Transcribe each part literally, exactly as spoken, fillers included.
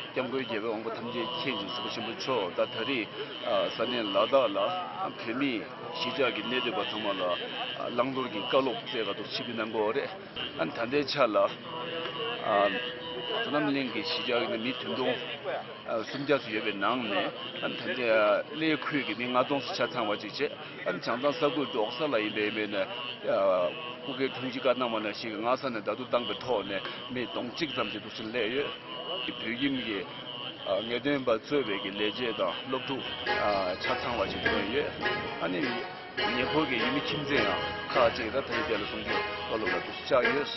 སྐྱབས་མགོན་རྒྱལ་བའི་དབང་པོ་ཐམས་ཅད་མཁྱེན་ཅིང་གཟིགས་པ་ཆེན་པོ་མཆོག་ད་ད་རེས་ས་གནས་ལ་དྭགས་ལ་བོད་མི་གཞིས་ཆགས་ཀྱི་གནས་སྡོད་པ་ཚང་མ་ལ་བླང་དོར་གྱི་བཀའ་སློབ་སྩལ་ག་ཐུགས་ཆེ་བའི་གནང་དགོས་རེད། ཨ་ད་ལྟའི་ཆ་ལ་ཨ་རྡ་རམ་གླིང་གི་གཞིས་ཆགས་ཀྱི་མི་བདུན་སྟོང་ཨ་སུམ་བརྒྱ་ཙམ་ཡོད་པའི་ནང་ནས་ཨ་ད་ལྟའི་གནས་ཁུལ་གྱི་མི་ལྔ་སྟོང་ཙམ་ཆ་ཚང་བ་ཅིག་བྱས། ཨ་བྱང་ཐང་ས་ཁུལ་འབྲོག་ས་ལ་ཡིན་པའི་མི་ནས་ཨ་སྐུ་སྒེར་དྲུང་ཆེ་བཀའ་གནང་བ་ནང་བཞིན་གྱི་སྔ་ས་ནས་ད་དུང་བཏང་པའི་ཐོག་ནས་མི་སྟོང་གཅིག་ཙམ་ཅིག་འདུག་སེ་སླེབས་ཡོད། བོད་ཁྱིམ་གྱི་ངེས་སྟོན་པ་གཙོས་པའི་གི་ལས་བྱེད་དང་སློབ་ཕྲུག་ཆ་ཚང་བ་ཞིག་ཐོན་ཡོད། ཨ་ནི་ཉེ་འཁོར་གྱི་ཡུལ་མི་ཁྱིམ་མཚེས་ཡང་ཁག་ཅིག་ད་ཕན་བདེ་ལ་གསུང་ཆོས་བཀའ་སློབ་ལ་འདུག་སེ་བཅར་ཡོད།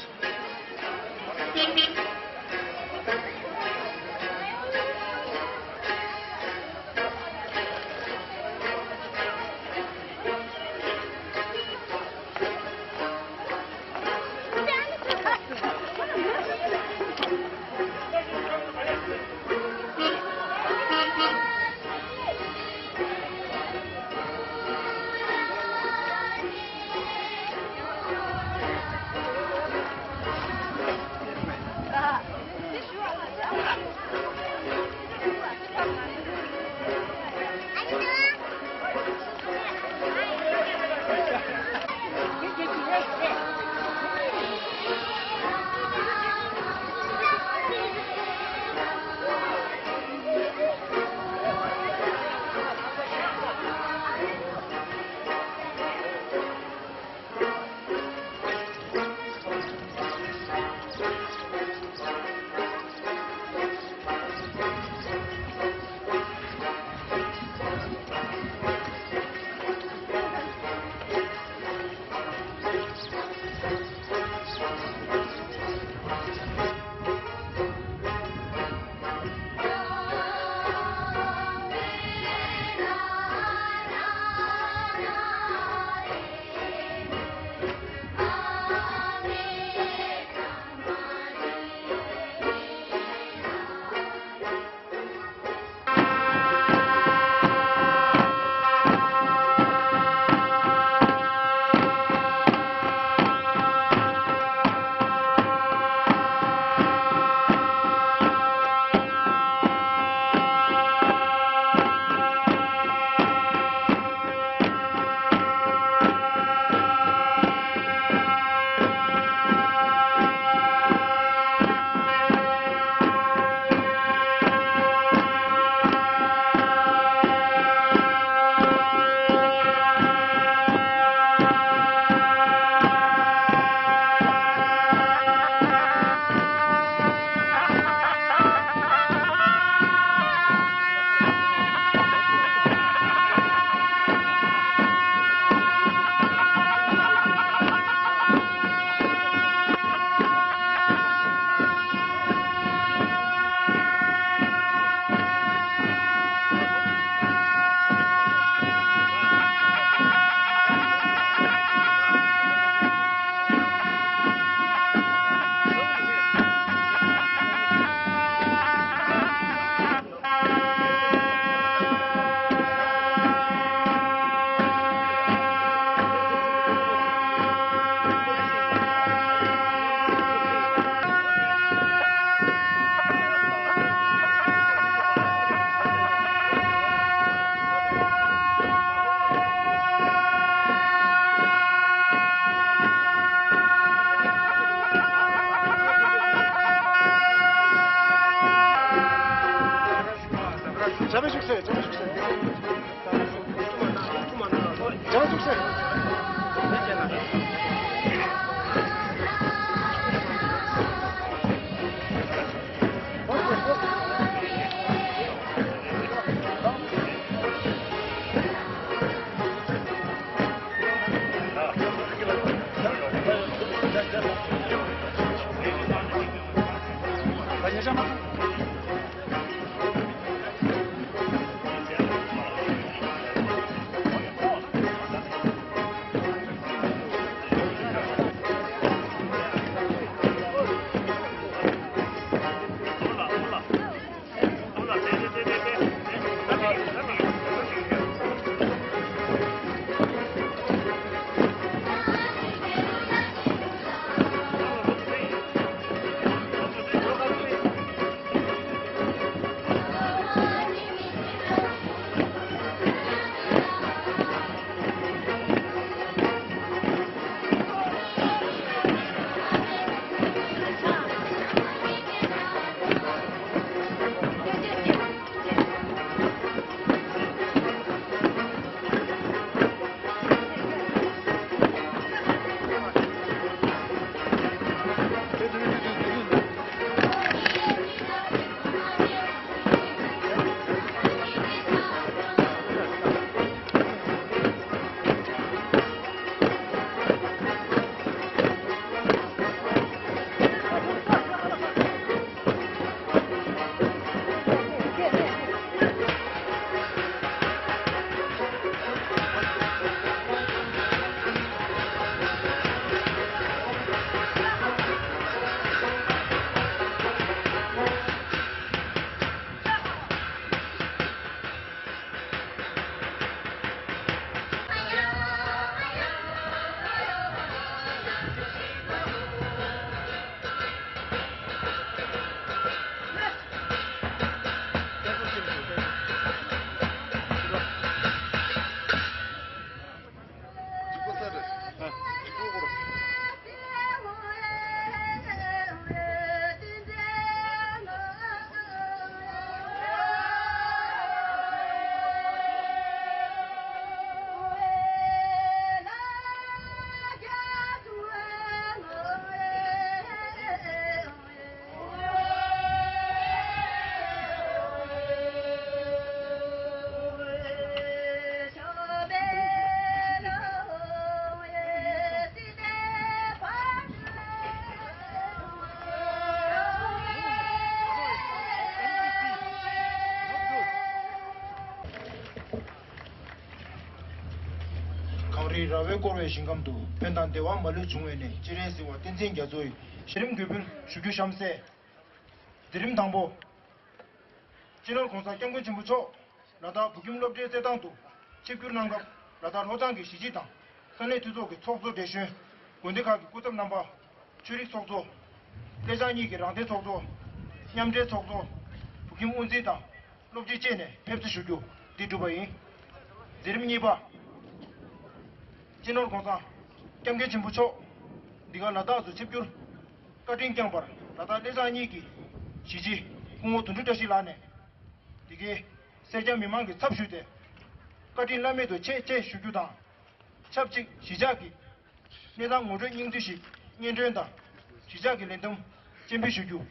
རི་ར་བས་བསྐོར་བའི་ཞིང་ཁམས་དུ། ཕན་དང་བདེ་བ་མ་ལུས་འབྱུང་བའི་གནས། སྤྱན་རས་གཟིགས་དབང་བསྟན་འཛིན་རྒྱ་མཚོ་ཡི། གཞི་རིམ་གུས་འབུལ་ཞུ་རྒྱུ་གཤམ་གསལ། མཛད་རིམ་དང་པོ། སྤྱི་ནོར་༸གོང་ས་༸སྐྱབས་མགོན་ཆེན་པོ་མཆོག་ལ་དྭགས་བོད་ཁྱིམ་སློབ་གྲྭའི་རྩེད་ཐང་དུ་ཆིབས་བསྒྱུར་གནང་སྐབས། ལ་དྭགས་ལྷོ་བྱང་གི་གཞིས་བྱེས་དང་ས་གནས་འཐུས་ཚོགས་ཀྱི་ཚོགས་གཙོ་བགྲེས་གཞོན། དགོན་སྡེ་ཁག་གི་སྐུ་ཚབ་རྣམ་པ། ཆོས་རིག་ཚོགས་གཙོ། སླེ་ཤང་གཉིས་ཀྱི་རང་བདེན་ཚོགས་གཙོ། མཉམ་འབྲེལ་ཚོགས་གཙོ། བོད་ཁྱིམ་དབུ་འཛིན་དང་སློབ་སྤྱི་བཅས་ནས་ཕེབས་བསུ་ཞུ་རྒྱུ་འདི་གྲུབ་པ་ཡིན། མཛད་རིམ་གཉིས་པ། སྤྱི་ནོར་༸གོང་ས་༸སྐྱབས་མགོན་ཆེན་པོ་མཆོག་འདི་ག་ལ་དྭགས་སུ་ཆིབས་བསྒྱུར་བཀའ་དྲིན་བསྐྱངས་པར། ལ་དྭགས་སླེ་ཤང་གཉིས་ཀྱི་གཞིས་བྱེས་སྐུ་ངོ་དོན་གྲུབ་བཀྲ་ཤིས་ལགས་ནས། འདི་གའི་སེར་སྐྱ་མི་མང་གི་ཚབ་ཞུས་ཏེ། བཀའ་དྲིན་བླ་མེད་དུ་ཆེ་ཅེས་ཞུ་རྒྱུ་དང་། ཆབས་ཅིག་གཞིས་ཆགས་ཀྱི་གནས་སྟངས་ངོ་སྤྲོད་སྙིང་བསྡུས་ཤིག་སྙན་སྒྲོན་དང་། གཞིས་ཆགས་ཀྱི་ལས་བསྡོམས་སྤྱན་འབུལ་ཞུ་རྒྱུ།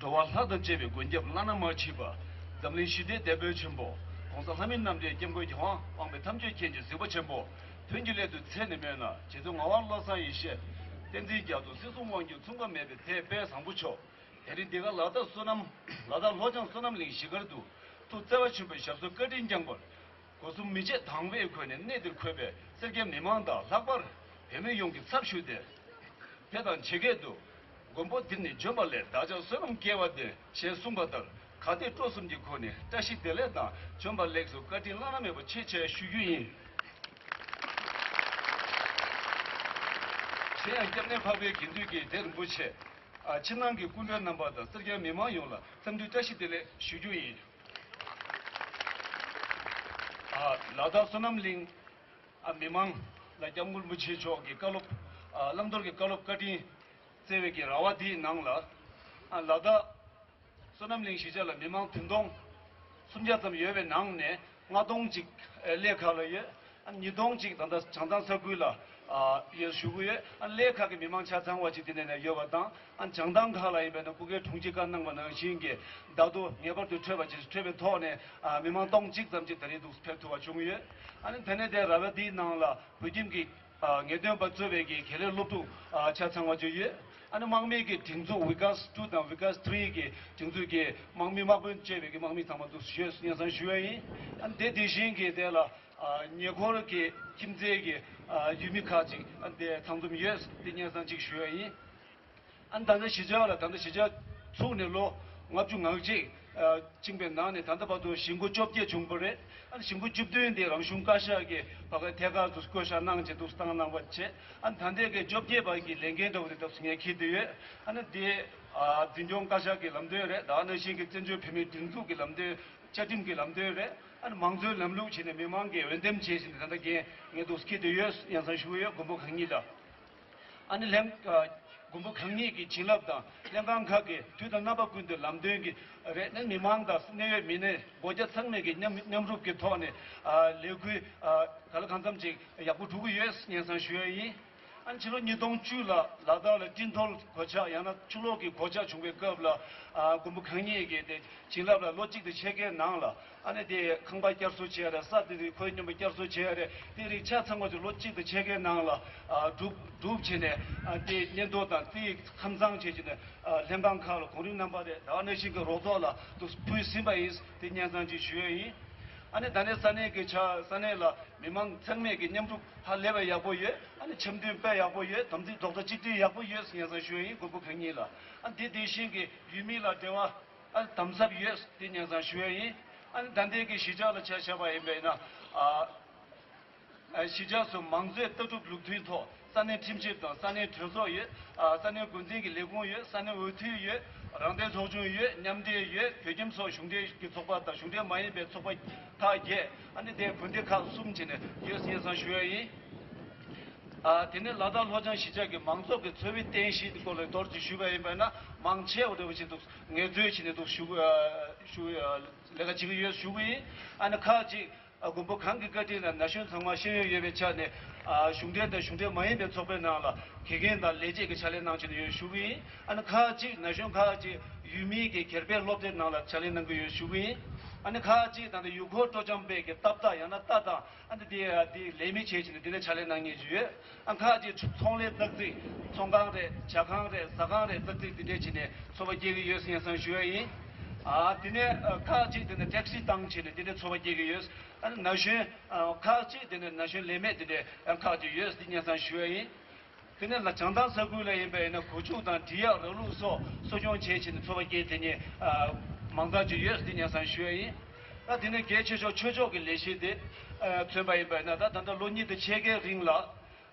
འགྲོ་བ་ལྷ་དང་བཅས་པའི་མགོན་སྐྱབས་བླ་ན་མ་མཆིས་པ། འཛམ་གླིང་ཞི་བདེའི་དེད་དཔོན་ཆེན་པོ། ༸གོང་ས་ལྷ་མིའི་རྣམ་འདྲེན་སྐྱབས་མགོན་རྒྱལ་དབང་དབང་པོའི་ཐམས་ཅད་མཁྱེན་ཅིང་གཟིགས་པ་ཆེན་པོ། དོན་གྱི་སླད་དུ་ཚེ་ནི་སྨོན་ལ། རྗེ་བཙུན་ངག་དབང་བློ་བཟང་ཡེ་ཤེས། བསྟན་འཛིན་རྒྱ་མཚོ། སྲིད་གསུམ་དབང་སྒྱུར་མཚུངས་པ་མེད་པའི་དེད་དཔོན་བཟང་པོ་མཆོག་དེ་རིང་འདི་ག་ལ་དྭགས་བསོད་ནམས། ལ་དྭགས་ལྷོ་བྱང་བསོད་ནམས་གླིང་གཞིས་སྒར་དུ། ཐུགས་བརྩེ་བ་ཆེན་པོས་ཞབས་སོར་བཀའ་དྲིན་བསྐྱངས་པར། སྒོ་གསུམ་མི་ཕྱེད་དང་བའི་སྒོ་ནས་གནས་འདིར་འཁོད་པའི་སེར་སྐྱ་མི་མང་དང་ལྷག་པར་བོད་མི་ཡོངས་ཀྱི་ཚབ་ཞུས་ཏེ། དེ་དང་ཇི་སྐད་དུ། མགོན་པོ་འདིར་ནི་བྱོན་པ་ལས། བདག་ཅག་བསོད་ནམས་སྐལ་བ་ལྡན། ཞེས་གསུངས་པ་ལྟར། ག་དེ་སྤྲོ་གསུམ་གྱི་སྒོ་ནས་བཀྲ་ཤིས་བདེ་ལེགས་དང་། བྱོན་པ་ལེགས་སོ། བཀའ་དྲིན་བླ་ན་མེད་པ་ཆེ་ཆེ་ཞུ་རྒྱུ་ཡིན། གཞན་ཡང་སྐྱབས་གནས་འཕགས་པའི་དགེ་འདུན་གྱི་སྡེ་རིན་པོ་ཆེ། ཨ། ཕྱི་ནང་གི་སྐུ་མགྲོན་རྣམ་པ་དང་སེར་སྐྱ་མི་མང་ཡོངས་ལ་འཚམས་འདྲི་བཀྲ་ཤིས་བདེ་ལེགས་ཞུ་རྒྱུ་ཡིན། ཨ། ལ་དྭགས་བསོད་ནམས་གླིང་། ཨ། མི་མང་ལ་སྐྱབས་མགོན་རིན་པོ་ཆེ་མཆོག་གི་བཀའ་སློབ། ཨ། བླང་དོར་གྱི་བཀའ་སློབ་བཀའ་དྲིན་བསྩལ་བའི་གི་ར་བ་འདིའི་ནང་ལ། ཨ། ལ་དྭགས་བསོད་ནམས་གླིང་གཞིས་ཆགས་ལ་མི་མང་བདུན་སྟོང་སུམ་བརྒྱ་ཙམ་ཡོད་པའི་ནང་ནས་ལྔ་སྟོང་ཅིག་ཨ། གླེ་ཁ་ལ་ཡོད། ཨ། ཉིས་སྟོང་ཅིག་ད་ལྟ་བྱང་ཐང་ས་ཁུལ་ལ། ཨ། ཡོད་ཞུ་གི་ཡོད། ཨ། གླེ་ཁ་གི་མི་མང་ཆ་ཚང་བ་ཅིག་དེ་ནས་ནས་ཡོད་པ་དང་། ཨ། བྱང་ཐང་ཁག་ལ་ཡིན་པས་ན་སྐུ་སྒེར་དྲུང་ཆེ་བཀའ་གནང་བ་ནང་བཞིན་གྱི་བརྡ་ཐོ་ངེས་པར་དུ་འཕྲོད་པ་ཅིག་འཕྲོད་པའི་ཐོག་ནས། ཨ། མི་མང་སྟོང་གཅིག་ཙམ་ཅིག་ད་རེས་འདུག་ཕེབས་ཐུབ་པ་བྱུང་ཡོད། ཨ་ནི་དེ་ནས་དེ་ར་བ་འདིའི་ནང་ལ་བོད་ཁྱིམ་གྱི། ཨ། ངེས་སྟོན་པ་གཙོས་པའི་གི་དགེ་ལས་སློབ་ཕྲུག་ཨ། ཆ་ཚང་བ་ཅིག་ཡོད། ཨ་ནི་དམག་མི་གི་སྒྲིག་འཛུགས་ཝི་ཀཱས་ཊུ་དང་ཝི་ཀཱས་ཐི་རི་གི་སྒྲིག་འཛུགས་ཀྱི་དམག་མི་དམག་དཔོན་བཅས་པའི་གི་དམག་མི་ཚང་མ་འདུག་ཡོད་སྙན་སེང་ཞུ་ཡ་ཡིན། ཨ་ནི་དེ་དེ་བཞིན་གྱི་དེ་ལ། ཨ། ཉེ་འཁོར་གྱི་ཁྱིམ་མཚེས་ཀྱི། ཨ། ཡུལ་མི་ཁག་ཅིག་ཨ། དེ་ཚང་འཛོམས་ཡོད་དེ་སྙན་སེང་ཅིག་ཞུ་ཡ་ཡིན། ཨ་ནི་ད་ལྟ་གཞིས་ཆགས་ལ་ད་ལྟ་གཞིས་ཆགས་ཚུགས་ནས་ལོ་ལྔ་བཅུ་ང་གཅིག་ཨ། ཕྱིན་པའི་ནང་ནས་ད་ལྟ་བར་དུ་གཞིས་འགོ་བཅོ་བརྒྱད་བྱུང་བ་རེད། ཨ་ནི་གཞིས་འགོ་བཅུ་བདུན་དེ་རང་གཞུང་བཀའ་ཤག་གིས་བར་བརྒལ་ཐད་ཀར་དུ་བསྐོ་བཞག་གནང་བྱས་འདུག་བཏང་གནང་བ་བྱས། ཨ་ནི་ད་ལྟའི་གི་བཅོ་བརྒྱད་པ་གི་ལས་འགན་འདྲ་བོ་དེ་སྐབས་སུ་ངས་འཁྱེར་བསྡད་ཡོད། ཨ་ནི་དེ། ཨ། འཛིན་སྐྱོང་བཀའ་ཤག་གི་ལམ་སྟོན་རེད། ད་ག་ནང་བཞིན་གྱི་བཙན་བྱོལ་བོད་མིའི་སྒྲིག་འཛུགས་ཀྱི་ལམ་སྟོན། བཅའ་ཁྲིམས་ཀྱི་ལམ་སྟོན་རེད། ཨ་ནི་མང་གཙོའི་ལམ་ལུགས་བྱས་ནས་མི་མང་གིས་འོས་འདེམས་བྱས་བྱས་ནས་ད་ལྟ་འགན་ངས་འདུག་འཁྱེར་བསྡད་ཡོད་སྙན་སེང་ཞུ་གི་ཡོད། མགོན་པོ་གང་ཉིད་ལ། ཨ་ནི་ལྷན། ཨ། མགོན་པོ་གང་ཉིད་ཀྱི་བྱིན་རླབས་དང་ལྷན་ཁང་ཁག་གིས་དུས་དང་རྣམ་པ་ཀུན་ཏུ་ལམ་སྟོན་གྱི་རེད། ཨ་ནི་མི་མང་དང་གནད་ཡོད་མི་སྣ་སྒོ་བརྒྱ་ཚང་མས་ཀྱི་མཉམ་མཉམ་རུབ་ཀྱི་ཐོག་ནས། ཨ། ལས་འགུལ། ཨ། ག་ལ་གང་འཚམ་ཅིག་ཡག་པོ་འགྲོ་གི་ཡོད་སྙན་སེང་ཞུ་ཡ་ཡིན། ཨ་ནི་ཕྱི་ལོ་ཉིས་སྟོང་བཅུ་ལ་ལ་དྭགས་ལ་སྤྲིན་འཐོར་གོད་ཆག་ཡང་ན་ཆུ་ལོག་གི་གོད་ཆག་བྱུང་བའི་སྐབས་ལ། ཨ། མགོན་པོ་གང་ཉིད་ཀྱིས་དེ་བྱིན་རླབས་ལ་ལོ་གཅིག་དང་ཕྱེད་ཀའི་ནང་ལ། ཨ་ནི་དེ་ཁང་པ་བསྐྱར་གསོ་བྱས་རེད། ས་དེ་རིགས་ཁོའི་སྙོམས་པ་བསྐྱར་གསོ་བྱས་རེད། དེ་རིགས་ཆ་ཚང་བ་ཚོ་ལོ་གཅིག་དང་ཕྱེད་ཀའི་ནང་ལ། ཨ། གྲུབ་གྲུབ་བྱས་ནས། ཨ། དེ་སྙན་ཐོ་དང་དེ་ཁམས་གཙང་བྱས་བྱས་ནས། ཨ། ལྷན་ཁང་ཁག་ལ་གོང་རིམ་རྣམ་པ་རེད། ད་ག་ནང་བཞིན་གྱི་རོགས་ཚོགས་ལ་དུ་ཕུལ་ཟིན་པ་ཡིན། དེ་སྙན་སེང་ཅིག་ཞུ་ཡས་ཡིན། ཨ་ནི་ད་ནས་ས་གནས་ཀྱི་ཆ་ས་གནས་ལ་མི་མང་ཚང་མས་ཀྱི་མཉམ་རུབ་ཧ་ལས་པ་ཡག་པོ་ཡོད། ཨ་ནི་འཆམ་མཐུན་དཔེ་ཡག་པོ་ཡོད། དམ་ཚིག་རྡོག་རྩ་གཅིག་སྒྲིལ་ཡག་པོ་ཡོད་སྙན་སེང་ཞུ་ཡས་ཡིན། མགོན་པོ་གང་ཉིད་ལ། ཨ། དེ་དེ་བཞིན་གྱི་ཡུལ་མི་ལ་འབྲེལ་བ། ཨ། དམ་ཟབ་ཡོད་དེ་སྙན་སེང་ཞུ་ཡས་ཡིན། ཨ་ནི་ད་ལྟའི་གི་གཞིས་ཆགས་ལ་ཆ་བཞག་པ་ཡིན་པས་ན། ཨ། ཨ། གཞིས་ཆགས་སུ་མང་གཙོའི་ལྟ་གྲུབ་ལུགས་མཐུན་ཐོག་ས་གནས་ཁྲིམས་ཞིབ་དང་ས་གནས་གྲོས་ཚོགས་ཡོད། ཨ། ས་གནས་འགོ་འཛིན་གྱི་ལས་ཁུངས་ཡོད། ས་གནས་འོས་བསྡུ་ཡོད། རང་བདེན་ཚོགས་ཆུང་ཡོད། མཉམ་འབྲེལ་ཡོད། བོད་ཁྱིམ་སོགས་གཞུང་འབྲེལ་གྱི་ཚོགས་པ་དང་གཞུང་འབྲེལ་མ་ཡིན་པའི་ཚོགས་པ་ཁག་བརྒྱད། ཨ་ནི་དེ་བོད་སྡེ་ཁག་གསུམ་བྱས་ནས་ཡོད་སྙན་སེང་ཞུ་ཡས་ཡིན། ཨ། དེ་ནས་ལ་དྭགས་ལྷོ་བྱང་གཞིས་ཆགས་ཀྱི་མང་ཚོགས་ཀྱི་འཚོ་བའི་རྟེན་གཞི་སྐོར་ལ་མདོར་ཅིག་ཞུས་པ་ཡིན་པ་ན། མང་ཆེ་བ་འདྲ་བོ་ཞིག་འདུག་ངལ་རྩོལ་བྱས་ནས་འདུག་ཞུ། ཨ། ཞུ། ཨ། ལས་ཀ་བྱེད་ཀྱི་ཡོད་ཞུ་གི་ཡིན། ཨ་ནི་ཁག་ཅིག་ཨ། མགོན་པོ་གང་གི་བཀའ་དྲིན་ལ་ན་གཞོན་ཚང་མ་ཤེས་ཡོན་ཡོད་པའི་ཆ་ནས། ཨ། གཞུང་འབྲེལ་དང་གཞུང་འབྲེལ་མ་ཡིན་པའི་ཚོགས་པའི་ནང་ལ་དགེ་རྒན་དང་ལས་བྱེད་ཀྱི་ཕྱག་ལས་གནང་བྱས་ནས་ཡོད་ཞུ་གི་ཡིན། ཨ་ནི་ཁག་ཅིག་ན་གཞོན་ཁག་ཅིག་ཡུལ་མིའི་གི་སྒེར་པའི་སློབ་གྲྭའི་ནང་ལ་ཕྱག་ལས་གནང་གི་ཡོད་ཞུ་གི་ཡིན། ཨ་ནི་ཁག་ཅིག་ད་ལྟ་ཡུལ་སྐོར་སྤྲོ་འཆམ་པའི་གི་ཏག་ཏག་ཡང་ན་ཏག་ཏག་ཨ་ནི་དེ་དེ་ལས་མི་བྱེད་བྱས་ནས་དེ་ནས་ཕྱག་ལས་གནང་མཁན་ཅིག་ཡོད། ཨ། ཁག་ཅིག་ཚོང་ལས་ཙག་ཙིག་ཚོང་ཁང་རེད། ཇ་ཁང་རེད། ཟ་ཁང་རེད། ཙག་ཙིག་དེ་འདྲས་བྱས་ནས་འཚོ་བ་སྐྱེལ་གྱི་ཡོད་ཟེར་ཡང་སང་ཞུ་ཡ་ཡིན། ཨ། དེ་ནས་ཨ། ཁག་ཅིག་དེ་ནས་ཊེག་སི་བཏང་བྱས་ནས་དེ་འདྲས་འཚོ་བ་སྐྱེལ་གྱི་ཡོད། ཨ་ནི་ན་གཞོན་ཨ། ཁག་ཅིག་དེ་ནས་ན་གཞོན་ལས་མེད་དེ་འདྲས་ཨ། ཁག་ཅིག་ཡོད་ཟེར་ཡང་སང་ཞུ་ཡ་ཡིན། དེ་ནས་ལ་བྱང་ཐང་ས་ཁུལ་ལ་ཡིན་པ་ཡིན་ན་སྒོ་ཕྱུགས་དང་འབྲི་གཡག་ར་ལུག་སོགས་གསོ་སྐྱོང་བྱས་བྱས་ནས་འཚོ་བ་སྐྱེལ་དེ་ཉིད་ཨ། མང་དག་ཅིག་ཡོད་ཟེར་ཡང་སང་ཞུ་ཡ་ཡིན། ད་དེ་ནས་གལ་ཆེ་ཤོས་ཆོས་ཕྱོགས་ཀྱི་ལས་གཞི་དེ་ཨ། མཚོན་པ་ཡིན་པ་ཡིན་ན། ད་ད་ལྟ་ལོ་གཉིས་དང་ཕྱེད་ཀའི་རིང་ལ་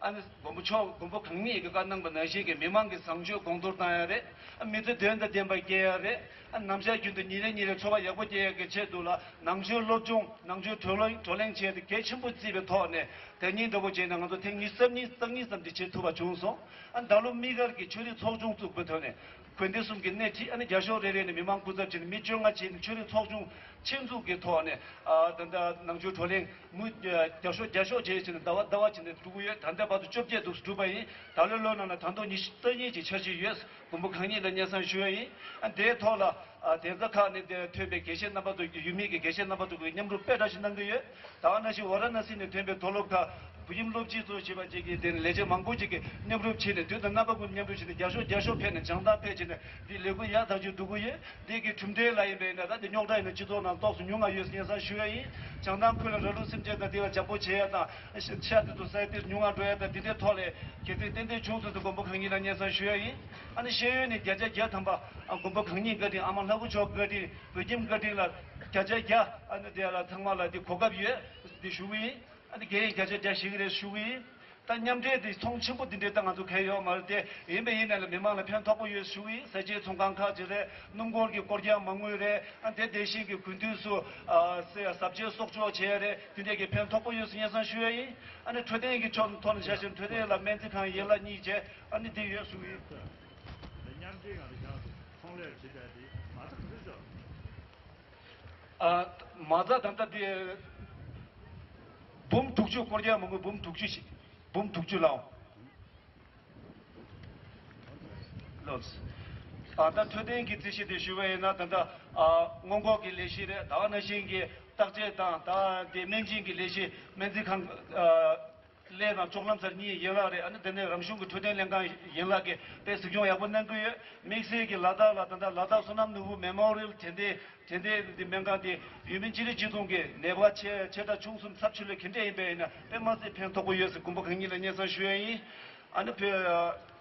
ཨ་ནི་མགོན་པོ་མཆོག་མགོན་པོ་གང་ཉིད་ཀྱིས་བཀའ་གནང་པ་ནང་བཞིན་གྱི་མི་མང་གི་བཟང་སྤྱོད་གོང་མཐོར་བཏང་ཡ་རེད། ཨ། མི་ཚེ་དོན་དང་ལྡན་པ་སྐྱེལ་ཡ་རེད། ཨ། ནམ་ཞག་རྒྱུན་དུ་ཉིན་རེ་ཉིན་རེ་འཚོ་བ་ཡག་པོ་སྐྱེལ་ཡ་གི་ཆེད་དུ་ལ་ནང་ཆོས་སློབ་སྦྱོང་། ནང་ཆོས་བགྲོ་གླེང་བགྲོ་གླེང་བྱས་ཏེ་གལ་ཆེན་པོ་བརྩིས་པའི་ཐོག་ནས། དེ་ཉིན་འདྲ་པོ་བྱས་ན་ང་ཚོ་ཐེངས་ཉི་ཤུ་རྩ་གཉིས་རྩ་གཉིས་ཙམ་དེ་བྱེད་ཐུབ་པ་བྱུང་སོང་། ཨ། ད་ལོ་དམིགས་བཀར་གྱི་ཆོས་རིག་ཚོགས་ཆུང་བཙུགས་པའི་ཐོག་ནས་དགོན་སྡེ་གསུམ་གྱི་སྣེ་ཁྲིད། ཨ་ནི་བརྒྱ་ཤོག་རེ་རེ་ནས་མི་མང་སྐུ་ཚབ་བྱས་ནས་མི་བཅོ་ལྔ་བྱས་ནས་ཆོས་རིག་ཚོགས་ཆུང་ཆེད་འཛུགས་ཀྱི་ཐོག་ནས། ཨ། ད་ལྟ་ནང་ཆོས་བགྲོ་གླེང་མུ་བརྒྱ་ཤོག་བརྒྱ་ཤོག་བྱས་བྱས་ནས་ཟླ་བ་ཟླ་བ་བྱས་ནས་འགྲོ་གི་ཡོད། ད་ལྟ་བར་དུ་བཅོ་བརྒྱད་འདུག་སེ་གྲུབ་པ་ཡིན། ད་ལོའི་ལོ་ནང་ལ་ད་དུང་ཉི་ཤུ་རྩ་གཉིས་ཀྱི་འཆར་གཞི་ཡོད། མགོན་པོ་གང་ཉིད་ལ་སྙན་སེང་ཞུ་ཡ་ཡིན། ཨ། དེའི་ཐོག་ལ་ཨ། གདན་ས་ཁག་ནས་ཐོན་པའི་དགེ་བཤེས་རྣམ་པ་ཚོ། ཡུལ་མི་གི་དགེ་བཤེས་རྣམ་པ་ཚོ་གིས་མཉམ་རུབ་དཔེ་འདྲ་ཞིག་གནང་གི་ཡོད། ད་ག་ནང་བཞིན་ཝཱ་ར་ཎ་སི་ནས་ཐོན་པའི་མཐོ་སློབ་ཁག་བོད་ཁྱིམ་སློབ་སྤྱི་ཚོ་ཞེས་པ་ཅིག་གིས་དེ་ནས་ལས་བྱེད་མང་པོ་ཅིག་གིས་མཉམ་རུབ་བྱས་ནས། དུས་དང་རྣམ་པ་ཀུན་མཉམ་རུབ་བྱས་ནས་བརྒྱ་ཤོག་བརྒྱ་ཤོག་ཕེབས་ནས་བྱང་ཐང་ཕེབས་བྱས་ནས་འདི་ལས་འགུལ་ཡག་ཐག་ཆོད་འགྲོ་གི་ཡོད། འདི་གི་གྲུབ་འབྲས་ལ་ཡིན་པས་ན། ད་འདི་རྙོག་དྲ་ཡིན་ན་སྤྱི་ཚོགས་ནང་ཏོག་ཙམ་ཉུང་ང་ཡོད་ཟེར་ཡང་སང་ཞུ་ཡ་ཡིན། བྱང་ཐང་ཁུལ་ལ་ར་ལུག་སེམས་ཅན་དང་འདི་ལ་འཇམ་པོ་བྱེད་ཡ་དང་། ཤ་ཤ་དེ་ཚོ་ཟས་དེ་ཉུང་ང་འགྲོ་ཡ་དང་། འདི་འདྲའི་ཐོག་ལ་དགེ་མཚན་ཏན་ཏན་བྱུང་ཚུལ་དུ་མགོན་པོ་གང་ཉིད་ལ་སྙན་སེང་ཞུ་ཡ་ཡིན། ཨ་ནི་ཤེས་ཡོན་ནི་བརྒྱ་ཆ་བརྒྱ་ཐམ་པ་ཨ། མགོན་པོ་གང་ཉིད་བཀའ་དྲིན། ཨ་མ་ལྷ་སྐུ་མཆོག་བཀའ་དྲིན། བོད་ཁྱིམ་བཀའ་དྲིན་ལ་བརྒྱ་ཆ་བརྒྱ། ཨ་ནི་དེ་ལ་ཚང་མ་ལ་འདི་གོ་སྐབས་ཡོད་འདི་ཞུ་གི་ཡིན། ཨ་ནི་དགེ་རྒན་བརྒྱ་ཆ་བརྒྱ་ཞིག་རེད་ཞུ་གི་ཡིན། ད་མཉམ་འབྲེལ་འདི་ཚོང་ཆེན་པོ་འདི་འདྲའི་ད་ང་ཚོ་གང་ཡོད་མ་རེད་དེ། ཡིན་པས་ཡིན་ནའི་ལ་མི་མང་ལ་ཕན་ཐོགས་པོ་ཡོད་ཞུ་གི་ཡིན། ཟས་བཅད་ཚོང་ཁང་ཁག་ཅིག་རེད། སྣུམ་འཁོར་གྱི་སྐོར་རྒྱག་མ་དངུལ་རེད། ཨ། དེ་དེ་བཞིན་གྱི་དགུན་དུས་སུ་ཨ། ཟས་ཟས་བཅད་གསོག་འཇོག་བྱེད་ཡ་རེད། དེ་འདྲས་ཀྱི་ཕན་ཐོགས་པོ་ཡོད་ཟེར་སྙན་སེང་ཞུ་ཡ་ཡིན། ཨ་ནི་འཕྲོད་བསྟེན་གྱི་ཕྱོགས་ཐོག་ནས་བྱ་ཞིང་། འཕྲོད་བསྟེན་ལ་སྨན་རྩིས་ཁང་ཡན་ལག་གཉིས་བྱས། ཨ་ནི་འདི་ཡོད་ཞུ་གི་ཡིན། མཉམ་འབྲེལ་ངང་ལ་ཡང་ཚོང་ལས་བྱེད་པའི་དེ་མ་རྩ་ག་ཚོད་ཅོག་ཨ། མ་རྩ་ད་ལྟ་དེ་འབུམ་དྲུག་ཅུ། སྐོར་རྒྱག་མ་དངུལ་འབུམ་དྲུག་ཅུ་ཞིག་འབུམ་དྲུག་ཅུ་ལའོ། ལོས། ཨ། ད་འཕྲོད་བསྟེན་གྱི་རྩིས་གཞི་དེ་ཞུ་བ་ཡིན་ན། ད་ལྟ་ཨ། སྔོན་འགོག་གི་ལས་གཞི་རེད། ད་ག་ནང་བཞིན་གྱི་བརྟག་དཔྱད་དང་། ད་དེ་སྨན་སྦྱིན་གྱི་ལས་གཞི། སྨན་རྩིས་ཁང་ཨ། ལས་དང་ལྕོག་ལམ་སར་གཉིས་ཡན་ལག་རེད། ཨ་ནི་དེ་ནས་རང་གཞུང་གི་འཕྲོད་བསྟེན་ལྷན་ཁང་ཡན་ལག་གིས་དཔེ་གཟིགས་སྐྱོང་ཡག་པོ་གནང་གི་ཡོད། དམིགས་བསལ་གྱི་ལ་དྭགས་ལ་ད་ལྟ་ལ་དྭགས་བསོད་ནམས་ནོར་བུ་མེ་མོ་རི་ཡལ་དེ་འདྲའི་དེ་འདྲའི་འདི་སྨན་ཁང་དེ་ཡུལ་མི་སྤྱི་ལེ་སྤྱི་ཚོགས་ཀྱི་ནད་པ་ཆེ་ཆེ་ཕྲ་ཆུང་གསུམ་ཚབས་ཆེ་ལོས་ག་འདྲས་ཡིན་པ་ཡིན་ན་དཔེ་མ་སྲིད་ཕན་ཐོགས་པོ་ཡོད་ཟེར་མགོན་པོ་གང་ཉིད་ལ་སྙན་སེང་ཞུ་ཡ་ཡིན། ཨ་ནི་བོད་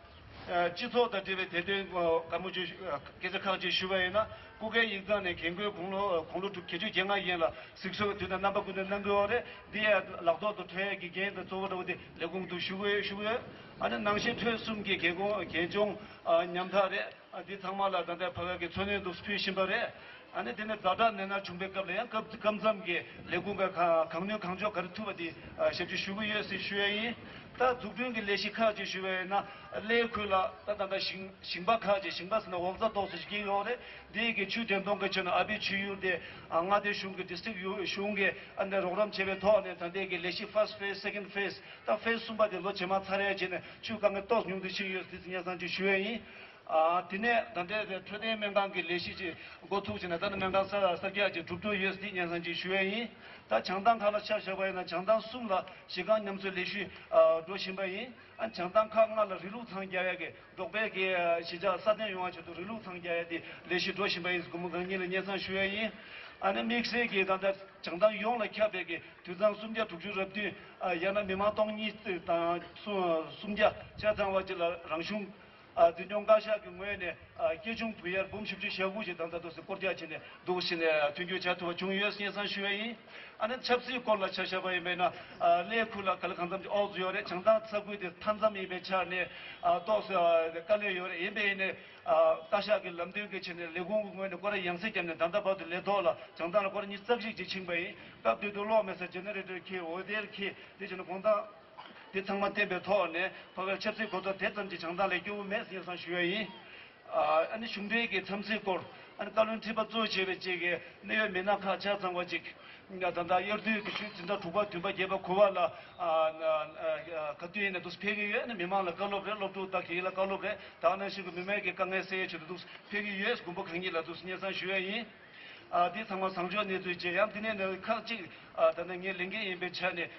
ཨ། སྤྱི་ཚོགས་དང་འབྲེལ་བའི་དེ་དོན་ཨ། བཀའ་མོལ་ཅིག་ཨ། སྐད་ཆ་ཁག་ཅིག་ཞུ་བ་ཡིན་ན། སྐུ་སྒེར་ཡིག་ཚང་ནས་རྒན་རྒོན་དགུང་ལོ་དགུང་ལོ་དྲུག་བརྒྱད་ཅུ་གྱ་ལྔ་ཡན་ལ་གཟིགས་གསོལ་དུས་དང་རྣམ་པ་ཀུན་ཏུ་གནང་གི་ཡོད་རེད། འདི་ཡང་ལག་ཐོག་ཏུ་འཕྲོད་ཡས་ཀྱི་འགན་དང་གཙོ་བོ་འདྲ་བོ་དེ་ལས་ཁུངས་དུ་ཞུ་གི་ཡོད་ཞུ་གི་ཡོད། ཨ་ནི་ནང་ཆེན་ཐོན་གསུམ་གྱི་རྒན་གོང་རྒན་གཞོན་ཨ། ཉམ་ཐག་རེད། ཨ། འདི་ཚང་མ་ལ་ད་ལྟ་ཕ་ག་གི་འཚོ་སྣོན་དུ་ཕུལ་བཞིན་པ་རེད། ཨ་ནི་དེ་ནས་ཛ་དྲག་ནད་མནར་བྱུང་པའི་སྐབས་ལ་ཡང་སྐབས་སྐབས་མཚམས་ཀྱི་ལས་ཁུངས་ཀྱི་གང་གང་ནུས་གང་ལྕོགས་ག་རེ་ཐུབ་པ་དེ་ཨ། ཞབས་ཕྱི་ཞུ་གི་ཡོད་ཟེར་ཞུ་ཡ་ཡིན། ད་འཛུགས་སྐྲུན་གྱི་ལས་གཞི་ཁག་ཅིག་ཞུ་བ་ཡིན་ན། གླེ་ཁུལ་ལ་ད་ད་ལྟ་ཞིང་ཞིང་པ་ཁག་ཅིག་ཞིང་པ་ཟེར་ན་འོག་རྩྭ་ཏོག་ཙམ་ཞིག་སྐྱེས་ཡོད་རེད། འདི་གི་ཆུ་འདྲེན་གཏོང་གི་ཆེད་ནས་ཨ་པི་ཆུ་ཡུར་དེ་ཨ། མངའ་སྡེ་གཞུང་གི་ཌི་སི་ཊིག་གཞུང་གིས་ཨ་ནི་རོགས་རམ་བྱས་པའི་ཐོག་ནས། ད་ལྟའི་གི་ལས་གཞི་first phase, second phase། ད་ཕེ་སི་གསུམ་པ་དེ་ལོ་རྗེས་མ་ཚར་ཡ་བྱས་ནས་ཆུ་དཀའ་ངལ་ཏོག་ཉུང་དུ་ཕྱིན་ཡོད་ཟེར་སྙན་སེང་ཅིག་ཞུ་ཡ་ཡིན། ཨ། དེ་ནས་ད་ལྟའི་འཕྲོད་བསྟེན་སྨན་ཁང་གི་ལས་གཞི་ཅིག་འགོ་ཚུགས་བྱས་ནས། ད་ནི་སྨན་ཁང་གསར་གསར་རྒྱག་ཅིག་གྲུབ་འགྲོ་ཡོད་ཟེར་སྙན་སེང་ཅིག་ཞུ་ཡ་ཡིན། ད་བྱང་ཐང་ཁག་ལ་ཆ་བཞག་པ་ཡིན་ན། བྱང་ཐང་གསུམ་ལ་གཞི་རྐང་ཉམས་གསོའི་ལས་གཞི་ཨ། འགྲོ་བཞིན་པ་ཡིན། ཨ། བྱང་ཐང་ཁག་ལྔ་ལ་རི་ལུགས་ཚང་རྒྱག་ཡ་གི་འབྲོག་པའི་གི་གཞིས་ཆགས་སྲ་བརྟན་ཡོང་བ་ཆེད་དུ་རི་ལུགས་ཚང་རྒྱག་ཡ་དེ་ལས་གཞི་འགྲོ་བཞིན་པ་ཡིན་ཟེར་མགོན་པོ་གང་ཉིད་ལ་སྙན་སེང་ཞུ་ཡ་ཡིན། ཨ་ནི་དམིགས་བསལ་གྱི་ད་ལྟ་བྱང་ཐང་ཡོངས་ལ་ཁྱབ་པའི་གི་དུད་ཚང་སུམ་བརྒྱ་དྲུག་ཅུ་རེ་བདུན། ཨ། ཡང་ན་མི་མང་སྟོང་གཉིས་དང་སུམ་བརྒྱ་ཆ་ཚང་བ་ཅིག་ལ་རང་གཞུང་ཨ། འཛིན་སྐྱོང་བཀའ་ཤག་གི་ངོས་ནས་ཨ། སྐྱེ་ཆུང་བུད་ཡར་འབུམ་བཞི་བཅུ་ཞེ་དགུ་ཞིག་ད་ལྟ་ཏོག་ཙམ་སྐོར་རྒྱག་བྱས་ནས་འདུག་ཟེར་ནས་མཐུན་འགྱུར་བྱ་ཐུབ་པ་བྱུང་ཡོད་སྙན་སེང་ཞུ་བ་ཡིན། ཨ་ནི་ཆབ་སྲིད་སྐོར་ལ་ཆ་བཞག་པ་ཡིན་པས་ན། ཨ། གླེ་ཁུལ་ལ་ག་ལེ་གང་འཚམ་ཅིག་ཨོ་ཙི་ཡོད་རེད། བྱང་ཐང་ས་ཁུལ་དེ་མཐའ་མཚམས་ཡིན་པའི་ཆ་ནས་ཨ། ཏོག་ཙམ་དཀའ་ལས་ཡོད་རེད། ཡིན་པས་ཡིན་ནས་ཨ། བཀའ་ཤག་གི་ལམ་སྟོན་གྱི་ཆ་ནས་ལས་ཁུངས་ཀྱི་ངོས་ནས་སྐོར་ར་ཡང་སེ་བརྒྱབ་ནས་ད་ལྟ་བར་དུ་ལས་ཐོག་ལ་བྱང་ཐང་ལ་སྐོར་ར་ཉི་ཤུ་རྩ་གཅིག་ཅིག་ཕྱིན་པ་ཡིན། སྐབས་དེ་དུས་གློག་མེད་ས་ཇེ་ནེ་རེ་ཊར་འཁྱེར། འོད་སྡེར་འཁྱེར། དེ་བྱས་ན་དགོང་དག་དེ་ཚང་མ་བསྟན་པའི་ཐོག་ནས་ཕ་གིར་ཆབ་སྲིད་གོ་རྟོགས་དེ་ཙམ་གྱིས་བྱང་ཐང་ལ་སྐྱོ་བོ་མེད་ཟེར་སྙན་སེང་ཞུ་ཡ་ཡིན། ཨ་ནི་གཞུང་འབྲེལ་གྱི་འཚམས་གཟིགས་སྐོར། ཨ་ནི་བཀའ་བློན་ཁྲི་པ་གཙོ་བྱས་པའི་བཅས་ཀྱི་གནད་ཡོད་མི་སྣ་ཁག་ཆ་ཚང་བ་ཅིག་ ད་ལྟ་དབྱར་དུས་ཀྱི་ཆུ་འཛིན་གྲྭ་དྲུག་པ་བདུན་པ་བརྒྱད་པ་དགུ་པ་ལ་ག་དུས་ཡིན་ན་འདུག་ཕེབས་ཀྱི་ཡོད་ན། མི་མང་ལ་བཀའ་སློབ་རེད། སློབ་ཕྲུག་དང་དགེ་རྒན་ལ་བཀའ་སློབ་རེད། ད་ག་ནང་བཞིན་གྱི་མི་མང་གི་དཀའ་ངལ་སེལ་ཡས་ཆེད་དུ་འདུག་ཕེབས་ཀྱི་ཡོད། མགོན་པོ་གང་ཉིད་ལ་འདུག་སྙན་སེང་ཞུ་ཡས་ཡིན། འདི་ཚང་མ་བཟང་ཕྱོགས་གནས་ཚུལ་བཅས། ཡང་འདི་ནས་ནི་ཁག་ཅིག་ད་ལྟ་ངའི་ལས་འགན་ཡིན་པའི་ཆ་ནས།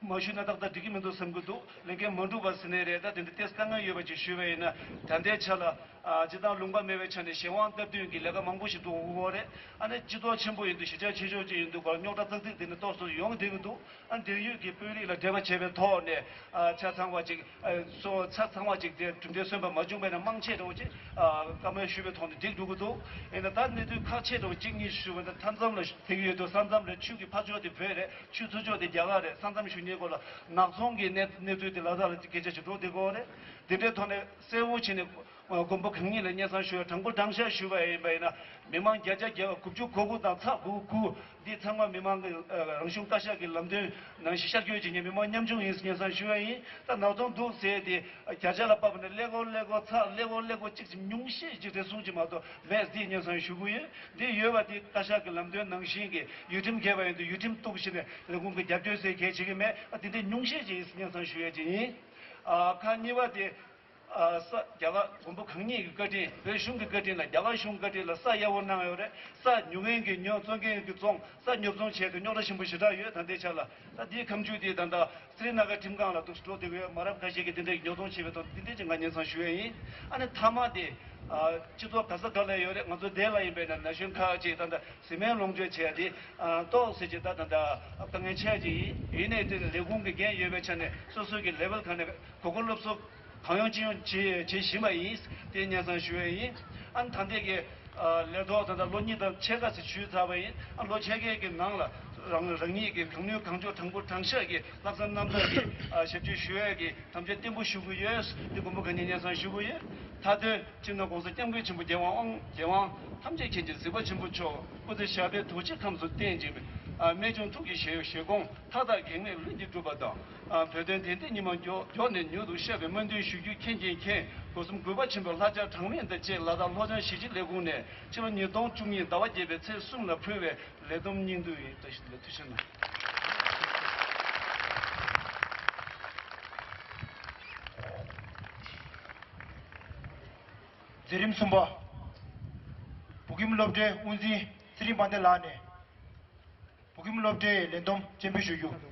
མ་ཞུས་ན་ཏག་ཏག་འགྲིག་གི་མི་འདུག་བསམ་གྱི་འདུག་ལས་འགན་མ་འགྲུབ་པ་ཟེར་ནའི་རེད། ད་དེ་འདྲ་ཏོག་ཙམ་དཀའ་ངལ་ཡོད་པ་ཅིག་ཞུས་པ་ཡིན་ན། ད་ལྟའི་ཆ་ལ་སྤྱིར་བཏང་ལུང་པ་མེད་པའི་ཆ་ནས་གཞན་དབང་སྟབས་བསྟུན་གྱི་ལས་ཀ་མང་པོ་ཞིག་འགྲོ་དགོས་ཀྱི་རེད། ཨ་ནི་སྤྱི་ཚོགས་ཆེན་པོ་ཡིན་དུས། གཞིས་ཆགས་ཆེ་ཤོས་ཅིག་ཡིན་དུས་སྒང་ལ་རྙོག་དྲ་ཏག་ཏག་དེ་ནི་ཏོག་ཙམ་ཡོང་བསྡད་ཀྱི་འདུག་ཨ་འབྲེལ་ཡོད་ཀྱི་དཔོན་རིགས་ལ་འབྲེལ་བ་བྱས་པའི་ཐོག་ནས་ཆ་ཚང་བ་ཅིག་སོ་ཆ་ཚང་བ་ཅིག་དེ་གྲུབ་འབྲས་སོན་པ་མ་བྱུང་བས་ན། མང་ཆེ་བ་ཅིག་བཀའ་མོལ་ཞུས་པའི་ཐོག་ནས་འགྲིག་འགྲོ་གི་འདུག་ཡིན་ན་ད་གནས་ཚུལ་ཁག་ཆེ་དྲགས་གཅིག་གཉིས་ཞུ་བ་ན། མཐའ་མཚམས་ལ་ཕེབས་ཀྱི་ཡོད་དུས། ས་མཚམས་ལ་ཆུ་གི་ཕར་ཕྱོགས་དེ་བོད་རེད། ཆུ་ཚུར་ཕྱོགས་དེ་རྒྱ་གར་རེད། ས་མཚམས་ཞུ་མཁན་སྐོར་ལ་ནག་ཚོང་གི་གནས་གནས་ཚུལ་དེ་ལ་དྭགས་ལ་སྐད་ཆ་ཞིག་འགྲོ་བསྡད་ཀྱི་ཡོད་རེད། དེ་འདྲའི་ཐོག་ནས་གསལ་བོ་བྱས་ནས་མགོན་པོ་གང་ཉིད་ལ་སྙན་སེང་ཞུ་བའི་དྲང་པོ་དྲང་བཞག་ཞུ་བ་ཡིན་པ་ཡིན་ན། མི་མང་བརྒྱ་ཆ་བརྒྱ་དགུ་བཅུ་གོ་དགུ་དང་ཚེག་དགུ་དགུ་འདི་ཚང་མ་མི་མང་གི་རང་གཞུང་བཀའ་ཤག་གི་ལམ་སྟོན་ནང་བཞིན་ཤར་བསྐྱོད་བྱེད་མཁན་མི་མང་ཉམ་ཆུང་ཡིན་ཟེར་སྙན་སེང་ཞུ་བ་ཡིན། ད་ནག་ཚོང་འདུག་ཟེར་ཏེ་བརྒྱ་ཆ་ལ་དཔག་པ་ན་ཀླད་ཀོར་ཀླད་ཀོར་ཚེག་ཀླད་ཀོར་ཀླད་ཀོར་གཅིག་ཉུང་ཤས་ཅིག་རེ་ཟུང་ཅིག་མ་གཏོགས་མེད་ཟེར་སྙན་སེང་ཞུ་གི་ཡོད། འདི་ཡོད་པ་འདི་བཀའ་ཤག་གི་ལམ་སྟོན་ནང་བཞིན་གྱི་ཡུལ་ཁྲིམས་འགལ་བ་ཡིན་དུས་ཡུལ་ཁྲིམས་གཏུག་བྱས་ནས་ལས་ཁུངས་ཀྱི་རྒྱབ་སྐྱོར་ཟེར་གལ་ཆེ་གི་མེད། ཨ་འདི་འདྲའི་ཉུང་ཤས་ཅིག་ཡིན་ཟེར་སྙན་སེང་ཞུ་ཡས་ཅིག་ཡིན། ཨ་ཁག་གཉིས་པ་དེ། ཨ་ས་རྒྱ་གར་མགོན་པོ་གང་ཉིད་ཀྱི་བཀའ་དྲིན། བོད་གཞུང་གི་བཀའ་དྲིན་ལ། རྒྱ་གར་གཞུང་བཀའ་དྲིན་ལ་ས་ཡག་པོ་གནང་ཡོད་རེད། ས་ཉོ་མཁན་གྱིས་ཉོ། བཙོང་མཁན་གྱིས་བཙོང་། ས་ཉོ་བཙོང་བྱས་ཏེ་རྙོག་དྲ་ཆེན་པོ་ཞེ་དྲག་ཡོད། ད་ལྟའི་ཆ་ལ་ད་འདིའི་ཁ་མཆུ་དེ་ད་ལྟ་སི་རི་ན་གར་ཁྲིམས་ཁང་ལ་འདུག་འགྲོ་བསྡད་ཀྱི་ཡོད། མ་རབས་ཁ་ཤས་ཀྱིས་དེ་འདྲའི་ཉོ་ཚོང་བྱས་པའི་ཐོག་དེ་འདྲའི་ཅིག་ང་སྙན་སེང་ཞུ་ཡས་ཡིན། ཨ་ནི་མཐའ་མ་དེ། ཨ་སྤྱི་ཚོགས་ག་ས་ག་ལ་ཡོད་རེད། ང་ཚོ་འདི་ལ་ཡིན་པས་ན་ན་གཞོན་ཁག་ཅིག་ད་ལྟ་བཟི་སྨན་ལོངས་སྤྱོད་བྱས་ཏེ། ཨ་ཏོག་ཙམ་ཅིག་ད་ད་ལྟ་དཀའ་ངལ་ཆེ་ཅིག་ཡིན། ཡིན་ནའི་དེ་ལས་ཁུངས་ཀྱི་འགན་ཡོད་པའི་ཆ་ནས་སོ་སོ་གི་ལེ་ཝལ་གང་ནས་གོ་སྐབས་སློབ་གསོ་གང་ཡོང་ཅི་ཡོང་བྱེད་བྱེད་བཞིན་པ་ཡིན། དེ་སྙན་སེང་ཞུ་ཡས་ཡིན། ཨ་ནི་ད་ལྟའི་གི་ཨ་ལས་ཐོག་ད་ལྟ་ལོ་གཉིས་དང་ཕྱེད་ཀ་ཙམ་ཞུས་ཚར་བ་ཡིན། ཨ་ལོ་ཕྱེད་ཀའི་གི་ནང་ལ་རང་རང་ཉིད་ཀྱི་གང་ནུས་གང་ལྕོགས་དྲང་པོ་དྲང་བཞག་གི་ལྷག་བསམ་རྣམ་དག་གི་ཨ་ཞབས་ཕྱི་ཞུ་ཡས་ཀྱི་དམ་བཅའ་བརྟན་པོ་ཞུ་གི་ཡོད། འདི་མགོན་པོ་གང་ཉིད་སྙན་སེང་ཞུ་གི་ཡོད། མཐའ་དོན་སྤྱི་ནོར་༸གོང་ས་༸སྐྱབས་མགོན་ཆེན་པོ་རྒྱལ་དབང་དབང་། རྒྱལ་དབང་ཐམས་ཅད་མཁྱེན་ཅིང་གཟིགས་པ་ཆེན་པོ་མཆོག་སྐུ་ཚེ་ཞབས་པད་རྡོ་རྗེ་ཁམས་སུ་བརྟན་ཅིང་། རྨད་བྱུང་ཐུགས་ཀྱི་བཞེད་བཞེད་དགོངས་མཐའ་དག་གེགས་མེད་ལྷུན་གྱིས་གྲུབ་པ་དང་། བོད་དོན་དེང་འདིར་ཉི་མ་མགྱོགས་མགྱོགས་ནས་མྱུར་དུ་ཤར་བའི་སྨོན་འདུན་ཞུ་རྒྱུ་མཁྱེན་ཅིང་མཁྱེན། སྒོ་གསུམ་གུས་པ་ཆེན་པོས་བསླབ་བྱ་གྲངས་མེད་དང་བཅས་ལ་དྭགས་ལྷོ་བྱང་གཞིས་བྱེས་ལས་ཁུངས་ནས་ཕྱི་ལོ་ཉིས་སྟོང་བཅུ་གཉིས་ཟླ་བ་བརྒྱད་པའི་ཚེས་གསུམ་ལ་ཕུལ་བའི་ལས་བསྡོམས་སྙིང་བསྡུས་ཡིན། བཀྲ་ཤིས་བདེ་ལེགས། ཐུགས་རྗེ་གནང་། མཛད་རིམ་གསུམ་པ། བོད་ཁྱིམ་སློབ་གྲྭའི་དབུ་འཛིན་ཚེ་རིང་དཔལ་ལྡན་ལགས་ནས་བོད་ཁྱིམ་སློབ་གྲྭའི་ལས་བསྡོམས་སྤྱན་འབུལ་ཞུ་རྒྱུ།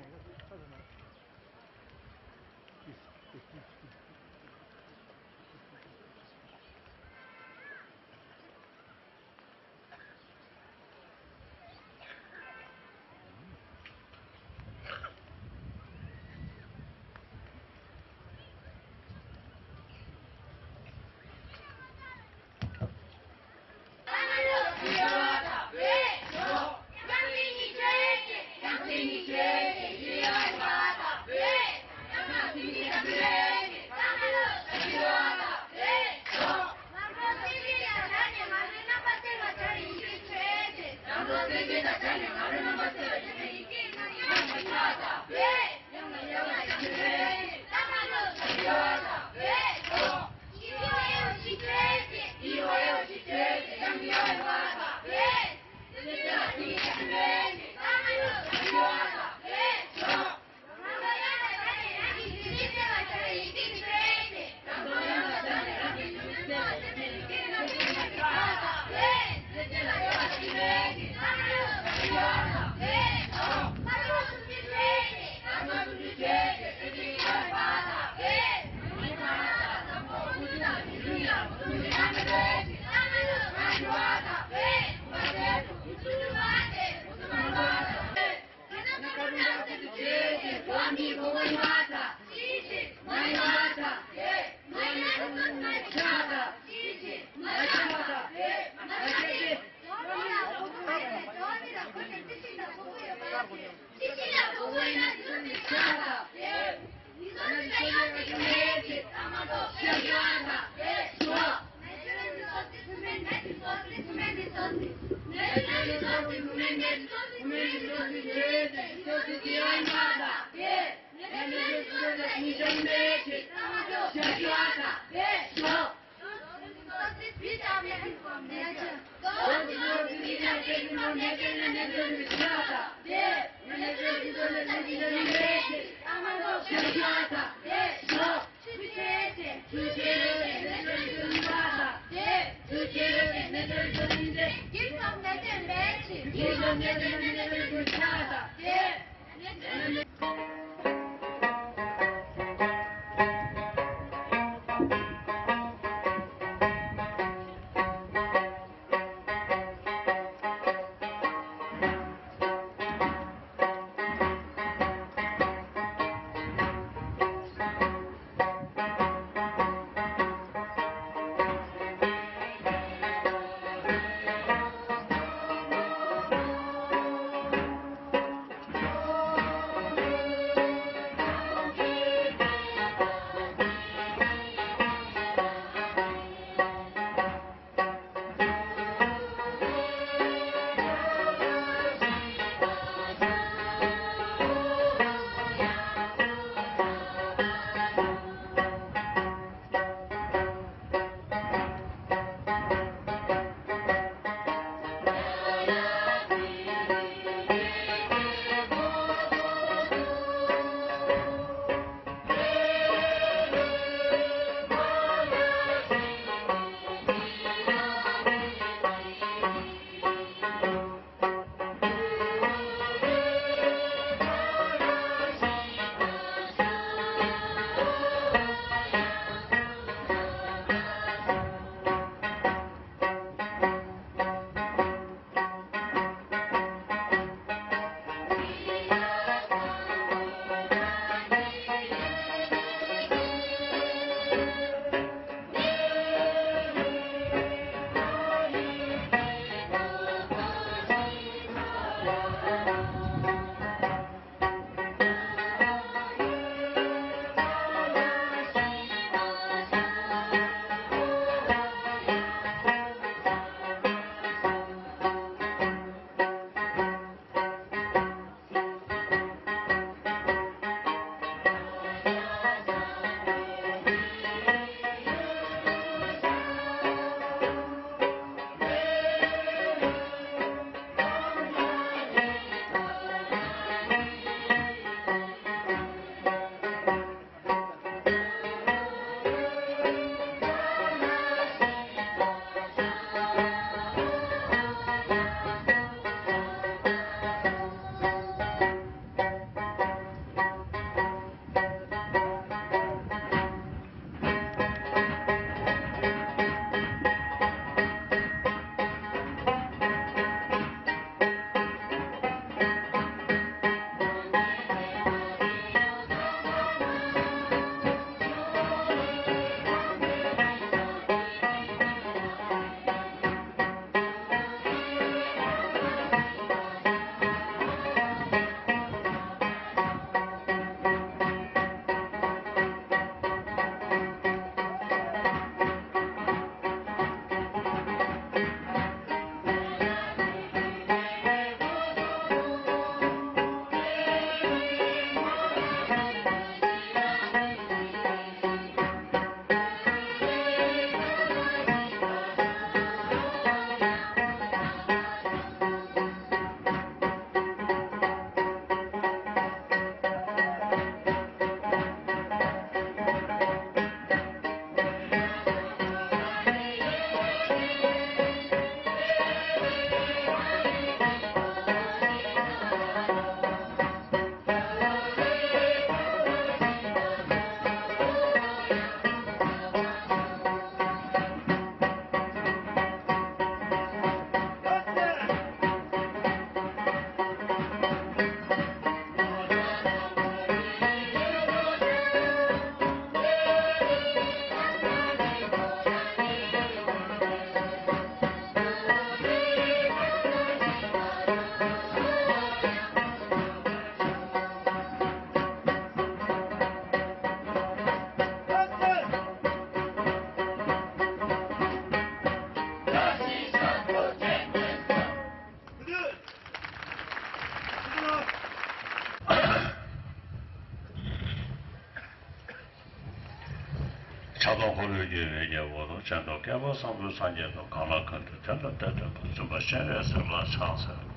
ཕྱག་རྡོར་འཁོར་ལོས་སྒྱུར་བའི་རྒྱལ་པོ་དང་། ཆེན་པོ་བསྐལ་པ་བཟང་པོའི་སངས་རྒྱས་དང་། གང་ལ་གང་འདུལ་དེ་ལ་བསྟོད་དེ་ཕུལ། བཙུན་པ་སྤྱན་རས་གཟིགས་ལ་ཕྱག་འཚལ་ལོ།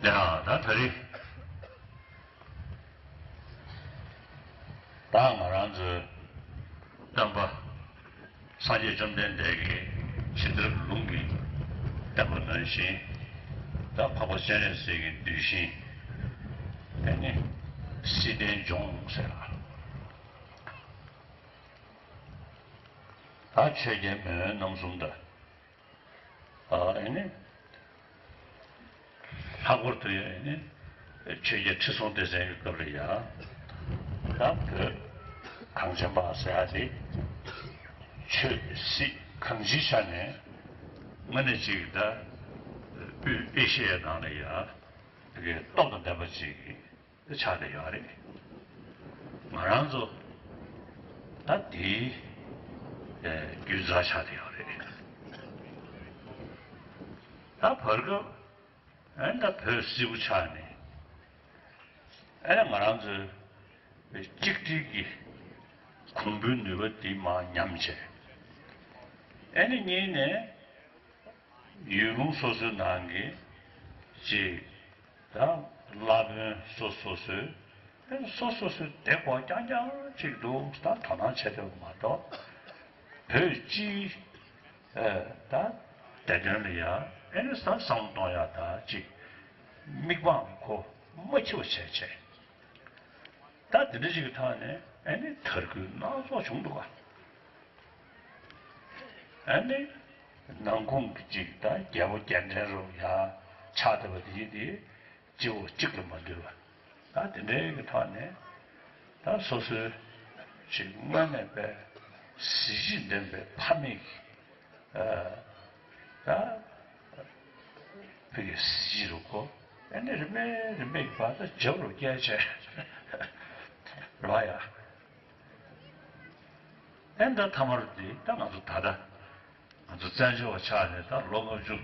ཡ་ད་ད་རེས་ད་ང་རང་ཚོའི་སྟོན་པ་སངས་རྒྱས་བཅོམ་ལྡན་འདས་ཀྱི་ ཕྱི་དར་ལུང་གིས་བསྟན་པ་ནང་བཞིན། ད་འཕགས་པ་སྤྱན་རས་གཟིགས་ཀྱི་གདུལ་ཞིང་། ཨ་ནི་བསིལ་ལྡན་ལྗོངས་ཟེར་བ། ད་ཆོས་རྒྱལ་མེས་དབོན་རྣམ་གསུམ་དང་། ཨ་ནི། ལྷག་པར་དུ་ཡང་ནི་ཆོས་རྒྱལ་ཁྲི་སྲོང་ལྡེ་བཙན་གྱི་སྐབས་ལ་ཡང་། ད་བོད་གངས་ཅན་པ་ཟེར་ཡ་དེ། ཆོས་སྲིད་གང་ཅིའི་ཆ་ནས་དངོས་གནས་ཅིག་ད་དབུས་ཨེ་ཤི་ཡའི་ནང་ལ་ཡང་དེ་གའི་སྟོབས་དང་ལྡན་པ་ཅིག་ཆགས་བསྡད་ཡོད་རེད། ང་རང་ཚོ་ད་དེའི་རྒྱུད་རྩ་ཆགས་བསྡད་ཡོད་རེད། ད་བར་སྐབས་ཨ་ནི་ད་བོད་བསིལ་པོ་ཆགས་ནས། ཨ་ནི་ང་རང་ཚོའི་གཅིག་སྒྲིལ་གྱི་གོང་བུའི་ནུས་པ་འདི་མར་ཉམས་བྱས། ཨ་ནི་གཉིས་ནས་ཡུལ་ལུང་སོ་སོའི་ནང་གི་ཅིག་ད་བླ་དཔོན་སོ་སོ་སོའི་ཨ་ནི་སོ་སོ་སོའི་བདེ་སྐོར་རྐྱང་རྐྱང་ཅིག་འདུག་ད་དོ་སྣང་བྱེད་ཐུབ་པ་མ་གཏོགས། བོད་སྤྱིའི་ཨ་ད་བདེ་དོན་ལ་ཡ་ཨེ་ནི་ས་བསམ་བློ་གཏོང་ཡ་ད་ཅིག་མིག་དཔང་ཁོ་མ་འཁྱེར་བ་བྱས་བྱས། ད་དེ་འདྲ་ཞིག་གི་ཐོག་ནས་ཨེ་ནི་དར་རྒུད་སྣ་ཚོགས་བྱུང་འདུག་ག་ཨེ་ནི་ནང་ཁུངས་ཀྱི་ཅིག་ད་རྒྱལ་པོ་རྒྱལ་ཕྲན་རུ་ཡ་ཆགས་བསྡད་པ་དེ་ཡིན་ཏེ། སྤྱི་བོ་གཅིག་ལ་མ་འདུས་པ། ད་དེ་འདྲའི་གི་ཐོག་ནས་ད་སོ་སོའི་ཞིག་དངོས་གནས་པའི་གཟི་བརྗིད་ལྡན་པའི་ཕ་མེས་ཀྱི་ཨ་ད་ཕ་གི་གཟི་བརྗིད་རུ་གོ་ཨེ་ནི་རིམ་པས་རིམ་པས་ཀྱི་བར་ད་རྒྱབ་རུ་བསྐྱལ་བྱས་རེད་བ་ཡ། ཨེ་ད་ཐ་མར་དེ་ད་ང་ཚོ་ད་ལྟ། ང་ཚོ་བཙན་བྱོལ་བ་ཆགས་ནས་ད་ལོ་ལྔ་བཅུ་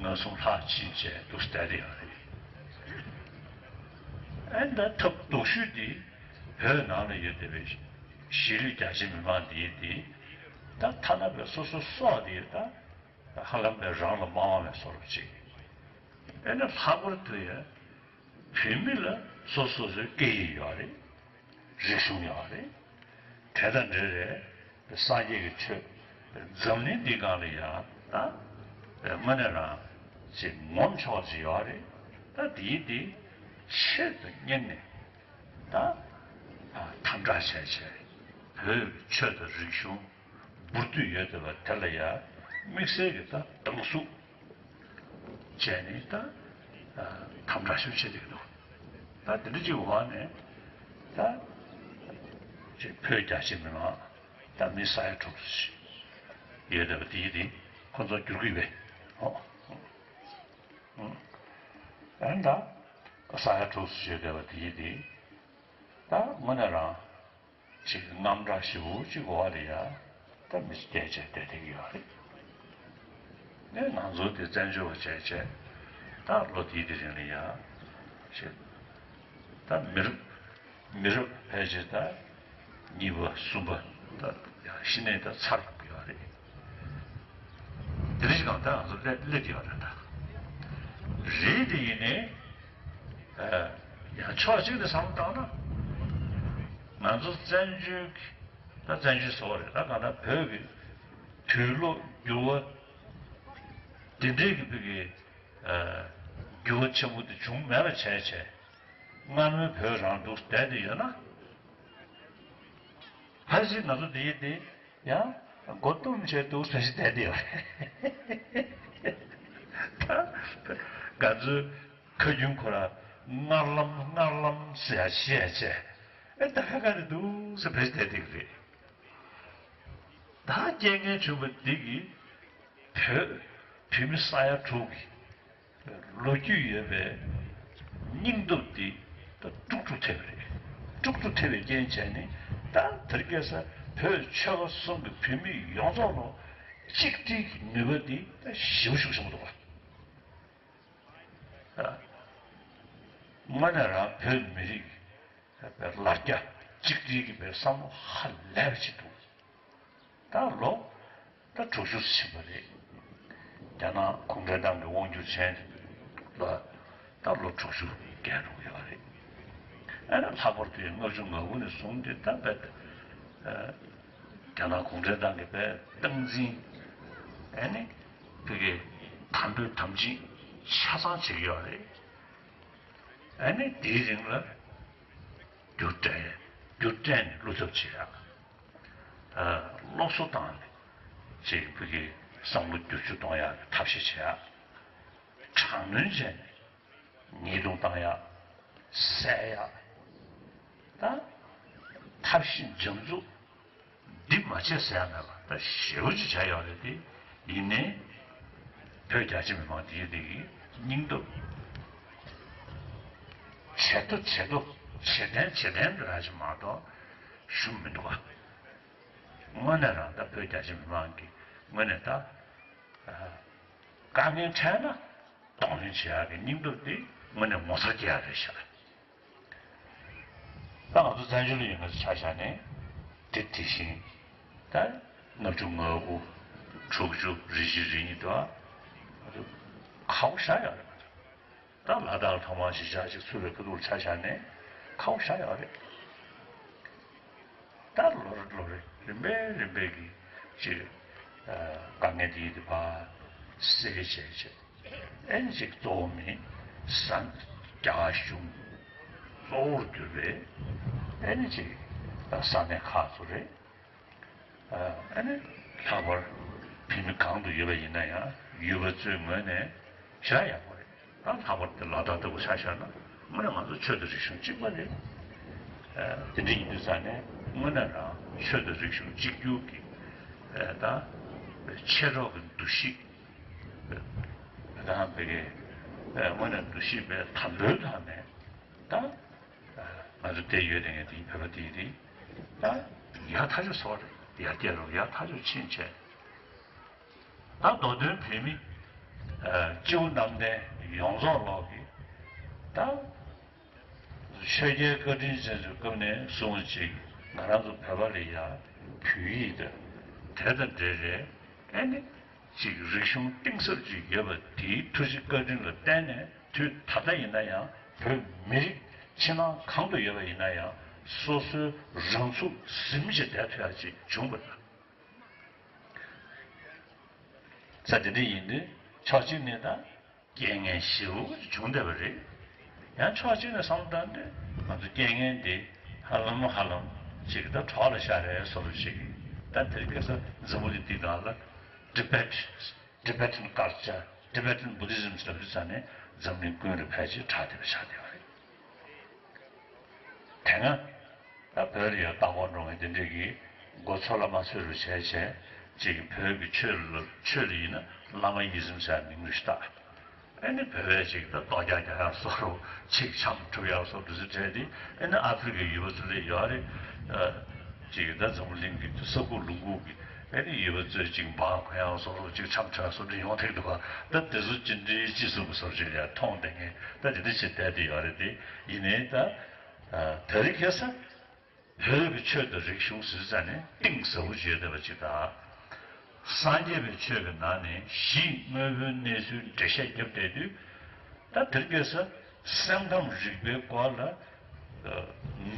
ང་གསུམ་ལྷག་ཕྱིན་བྱས་འདུག་བསྡད་དེ་ཡོད་རེད། ཨེ་ད་ཐབས་སྡུག་ཤོས་འདི་བོད་ནང་ལ་ཡོད་བསྡད་པའི་གཞིས་ལུས་རྒྱ་ཆེ་མི་མང་འདིའི་འདི་ད་ཐ་ན་པའི་སོ་སོ་སྲོག་འདི་ད་ཧ་ལམ་པའི་རང་ལ་མ་དབང་བའི་བཟོ་འདྲ་ཅིག་ཨེ་ན་ལྷག་པར་དུ་ཡང་བོད་མི་ལ་སོ་སོ་སོའི་སྐད་ཡིག་ཡོད་རེད། རིག་གཞུང་ཡོད་རེད། དེ་དང་འབྲེལ་བའི་སངས་རྒྱས་ཀྱི་ཆོས་འཛམ་གླིང་འདིའི་སྒང་ལ་ཡང་ད་དངོས་གནས་རང་ཅིག་ངོམ་ཆོག་ཅིག་ཡོད་རེད། ད་འདིའི་འདི་ཆེད་དུ་གཉེར་ནས་ད་དམ་དྲག་བྱས་བྱས་བོད་ཀྱི་ཆོས་དང་རིག་གཞུང་འབུར་དུ་ཡོད་བསྡད་པ་དེ་ལ་ཡང་དམིགས་བསལ་གྱི་ད་སྡང་ཟུག་བྱས་ནས་ད་དམ་དྲག་ཞིག་བྱེད་ཀྱི་འདུག་ད་དེ་འདྲ་ཅིག་འོག་ནས་ད་ཅིག་བོད་རྒྱ་ཆེ་མི་མང་ད་མི་ས་ཡ་དྲུག་ཅུ་ཡོད་བསྡད་པ་དེའི་དེ་ཁོ་ཚོ་བསྒྱུར་གྱི་ཡོད་པས། ཨོ། ཨན་ད་ས་ཡ་དྲུག་ཅུ་ཡོད་བསྡད་པ་དེའི་དེ་ད་དངོས་གནས་རང་ཅིག་རྔམ་དྲག་ཞེ་པོ་ཅིག་འོག་ལ་ཡ་ད་མི་སྐད་ཆ་བསྡད་བསྡད་ཀྱི་ཡོད་རེད། ནས་ང་ཚོ་དེ་བཙན་བྱོལ་བ་བྱས་བྱས་ད་ལོ་དེའི་དེ་རིང་ལ་ཡ་ཞེ་ད་མི་རབས་མི་རབས་ཕལ་ཆེར་ད་གཉིས་པ་གསུམ་པ་ད་ཡ་གཞི་ནས་ད་ཚར་ཡོད་རེད། དེ་རིང་གང་ལྟར་ང་ཚོ་སླེབས་སླེབས་ཡོད་རེད་ད། རེད་དེ་ཡིན་ནའི། ཡང་ཕྱོགས་གཅིག་ནས་བསམ་བློ་བཏང་ན། ང་ཚོ་བཙན་བྱོལ་གྱི་ད་བཙན་བྱོལ་ཟེར་བ་རེད་ད་གང་ལྟར་བོད་ཀྱི་དུས་ལོ་འགྱུར་བ་དེ་འདྲའི་གི་བོད་ཀྱི་འགྱུར་བ་ཆེན་པོ་དེ་བྱུང་མེད་པ་བྱས་བྱས་སྔར་མེད་བོད་རང་འདུག་བསྡད་དེ་ཡོད་ན། ཕལ་ཆེར་ང་ཚོ་འདི་ཡིན་ཏེ་ཡང་མགོ་བཏུམ་བྱས་འདུག་ཟེར་ཞིག་བསྡད་དེ་ཡོད་རེད། ང་ཚོའི་ཁ་རྒྱུན་ཁོ་ར་སྔར་ལམ་སྔར་ལམ་ཟེར་ཡ་བཤད་བྱས་ཨེ་ད་ཁ་ཁ་རེད་འདུག་ཟེར་བས་བསྡད་དེ་རེད། ད་རྐྱེན་ངན་བྱུང་བ་འདི་གིས་བོད་བོད་མི་ས་ཡ་དྲུག་གི་ལོ་རྒྱུས་ཡོད་པའི་སྙིང་སྟོབས་འདི་ད་དཀྲུག་དཀྲུག་ཐེབས་པ་རེད། དཀྲུག་དཀྲུག་ཐེབས་པའི་རྐྱེན་བྱས་ནས་ད་དེར་སྐྱེས་ས་བོད་ཆོལ་ཁ་གསུམ་གྱི་བོད་མི་ཡོངས་རྫོགས་ལ་གཅིག་སྒྲིལ་གྱི་ནུས་པ་འདི་ད་ཞེ་པོ་ཞིག་བྱུང་འདུག་པ། དངོས་གནས་རང་བོད་མི་རིགས་ལ་རྒྱ་གཅིག་སྒྲིལ་གྱི་བའི་བསམ་བློ་ཧ་ལས་པ་ཅིག་འདུག་ད་ལོ་ད་དྲུག་ཅུ་ཕྱིན་པ་རེད། རྒྱ་ནག་གུང་ཁྲན་ཏང་གི་དབང་སྒྱུར་བྱས་ལ་ད་ལོ་དྲུག་ཅུ་བརྒལ་འགྲོ་གི་ཡོད་རེད། ཨ་ནི་ལྷག་པར་དུ་ལྔ་བཅུ་ང་དགུ་ནས་བཟུང་སྟེ་ད་བས་རྒྱ་ནག་གུང་ཁྲན་ཏང་གི་བས་སྟངས་འཛིན་ཨ་ནི་ ཕ་གིའི་དམ་པོའི་དམ་ཅན་ཆ་ཚང་བྱེད་ཀྱི་ཡོད་རེད། ཨ་ནི་དེའི་རིང་ལ་རྒྱུ་སྤྲད། རྒྱུ་སྤྲད་ནས་བླུ་ཐབས་བྱེད་ཡག་ཨ། སློབ་གསོ་བཏང་ནས་ཅིག་ཕ་གིའི་བསམ་བློ་བསྒྱུར་བཅོས་གཏོང་ཡག་གི་ཐབས་ཤེས་བྱེད་ཡག་དྲག་གནོན་བྱས་ནས་ཉེས་རྡུང་བཏང་ཡག་བསད་ཡག་ད་ཐབས་ཤེས་འཇམ་རྩུབ་འདི་མ་བྱས་ཟེར་ཡག་མེད་པ། ད་ཞེ་པོ་ཅིག་བྱས་ཡོད་རེད་དེ། ཡིན་ནའི་བོད་རྒྱ་ཆེ་མི་མང་འདིའི་རིགས་ཀྱི་སྙིང་སྟོབས་ཇེ་མཐོ་ཇེ་མཐོ་ཇེ་བརྟན་ཇེ་བརྟན་དུ་རག་ཅིག་མ་གཏོགས་ཞུམ་མི་འདུག་ག་དངོས་གནས་རང་ད་བོད་རྒྱ་ཆེ་མི་མང་གི་ངོས་ནས་ད་དཀའ་ངལ་འཕྲད་ན་གདོང་ལེན་བྱེད་ཡག་གི་སྙིང་སྟོབས་དེ་དངོས་གནས་ངོ་མཚར་སྐྱེ་ཡག་རེད་ཤག་ད་ང་ཚོ་བཙན་བྱོལ་ལ་ཡོད་མཁན་ཚོ་ཆ་བཞག་ནས་དེ་དེ་བཞིན་ད་ལྔ་བཅུ་ང་དགུ་དྲུག་ཅུ་རེ་བཞི་རེ་གཉིས་དུ་ང་ཚོ་ཁག་པོ་ཞེ་དྲག་ཡོད་རེད། ད་ལ་དྭགས་ལ་ཐོག་མར་གཞིས་ཆགས་ཤིག་ཚུགས་པའི་ཁ་ཐུག་ལ་ཆ་བཞག་ནས་ཁག་པོ་ཞེ་དྲག་ཡོད་རེད། ད་ལོ་རེ་ལོ་རེ་རིམ་པས་རིམ་པས་ཀྱིས་ཅིག་དཀའ་ངལ་དེ་ཡི་དེ་ཕར་སེལ་བྱས་བྱས། ཨེ་ནི་ཅིག་གཙོ་བོ་མི་ས་རྒྱ་གཞུང་གཙོ་བོར་གྱུར་པའི་ཨེ་ནི་ཅིག་ས་གནས་ཁག་ཚོ་རེད། ཨེ་ནི་ལྷག་པར་བོད་མི་གང་དུ་ཡོད་པ་ཡིན་ན་ཡང་ཡུལ་པ་ཚོའི་ངོས་ནས་ཞེ་དྲག་ཡག་པོ་རེད། ད་ལྷག་པར་དུ་ལ་དྭགས་ལྟ་བུ་ཆ་བཞག་ན་དངོས་གནས་ང་ཚོ་ཆོས་དང་རིག་གཞུང་གཅིག་པ་རེད། དེ་འདྲ་ཡིན་དུས་ཙང་ནས་དངོས་གནས་རང་ཆོས་དང་རིག་གཞུང་གཅིག་གྱུར་གྱི་ད་མཆེད་གྲོགས་ཀྱི་འདུ་ཤེས། དང་བོད་ཀྱི་དངོས་གནས་འདུ་ཤེས་པའི་དམ་པོའི་ཐོག་ནས་ད་ང་ཚོ་བསྡད་ཡོད་དེ་ངས་དེ་བོད་པ་དེ་དེ་ད་ཡག་ཐག་ཆོད་སོང་རེད། ཡར་རྒྱས་རུ་ཡག་ཐག་ཆོད་ཕྱིན་ཆད་ད་མདོ་དོན་བོད་མི་སྤྱི་བོ་གནམ་བསྟན་ཡོངས་རྫོགས་ལོག་གི་ད། ཆོས་རྒྱལ་བཀའ་དྲིན་ཅན་ཚོའི་སྐབས་ནས་བཟུང་ཅིག་ང་རང་ཚོ་བོད་པ་ལ་ཡ་བོད་ཡིག་དང་དེ་དང་འབྲེལ་རེད། ཨེ་ནི་ཅིག་རིག་གཞུང་གཏིང་ཟབ་ཅིག་ཡོད་པ་དེའི་ཐུགས་རྗེ་བཀའ་དྲིན་ལ་བརྟེན་ནས་དུས་ད་ལྟ་ཡིན་ན་ཡང་བོད་མི་རིགས་ཕྱི་ནང་གང་དུ་ཡོད་པ་ཡིན་ན་ཡང་སོ་སོའི་རང་ཚུགས་ཟིན་བྱས་བསྡད་ཐུབ་ཡག་ཅིག་བྱུང་བ་རེད། ས་དེ་འདྲ་ཡིན་དུས་ཕྱོགས་གཅིག་ནས་ད་རྐྱེན་ངན་ཞེ་པོ་བྱུང་བསྡད་པ་རེད། ཡང་ཕྱོགས་གཅིག་ནས་བསམ་བློ་བཏང་དུས་ང་ཚོ་རྐྱེན་ངན་འདི་ཧ་ལམ་ཧ་ལམ་ཅིག་ད་གྲོགས་ལ་ཤར་རེ་བཟོ་འདྲ་ཅིག་ད་དེ་རིང་ཁ་སང་འཛམ་བུ་གླིང་འདི་ནང་ལ་Tibet Tibetan culture, Tibetan Buddhism ཟེར་དུས་ཙང་ནས་འཛམ་གླིང་ཀུན་ལ་ཕལ་ཆེར་གྲགས་བསྡད་པ་ཆགས་བསྡད་པ་རེད། དེ་སྔ་ད་བོད་ལ་ཡང་ལྟ་སྐོར་འགྲོ་མཁན་དེ་འདྲས་ཀྱིས་མགོ་ཚོད་ལ་མ་ཚོད་རུ་བྱས་བྱས་ཅིག་བོད་ཀྱི་ཆོས་ལ་ཆོས་ལ་ཡིན་ན་བླ་མ་ཡིད་བཞིན་ཟེར་མིང་རུ་ཞིག་བཏགས། ཨེ་ནི་བོད་པས་ཅིག་ད་རྡོ་རྒྱག་རྒྱག་ཡག་བཟོ་འདྲ་ཅིག་འཆམ་འཁྲུག་ཡག་བཟོ་འདྲ་ཟེར་བྱས་ཏེ་ཨེ་ནི་ཨ་ཧྥེ་རི་ཁའི་ཡུལ་པ་ཚོ་ལ་ཡོད་རེད། ཅིག་ད་འཛམ་བུ་གླིང་གི་ས་ཁུག་ལུང་ཁུག་གི་ཨེ་ནི་ཡུལ་པ་ཚོས་ཅིག་འབག་གོན་ཡག་བཟོ་འདྲ་ཅིག་འཆམ་འཁྲུག་ཡག་བཟོ་འདྲ་ཡོང་ཐེངས་འདུག་ག་ད་དེ་ཚོ་ཅི་འདྲའི་སྤྱི་ཚོགས་ཀྱི་བཟོ་འདྲ་ཅིག་ལ་མཐོང་བསྡད་མཁན་ད་དེ་འདྲ་ཞིག་བསྡད་དེ་ཡོད་རེད་དེ། ཡིན་ནའི་ད་ད་རེས་ཁ་སང་བོད་ཀྱི་ཆོས་དང་རིག་གཞུང་ཟེར་ཙང་ནས་གཏིང་ཟབ་པོ་ཅིག་ཡོད་བསྡད་པ་ཅིག་དང་། སངས་རྒྱས་པའི་ཆོས་ཀྱི་ནང་ནས་གཞི་དངོས་པོའི་གནས་ཚུལ་འགྲེལ་བཤད་བརྒྱབ་བསྡད་དུས། ད་དེར་ཁ་སང་སེམས་ཁམས་རིག་པའི་སྐོར་ལ་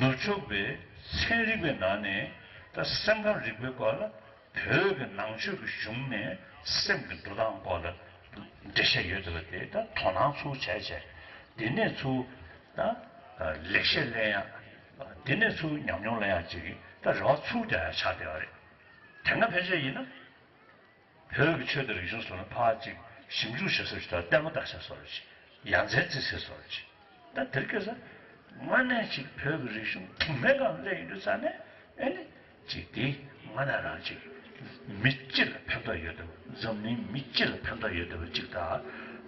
ནུབ་ཕྱོགས་པའི་ཚན་རིག་པའི་ནང་ནས་ད་སེམས་ཁམས་རིག་པའི་སྐོར་ལ་བོད་ཀྱི་ནང་ཆོས་ཀྱི་གཞུང་ནས་སེམས་ཀྱི་འགྲོ་སྟངས་སྐོར་ལ་འགྲེལ་བཤད་ཡོད་བསྡད་པ་དེ་ད་དོ་སྣང་ཚུར་བྱས་བྱས། དེ་ནས་ཚུར་ད་ལེགས་བཤད་ལེན་ཡག་དེ་ནས་ཚུར་ཉམས་མྱོང་ལེན་ཡག་ཅིག་གི་ད་རེ་བ་ཚུར་རྒྱག་ཡག་ཆགས་བསྡད་པ་རེད། དེ་སྔ་ཕལ་ཆེར་ཡིན་ན། བོད་ཀྱི་ཆོས་དང་རིག་གཞུང་སོགས་ལ་ཕར་ཅིག་ཞིབ་འཇུག་བྱེད་ས་ཞིག་དང་ལྟད་མོ་ལྟ་ས་བཟོ་འདྲ་ཅིག་ཡ་མཚན་རྩི་ས་བཟོ་འདྲ་ཅིག་ད་དེར་ཁ་སང་དངོས་གནས་ཅིག་བོད་ཀྱི་རིག་གཞུང་དེང་མེད་ཀྱང་སླེབས་ཡོང་དུས་ཙང་ནས་ཨེ་ནི་ཅིག་དེ་དངོས་གནས་རང་ཅིག་མི་སྤྱི་ལ་ཕན་ཐོགས་ཡོད་བསྡད་པ། འཛམ་གླིང་མི་སྤྱི་ལ་ཕན་ཐོགས་ཡོད་བསྡད་པ་ཅིག་དང་།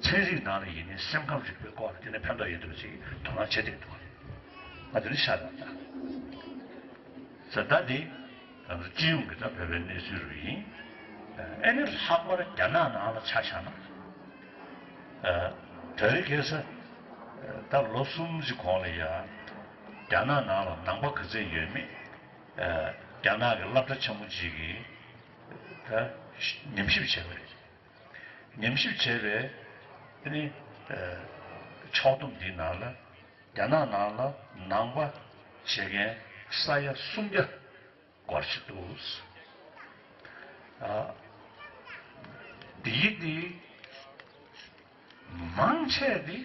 ཚན་རིག་ནང་ལ་ཡིན་ནའི་སེམས་ཁམས་རིག་པའི་སྐོར་ལ་དེ་ནས་ཕན་ཐོགས་ཡོད་བསྡད་པ་ཅིག་དོ་སྣང་བྱེད་བསྡད་འདུག་ང་དེ་ནས་ཤར་ལ་ད། ས་ད་འདི་ང་ཚོ་སྤྱི་ཡོངས་ཀྱི་ད་བོད་པའི་གནས་ཚུལ་རུ་ཡིན། ཨེ་ནི་ལྷག་པར་རྒྱ་ནག་ནང་ལ་ཆ་བཞག་ན། ཨ་ད་རེས་ཁ་སང་ད་ལོ་གསུམ་གྱི་གོང་ལ་ཡ་རྒྱ་ནག་ནང་ལ་ནང་པ་ག་ཚད་ཡོད་མེད། ཨ་རྒྱ་ནག་གི་སློབ་གྲྭ་ཆེན་མོ་གཅིག་གིས་ད་ཉམས་ཞིབ་བྱས་པ་རེད། ཉམས་ཞིབ་བྱས་པའི་ཨ་ནི་ཨ་ཕྱོགས་བསྡོམས་འདིའི་ནང་ལ། རྒྱ་ནག་ནང་ལ་ནང་པ་བྱེད་མཁན་ས་ཡ་སུམ་བརྒྱ་སྐོར་ཞིག་འདུག་ཨ་ དེ་ཡི་དེ་མང་ཆེ་དེ་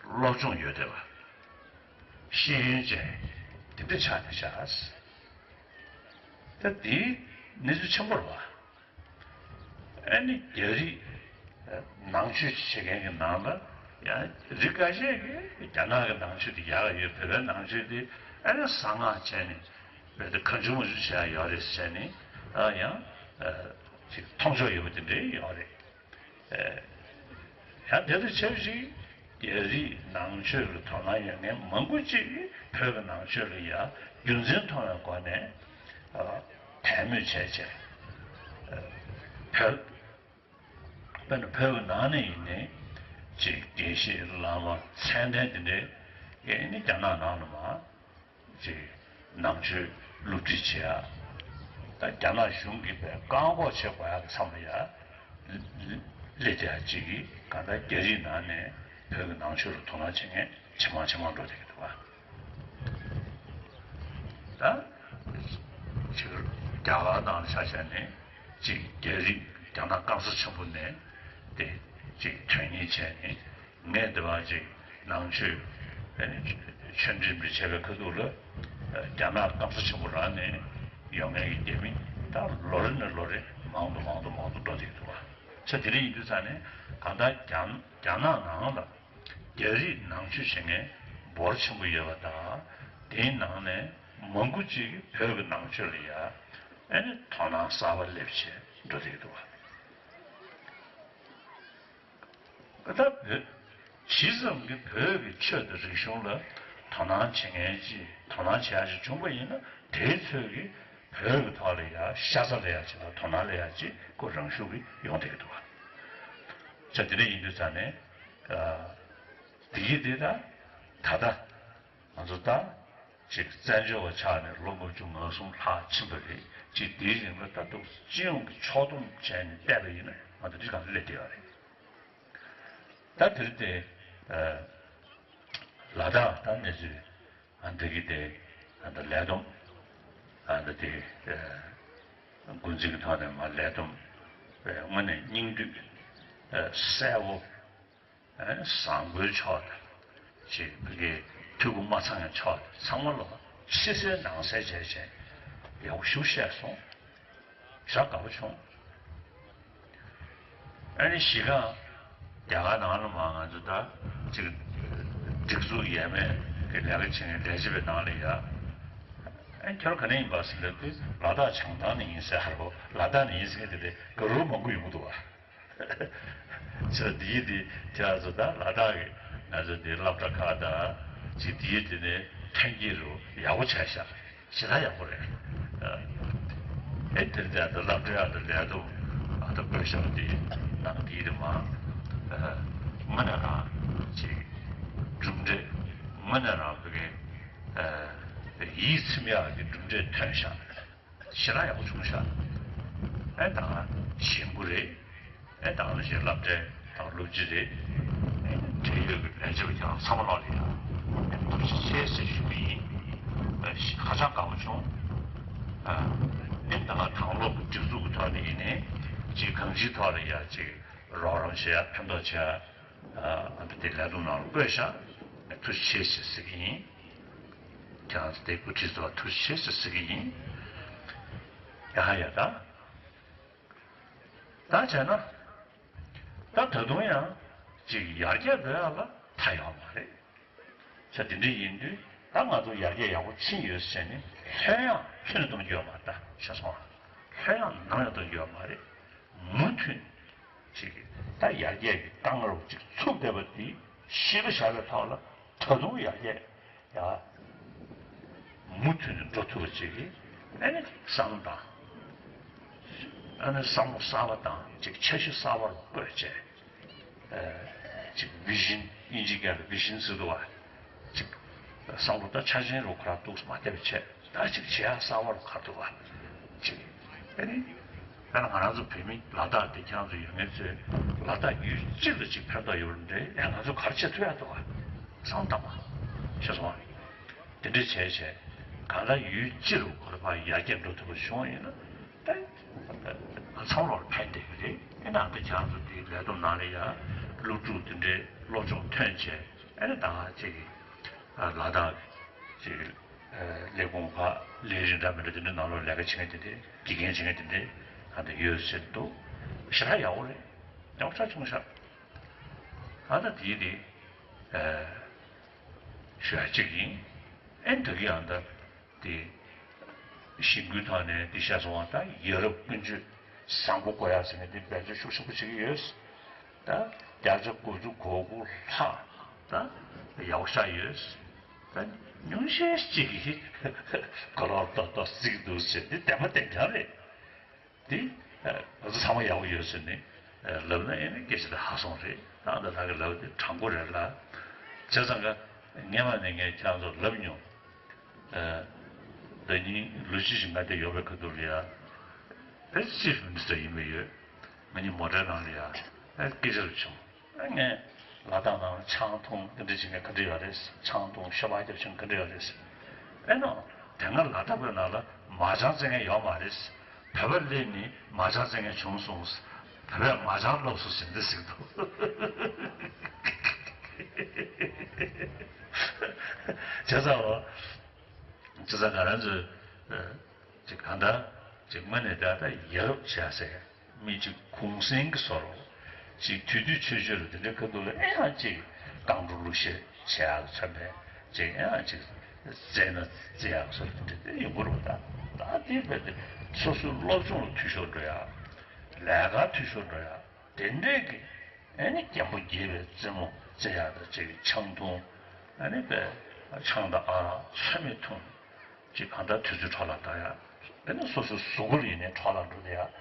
སློབ་སྦྱོང་ཡོད་བསྡད་པ། ཤེས་ཡོན་ཅན་དེ་འདྲ་ཆགས་ནས་བཞག་ད་དེའི་གནས་ཚུལ་ཆེན་པོ་རེད་བ། ཨ་ནི་རྒྱ་རིགས་ནང་ཆོས་བྱེད་མཁན་གྱི་ནང་ལ་ཡང་རིགས་འགའ་ཤས་ཀྱིས་རྒྱ་ནག་གི་ནང་ཆོས་དེ་ཡག་ཡོད། བོད་པའི་ནང་ཆོས་དེ་ཨ་ནི་གསང་སྔགས་བྱས་ནས་བོད་དེ་གང་བྱུང་མང་བྱུང་བྱས་ཡོད་རེད་ཟེར་ནས་ཨ་ཡང་ཅིག་མཐོང་ཕྱོགས་ཡོད་པ་དེ་འདྲ་ཡོད་རེད། ཡང་དེ་དང་ཆབས་ཅིག་རྒྱ་རིགས་ནང་ཆོས་ལ་དོ་སྣང་ཡོད་མཁན་མང་པོ་ཅིག་བོད་ཀྱི་ནང་ཆོས་ལ་ཡང་རྒྱུ་མཚན་མཐོང་བའི་སྒོ་ནས་དད་མོས་བྱས་བྱས་བོད་དཔེར་ན་བོད་ཀྱི་ནང་ནས་ཡིན་ནའི་ཅིག་དགེ་བཤེས་བླ་མ་མཚན་ལྡན་དེ་འདྲའི་ཡིན་ནི་རྒྱ་ནག་ནང་ལ་མ། ཅིག་ནང་ཆོས་སློབ་ཁྲིད་བྱེད་ཡ། ད་རྒྱ་ནག་གཞུང་གིས་བཀག་འགོག་བྱེད་དགོས་ཡ་གི་མཚམས་ལ་ཡ་སླེབས་བསྡད་ཡ་ཅིག་གིས་གང་ལྟར་རྒྱ་རིགས་ནང་ནས་བོད་ཀྱི་ནང་ཆོས་ལ་དོ་སྣང་བྱེད་མཁན་ཇེ་མང་ཇེ་མང་འགྲོ་བསྡད་ཀྱི་འདུག་བ། ད་ཅིག་རྒྱ་གར་ནང་ལ་ཆ་བཞག་ནས་ཅིག་རྒྱ་རིགས་རྒྱ་ནག་སྐམ་ས་ཆེན་པོ་ནས་དེ་ཅིག་དོན་གཉེར་བྱས་ནས། ངས་འདི་བ་ཅིག་ནང་ཆོས་ཆོས་འབྲེལ་མི་བྱས་པའི་ཁ་ཐུག་ལ་རྒྱ་ནག་སྐམ་ས་ཆེན་པོ་རང་ནས་ཡོང་མཁན་གྱི་རྒྱ་མི་ད་ལོ་རེ་ནས་ལོ་རེ་མང་དུ་མང་དུ་མང་དུ་འགྲོ་བསྡད་འདུག་བ། ཆ་དེ་རིང་ཡིན་དུས་ཙང་ནས་གང་ལྟར་རྒྱ་རྒྱ་ནག་ནང་ལ་རྒྱ་རིགས་ནང་ཆོས་བྱེད་མཁན་འབོར་ཆེན་པོ་ཡོད་པ་དང་དེའི་ནང་ནས་མང་པོ་ཅིག་བོད་ཀྱི་ནང་ཆོས་ལ་ཡ་ཨ་ནི་དོ་སྣང་གསར་པ་སླེབས་བྱས་འགྲོ་བསྡད་འདུག་བ། ད་བོད་ཇི་ཙམ་གྱི་བོད་ཀྱི་ཆོས་དང་རིག་གཞུང་ལ་དོ་སྣང་བྱེད་མཁན་ཅིག་དོ་སྣང་བྱེད་ཡ་ཞིག་བྱུང་པ་ཡིན་ན་དེའི་ཚོད་ཀྱིས་བོད་ཀྱི་ཐོག་ལ་ཡ་ཤ་ཚ་ལ་ཡ་ཅིག་དང་དོ་སྣང་ལ་ཡ་ཅིག་ཁོ་རང་ཤུགས་ཀྱིས་ཡོང་བསྡད་ཀྱི་འདུག་བ། ཆ་དེ་འདྲ་ཡིན་དུས་ཙང་ནས་འདི་ཡིན་དེ་ད་ད་ལྟ་ང་ཚོ་ད་ཅིག་བཙན་བྱོལ་བ་ཆགས་ནས་ལོ་ལྔ་བཅུ་ང་གསུམ་ལྷག་ཕྱིན་པ་རེད། ཅིག་དེའི་རིང་ལ་ད་དུང་སྤྱི་ཡོངས་ཀྱི་ཕྱོགས་བསྡོམས་བྱས་ནས་བལྟས་པ་ཡིན་ན་ང་ཚོ་འདི་གང་སླེབས་བསྡད་ཡོད་རེད། ད་དེར་དེ་ལ་དྭགས་ད་གནས་ཚུལ་ཨ་འདི་གི་དེ་ཨ་ད་ལས་བསྡོམས་ཨ་ད་དེ་འགོ་འཛིན་གྱི་ཐོག་ནས་མ་ལས་བསྡོམས་དངོས་གནས་སྙིང་བསྡུས་གསལ་བོ། བཟང་པོའི་ཕྱོགས་དང་། ཅེས་ཕ་གིའི་འཐུས་སྒོ་མ་ཚང་བའི་ཕྱོགས་དང་ཚང་མ་ལ་ཕྱི་གསལ་ནང་གསལ་བྱས་བྱས་ཡག་པོ་ཞིག་བཤད་སོང་། ཞེ་དྲག་དགའ་པོ་བྱུང་། ཨ་ནི་གཞི་གང་རྒྱ་གར་ནང་ལ་མ་ང་ཚོ་ད་ཅིག་སྒྲིག་འཛུགས་ཡས་མས་ཀྱི་ལས་ཀ་བྱེད་མཁན་ལས་བྱེད་པའི་ནང་ལ་ཡ། ཨ་ཁྱོད་ག་ནས་ཡིན་པ་ཟེར་ལབ་དུས་ལ་དྭགས་བྱང་ཐང་ནས་ཡིན་ཟེར་ཧ་རོ། ལ་དྭགས་ནས་ཡིན་ཟེར་མཁན་དེ་དེ་དགའ་རབ་མང་པོ་ཡོང་གི་འདུག་བ། ཚོ་འདིའི་འདི་ཁྱེད་རང་ཚོ་ད་ལ་དྭགས་ཀྱི་ང་ཚོ་འདི་སློབ་གྲྭ་ཁག་དང་ཅིག་འདིའི་འདི་ནས་ཐོན་སྐྱེད་རུ་ཡག་པོ་བྱས་ཤག་ཞེ་དྲག་ཡག་པོ་རེད། ཨེ་དེར་དེ་ད་སློབ་གྲྭའི་ཨ་ད་ལས་དོན་ཨ་ད་བཀོད་ཤག་འདི་ནང་འདིའི་འདི་མ་དངོས་གནས་རང་ཅིག་གྲུབ་འབྲས་དངོས་གནས་རང་བོད་ཀྱི་ཡིད་ཚིམ་ཡག་གི་གྲུབ་འབྲས་ཐོན་ཤག་ཞེ་དྲག་ཡག་པོ་བྱུང་ཤག་ཨེ་ད་ཞན་གོ་རེད། ཨེ་ད་ནང་བཞིན་སློབ་གྲྭའི་དང་སློབ་སྤྱི་རེད། ཨེ་འབྲེལ་ཡོད་ཀྱི་ལས་བྱེད་པ་ཁྱེད་རང་ཚང་མ་ལོག་ལ་ཡ་ཨེ་ཐུགས་རྗེ་ཆེ་ཟེར་ཞུ་གི་ཡིན། ཨེ་ཧ་ཅང་དགའ་པོ་བྱུང་། ཨེ་ད་དང་སློབ་ཀྱི་སྒྲིག་འཛུགས་ཀྱི་ཐོག་ནས་ཡིན་ནའི་ཅིག་གང་ཅིའི་ཐོག་ལ་ཡ་ཅིག་རོགས་རམ་བྱེད་ཡ་ཕན་ཐོགས་བྱེད་ཡ། ཨ་ད་དེ་ལས་དོན་ནང་ལ་བཀོད་ཤག་ཐུགས་རྗེ་ཆེ་ཟེར་གྱི་ཡིན། ཁྱེད་རང་ཚོ་དེ་འགོ་ཁྲིད་ཚོ་ལ་ཐུགས་རྗེ་ཆེ་ཟེར་གྱི་ཡིན། ཡ་ཧ་ཡ་ད། ད་བྱས་ན། ད་ད་དུང་ཡང་ཅིག་ཡར་རྒྱས་འགྲོ་ཡག་ལ་མཐའ་ཡོད་མ་རེད། ཆ་དེ་འདྲ་ཡིན་དུས་ད་ང་ཚོ་ཡར་རྒྱས་ཡག་པོ་ཕྱིན་ཡོད་ཟེར་ནས་ལྷོད་ཡངས་ཁྱོན་ནས་གཏོང་རྒྱུ་ཡོད་མ་རེད། ད་ཤེས་སོང་ཨ། ལྷོད་ཡངས་ནམ་ཡང་གཏོང་རྒྱུ་ཡོད་མ་རེད། མུ་མཐུད་ཅིག་ད་ཡར་རྒྱས་ཀྱི་རྐང་རོ་ཅིག་ཚུགས་བསྡད་པ་དེ་གཞི་རུ་བཞག་པའི་ཐོག་ལ་ད་དུང་ཡར་རྒྱས་ཡ་མུ་མཐུད་ནས་འགྲོ་ཐུབ་པ་ཅིག་གིས་ཨ་ནི་བསམ་བློ་དང་། ཨ་ནི་བསམ་བློ་གསར་པ་དང་ཅིག་འཆར་གཞི་གསར་པ་ལ་བཀོད་བྱས། ཅིག་བི་ཤིན་དབྱིན་ཇི་སྐད་ལ་བི་ཤིན་ཟེར་འདུག་བ། ཅིག་བསམ་བློ་ད་འཆར་ཅན་རུ་ཁ་ར་ཏོག་ཙམ་མ་བསྡད་པ་བྱས། ད་ཅིག་བྱེད་ཡག་གསར་པ་རུ་ཁ་འདུག་བ། ཅིག་ཨ་ནི་ད་ང་རང་ཚོ་བོད་མི་ལ་དྭགས་འདི་ཁྱེད་རང་ཚོ་ཡོད་མཁན་ཚོས་ལ་དྭགས་ཡུལ་གཅིག་ལ་ཅིག་ཕན་ཐོགས་ཡོད་རེད་འདྲ། ཡང་ང་ཚོ་ག་རེ་བྱེད་ཐུབ་ཡག་འདུག་བ། བསམ་བློ་བཏང་བ། ཤེས་སོང་བ། དེ་འདྲ་བྱས་བྱས་གང་ལྟར་ཡུལ་སྤྱི་རུ་ཁོ་ར་ཕར་ཡར་རྒྱས་འགྲོ་ཐུབ་པ་བྱུང་བ་ཡིན་ན་ད་ང་ཚང་མ་ལ་ཕན་བདེ་གི་རེད། ཨེ་ནང་དུ་ཁྱེད་ཚོ་དེའི་ལས་བསྡོམས་ནང་ལ་ཡ་སློབ་ཕྲུག་དེ་འདྲའི་སློབ་སྦྱོང་ཐོན་བྱས། ཨེ་ནི་ད་ཅིག་ལ་དྭགས་ཅིག་ལས་ཁུངས་ཁག་ལས་རིགས་འདྲ་མི་འདྲ་དེ་འདྲའི་ནང་ལོགས་ལས་ཀ་བྱེད་མཁན་དེ་འདྲའི་དགེ་རྒན་བྱེད་མཁན་དེ་འདྲའི་ད་ལྟ་ཡོད་ཟེར་འདུག་ཞེ་དྲག་ཡག་པོ་རེད། ཡག་པོ་ཆགས་བྱུང་ཤག་ཨ་ད་དེའི་དེ་ཞུ་ཡ་གཅིག་ཡིན། ཨེ་ད་གི་ཨ་ད། དེ་ཞིང་ཁུལ་ཐོག་ནས་དེ་བཤད་སོང་བ་དང་། ཡ་རབས་ཀུན་སྤྱོད་བཟང་པོ་དགོས་ཡ་ཟེར་ནས་དེ་འབད་བརྩོན་ཤུགས་ཆེན་པོ་བྱེད་ཀྱི་ཡོད། ད་བརྒྱ་ཆ་དགུ་བཅུ་གོ་དགུ་ལྷག་ད་ཡག་པོ་ཆགས་ཡོད། ད་ཉུང་ཤས་ཅིག་གིས་གོ་ལོག་ཏོག་ཏོག་རྩིག་འདུག་ཟེར། འདི་བདེན་པ་བདེན་རྐྱང་རེད། དེ་ང་ཚོ་ཚང་མ་ཡག་པོ་ཡོད་ཟེར་ནས་ལབ་ན། ཨེ་ནི་སྐད་ཆ་དེ་ཧ་སོང་རེད། ད་ད་ལྟ་གི་ལབ་དེ་དྲང་པོ་རེད་ལ། བྱས་ཙང་ཀ་སྔས་མ་ནས་ངས་ཁྱེད་ཚོར་ལབ་མྱོང་། ཟླ་ཉིན་ལོ་གཅིག་ཞིག་ང་དེ་ཡོད་པའི་ཁ་ཐུག་ལ་ཡ་ཕལ་ཆེར་མི་ཚོ་ཡིན་པ་ཡོད། ང་གཉིས་མོ་ཊའི་ནང་ལ་ཡ་ཨེ་སྐད་ཆ་ལབ་བྱུང་། ཨེ་ངས་ལ་དྭགས་ནང་ཆང་འཐུང་དེ་འདྲ་བྱེད་མཁན་ག་འདྲ་ཡོད་རེད། ཆང་འཐུང་ཤོ་སྦག་རྒྱབ་བྱེད་མཁན་ག་འདྲ་ཡོད་རེད། ཨེ་ནོ། དེ་སྔ་ལ་དྭགས་པའི་ནང་ལ་མ་ཅང་བཙལ་མཁན་ཡོད་མ་རེད། བོད་པ་སླེབས་ནས་མ་ཅང་བཙལ་མཁན་བྱུང་སོང་། བོད་པས་མ་ཅང་བསླབས་སོང་ཟེར་འདི་ཟེར་གི་འདུག་བྱས་ཙང་འོ། བྱས་ཙང་ང་རང་ཚོས་ཅིག་གང་ལྟར་ཅིག་དངོས་གནས་ད་ལྟ་ཡ་རབས་བྱས་ཟེར། མི་གཅིག་གུང་སེང་གི་བཟོ་འདྲ་ཅིག་དུས་དུས་ཆོས་ཆོས་ལ་དེ་འདྲའི་ཁ་ཐུག་ལ་ཨེ་ཡང་ཅིག་རྐང་བྲོ་གླུ་གཞས་བྱེད་ཡག་མཚོན་པས་ཅིག་ཨེ་ཡང་ཅིག་རྩེད་ན་རྩེ་ཡག་བཟོ་འདྲ་དེ་འདྲ་ཡོང་གི་རེད་པ། ད་ད་དེ་བས་ཏེ་སོ་སོའི་སློབ་སྦྱོང་ལ་འཐུས་ཤོར་འགྲོ་ཡག་ལས་ཀར་འཐུས་ཤོར་འགྲོ་ཡག་དེ་འདྲའི་གི་ཨེ་ནི་རྒན་པོ་དགྱེས་པའི་རྩེད་མོ་རྩེ་ཡག་དང་ཅིག་ཆང་འཐུང་། ཨེ་ནི་པའི་ཆང་དང་ཨ་རག་ཚོད་མེད་འཐུང་། ཅིག་གང་ལྟར་དུས་ཚོད་འཕྲོ་བརླག་གཏོང་ཡ། དཔེར་ན་སོ་སོའི་གཟུགས་པོ་ལ་ཡིན་ནའི་འཕྲོ་བརླག་འགྲོ་བསྡད་ཡ།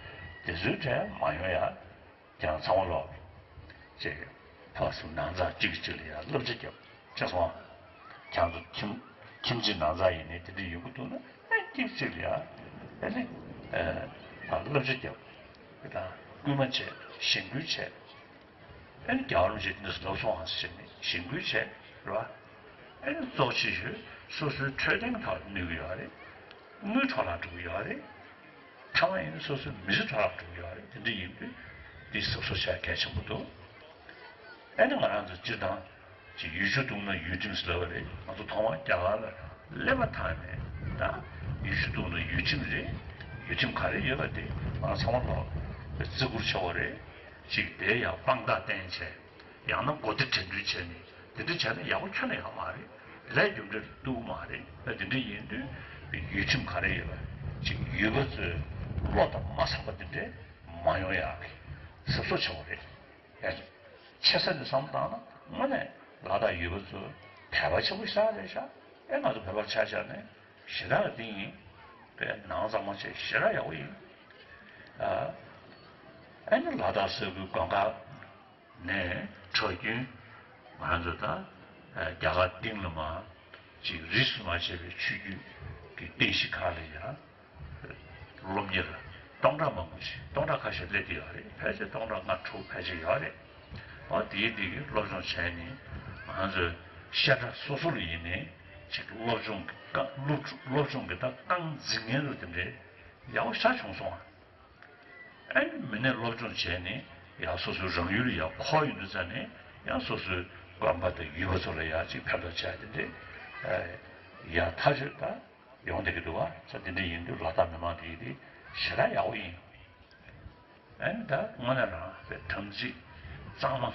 དེ་ཚོའི་གྲས་མ་ཡོང་ཡ། ཀྱང་ཚང་མ་ལོག་ཅིག་ཕར་ཚུར་ནང་ཚང་གཅིག་གིས་གཅིག་ལ་ཡ་བསླབ་བྱ་རྒྱབ་ཆགས་སོང་ཨ། ཁྱེད་ཚོ་ཁྱིམ་ཁྱིམ་གཅིག་ནང་ཚང་ཡིན་ནའི་དེ་འདྲ་ཡོང་གི་འདུག་ན། ཨེ་གཅིག་གཅིག་ལ་ཡ་ཨེ་ནི་ཨེ་བསླབ་བྱ་རྒྱབ། དེ་དང་སྐུལ་མ་བྱས། གཞེན་སྐུལ་བྱས། ཨེ་ནི་རྒྱལ་བ་རིན་པོ་ཆེ་འདི་འདྲ་ལབ་སོང་ཨ་ཟེར་ནས་གཞེན་སྐུལ་བྱས་རེད་བ། ཨེ་ནི་གཙོ་ཆེ་ཤོས་སོ་སོའི་འཕྲོད་བསྟེན་ཐོག་གནོད་ཀྱི་ཡོད་རེད། དངུལ་འཕྲོ་བརླག་འགྲོ་གི་ཡོད་རེད། ཐ་མ་ཡིན་ན་སོ་སོའི་མི་ཚེ་འཕྲོ་བརླག་འགྲོ་གི་ཡོད་རེད། དེ་འདྲ་ཡིན་དུས་འདི་གཟབ་གཟབ་བྱ་གལ་ཆེན་པོ་འདུག་ཨེ་ནི་ང་རང་ཚོ་སྤྱིར་བཏང་ཅིག་ཡུལ་ཆུ་བཏུང་ན་ཡུལ་ཁྲིམས་ཟེར་ལབ་པ་རེད། ང་ཚོ་ཐོག་མར་རྒྱ་གར་ལ་སླེབས་པ་ཐག་ནས་ད་ཡུལ་ཆུ་བཏུང་ན་ཡུལ་ཁྲིམས་རེད། ཡུལ་ཁྲིམས་ག་རེ་ཡོད་པ་དེ་ང་ཚང་མ་ལོག་བརྩི་བཀུར་ཆེ་བོ་རེད། ཅིག་དེ་ཡང་དཔང་རྟགས་བསྟན་བྱས། ཡང་ན་མགོ་རྟིང་སྦྲེལ་མཐུད་བྱས་ནས་དེ་འདྲ་བྱས་ན་ཡག་པོ་ཁྱོན་ནས་ཡོད་མ་རེད། ལས་རྒྱུ་འབྲས་ལ་ཐུག་གི་མ་རེད། ཨ་དེ་འདྲ་ཡིན་དུས་ཡུལ་ཁྲིམས་ག་རེ་ཡོད་པ་ཅིག་ཡུལ་པ་ཚོའི་བློ་དང་མ་འཚམ་པ་དེ་འདྲ་མ་ཡོང་ཡག་གི་གཟབ་གཟབ་བྱེད་དགོས་རེད། ཡ། ཆེ་ས་ནས་བསམ་བློ་བཏང་ན་དངོས་གནས་ལ་དྭགས་ཡུལ་པ་ཚོ་དད་པ་ཆེན་པོ་ཞེ་དྲག་རེད་ཤག་ཨེ་ང་ཚོ་བོད་པར་ཆ་བཞག་ནས་ཞེ་དྲག་གི་སྟེང་ཡིན། དཔེ་ནང་གཙང་མ་བྱས་ཞེ་དྲག་ཡག་པོ་ཡིན། ཨ་ཨེ་ནི་ལ་དྭགས་ས་ཁུལ་དགོན་ཁག་ནས་གྲྭ་རྒྱུན་ང་རང་ཚོ་དང་རྒྱ་གར་སྟེང་ལ་མ་ཅིག་རིས་སུ་མ་ཆད་པའི་ཆོས་བརྒྱུད་ཀྱི་རྟེན་གཞི་ཁག་ལ་ཡང་སློབ་གཉེར་སྟོང་ཕྲག་མང་པོ་ཞིག་སྟོང་ཕྲག་ཁ་ཤས་སླེབས་བསྡད་ཡོད་རེད། ཕལ་ཆེར་སྟོང་ཕྲག་ལྔ་དྲུག་ཕལ་ཆེར་ཡོད་རེད། འོ་དེའི་དེ་གི་སློབ་སྦྱོང་བྱས་ནས་ང་ཚོས་བཤད་གྲྭ་སོ་སོ་ལ་ཡིན་ནའི་ཅིག་སློབ་སྦྱོང་གི་སློབ་སློབ་སྦྱོང་གི་ད་རྐང་འཛིན་མཁན་རུ་དེ་འདྲའི་ཡག་པོ་ཞེ་དྲག་བྱུང་སོང་ཨ། ཨ་ནི་མི་སྣས་སློབ་སྦྱོང་བྱས་ནས་ཡང་སོ་སོའི་རང་ཡུལ་ལ་ཡང་འཁོར་ཡོང་དུས་ཙ་ནས་ཡང་སོ་སོའི་དགོན་པ་དང་ཡུལ་པ་ཚོ་ལ་ཡང་ཅིག་ཕན་ཐོགས་བྱས་དེ་འདྲའི་ཡག་ཐག་ཆོད་ད་ཡོང་བསྡད་ཀྱི་འདུག་བ། ས་དེ་འདྲ་ཡིན་དུས་ལ་དྭགས་མི་མང་དེ་ཡིན་དེ་ཞེ་དྲག་ཡག་པོ་ཡིན། ཨ་ནི་ད་དངོས་གནས་རང་དཔེ་དམ་ཚིག་གཙང་མ།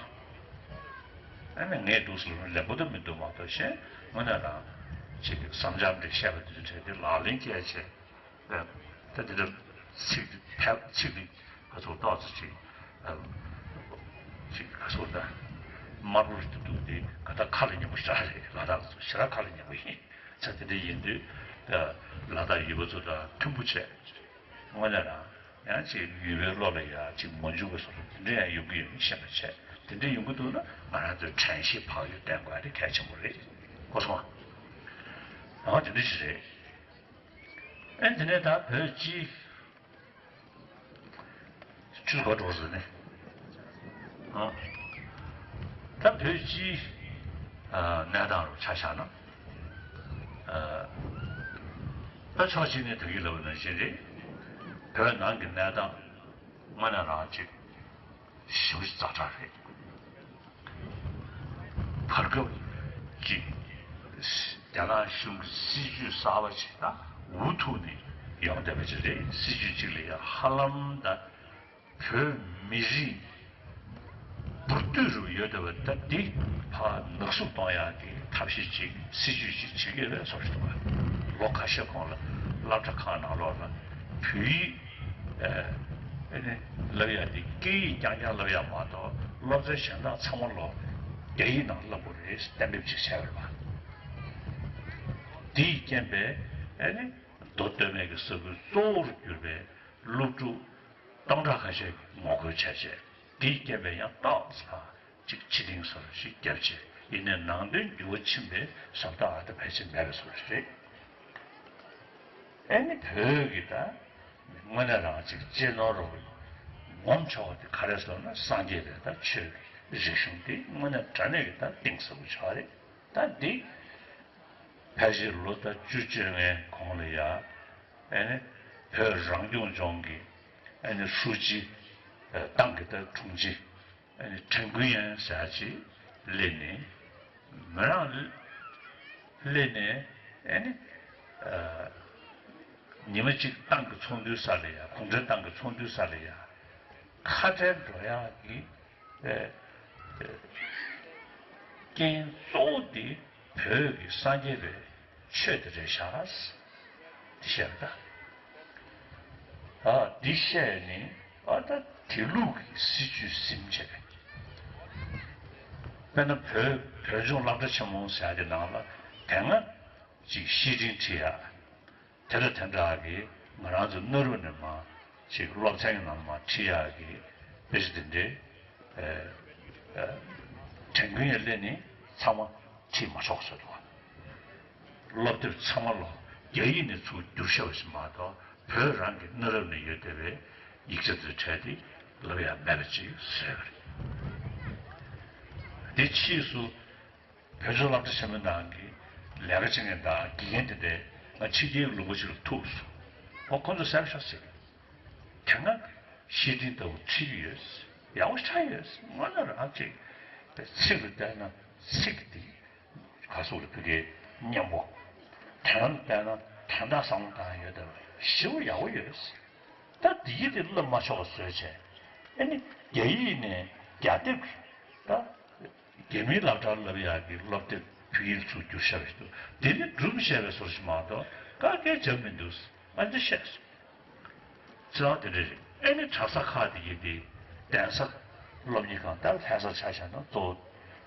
ཨ་ནི་ངས་འདུག་ཟེར་ལ་ལེགས་པོ་ད་མི་འདུག་མ་གཏོགས་གཞན་དངོས་གནས་རང་ཅིག་བསམ་འཆར་འདྲ་བཤད་པ་དེ་ཚོ་དྲན་དེ་ལག་ལེན་བཀལ་བྱས། ད་དེ་འདྲ་ཚིག་དེ་ཕལ་ཚིག་དེ་ག་ཚོད་ཏོག་ཙམ་ཅིག་ཅིག་ག་ཚོད་ད་དམར་པོ་རེད་འདུག་དེ་ག་ད་ཁ་ལ་ཉན་པོ་ཞེ་དྲག་རེད། ལ་དྭགས་ཚོ་ཞེ་དྲག་ཁ་ལ་ཉན་པོ་ཡིན། ས་དེ་འདྲ་ཡིན་དུས་ལ་དྭགས་ཡུལ་པ་ཚོ་དང་མཐུན་པོ་བྱས། དངོས་གནས་རང་ཡང་ཅིག་ཡུལ་པའི་བློ་ལ་ཡ་ཅིག་མ་འཇུག་པའི་བཟོ་འདྲ་དེ་འདྲ་ཡང་ཡོང་གི་ཡོད་མེད་ཤེས་པ་བྱས། དེ་འདྲ་ཡོང་གི་འདུག་ན་ང་རང་ཚོའི་དྲན་ཤེས་བག་ཡོད་བསྟེན་དགོས་ཡ་དེ་གལ་ཆེན་པོ་རེད། གོ་སོང་ཨ། འོ་དེ་འདྲ་ཞིག་རེད། ཨེ་དེ་ནས་ད་བོད་སྤྱིའི་ཆུ་ཚོད་འགྲོ་ཟེར་ནས། ཨ། ད་བོད་སྤྱིའི་གནས་སྟངས་རུ་ཆ་བཞག་ན། ད་ཕྱོགས་གཅིག་ནས་ད་གིན་ལབ་པ་ནང་བཞིན་རེད། བོད་ནང་གི་གནས་སྟངས་དངོས་གནས་རང་ཅིག་ཞེ་པོ་ཅིག་ཛ་དྲག་རེད། བར་སྐབས་ཅིག་རྒྱ་ནག་གཞུང་གི་སྲིད་ཇུས་གསར་པ་ཞིག་ད་འུ་ཐུག་ནས་ཡོང་བསྡད་པ་ཅིག་རེད། སྲིད་ཇུས་གཅིག་ལ་ཡང་ཧ་ལམ་ད་བོད་མི་རིགས་འབུར་དོད་རུ་ཡོད་བསྡད་པ་ད་འདི་ཕར་ནག་བསུབ་གཏོང་ཡག་གི་ཐབས་ཤེས་ཅིག་སྲིད་ཇུས་ཅིག་བྱེད་ཀྱི་ཡོད་པའི་བཟོ་ཞིག་འདུག་ག་ལོ་ཁ་ཤས་གོང་ལ་སློབ་གྲྭ་ཁག་ནང་ལོགས་ལ་བོད་ཡིག་ཨ་ནི་བསླབ་ཡག་དེ་སྐད་ཡིག་རྐྱང་རྐྱང་བསླབ་ཡག་མ་གཏོགས་སློབ་ཚན་གཞན་དག་ཚང་མ་ལོ་རྒྱ་ཡིག་ནང་བསླབ་དགོས་རེད་གཏན་འབེབས་ཅིག་བྱས་པ་རེད་པ། དེ་ཡི་རྐྱེན་པས་ཨ་ནི་མདོ་སྟོད་སྨད་ཀྱི་ས་ཁུལ་གཙོ་བོར་གྱུར་པའི་སློབ་ཕྲུག་སྟོང་ཕྲག་ཁ་ཤས་ངོ་རྒོལ་བྱས་རྗེས་དེའི་རྐྱེན་པས་ཡང་ཏོག་ཙམ་ཅིག་ཕྱིར་འཐེན་སོར་ཞིག་བརྒྱབ་རྗེས་ཡིན་ནའི་ནང་དོན་འགྱུར་བ་ཕྱིན་པའི་བཟོ་ལྟ་བ་དང་ཕལ་ཆེར་མེད་པའི་བཟོ་འདྲ་རེད། ཨེ་ནི་བོད་ཀྱི་ད་དངོས་གནས་རང་ཅིག་གཅེས་ནོར་རུ་ངོམ་ཆོག་པ་དེ་ག་རེ་ཟེར་ན་སངས་རྒྱས་པའི་ད་ཆོས་ཀྱི་རིག་གཞུང་དེ་དངོས་གནས་དྲང་གནས་ཀྱི་ད་གཏིང་ཟབ་པོ་ཆགས་རེད། ད་འདི་ཕལ་ཆེར་ལོ་ད་བཅུ་བཅོ་ལྔའི་གོང་ལ་ཡ་ཨེ་ནི་བོད་རང་སྐྱོང་ལྗོངས་ཀྱི་ཨེ་ནི་ཧྲུའུ་ཅི་ཏང་གི་ད་དྲུང་ཆེ་ཨེ་ནི་ཁྲེན་ཀུན་ཡན་ཟེར་ཅིག་སླེབས་ནས་མི་རང་སླེབས་ནས་ཨེ་ནི་ཉི་མ་གཅིག་ཏང་གི་ཚོགས་འདུའི་ས་ལ་ཡ་གུང་ཁྲན་ཏང་གི་ཚོགས་འདུའི་ས་ལ་ཡ་ཁ་བྲལ་འགྲོ་ཡག་གི་རྐྱེན་གཙོ་བོ་འདི་བོད་ཀྱི་སངས་རྒྱས་པའི་ཆོས་དེ་རེད་ཤག་འདི་བཤད་པ་ད། ཨ་འདི་བཤད་ནི་ཨ་ད་དེ་ལུགས་ཀྱི་སྲིད་ཇུས་ཟིན་བྱས། དཔེར་ན་བོད་བོད་ལྗོངས་སློབ་གྲྭ་ཆེན་མོ་ཟེར་ཡ་དེ་ནང་ལ་དེ་སྔ་ཅིག་བཤེས་སྤྲིང་ཁྲིད་ཡ། དེ་ལ་དེ་འདྲ་གི་ང་རང་ཚོ་གནའ་རབས་ནས་མ་ཅིག་སློབ་ཚན་གྱི་ནང་མ་ཁྲིད་ཡག་གི་དཔེ་ཆ་དེ་འདྲའི་ཨེ་ཨེ་དྲན་ཀུན་ཡང་སླེབས་ནས་ཚང་མ་ཁྲིད་མ་ཆོག་ཟེར་འདུག་སློབ་དེབ་ཚང་མ་ལོ་རྒྱ་ཡིག་ནས་ཚུར་བསྒྱུར་བཞག་པ་ཞིག་མ་གཏོགས་བོད་རང་གི་གནའ་རབས་ནས་ཡོད་བསྡད་པའི་ཡིག་ཆ་དེ་བྲལ་ཏེ་ལབ་ཡག་མེད་པ་ཅིག་བཟོས་པ་རེད། དེ་ཕྱིས་སུ། བོད་ལྗོངས་སློབ་གྲྭ་ཆེན་མོའི་ནང་གི་ལས་ཀ་བྱེད་མཁན་དང་དགེ་རྒན་དེ་འདྲས་ང་ཕྱི་རྒྱལ་གྱི་ལུང་པ་ཞིག་ལ་ཐུག་སོང་། ཨོ་ཁོ་ཚོ་གསལ་པོ་ཤོག་ཟེར། དེ་སྔ་བཤེས་སྤྲིང་ལྟ་བུ་ཁྲིད་ཀྱི་ཡོད། ཡག་པོ་ཆགས་ཡོད། དངོས་གནས་རང་ཅིག་ཚིག་ལ་བལྟས་ན་ཚིག་འདི་ག་སོགས་ལ་ཕ་གིའི་སྙན་པོ། དོན་ལ་བལྟས་ན་དོན་དག་བཟང་པོ་དང་ཡོད་དེ་ཞེ་པོ་ཡག་པོ་ཡོད། ད་འདི་ཡིག་དེ་བསླབ་མ་ཆོག་པ་བཟོས་བྱས། ཨ་ནི་རྒྱ་ཡིག་ནས་རྒྱ་དེབ་ད། རྒྱ་མིའི་སློབ་གྲྭར་བསླབ་ཡག་གི་སློབ་དེབ་བོད་ཡིག་ཚུར་བསྒྱུར་བཞག་པ་ཞིག་འདུག་དེ་ནི་སྒྲུབ་བཤད་པའི་སོར་ཞིག་མ་གཏོགས་ག་གེ་བྱ་མི་འདུག་ཨ་འདི་བཤད་སོང་། རྩ་བ་དེ་འདྲ་རེད། ཨེ་ནི་གྲྭ་ས་ཁག་དེ་ཡིན་ཏེ་གདན་ས་སློབ་གཉེར་ཁང་ད་ལྷ་ས་ཆ་བཞག་ན་གཙོ་བོ་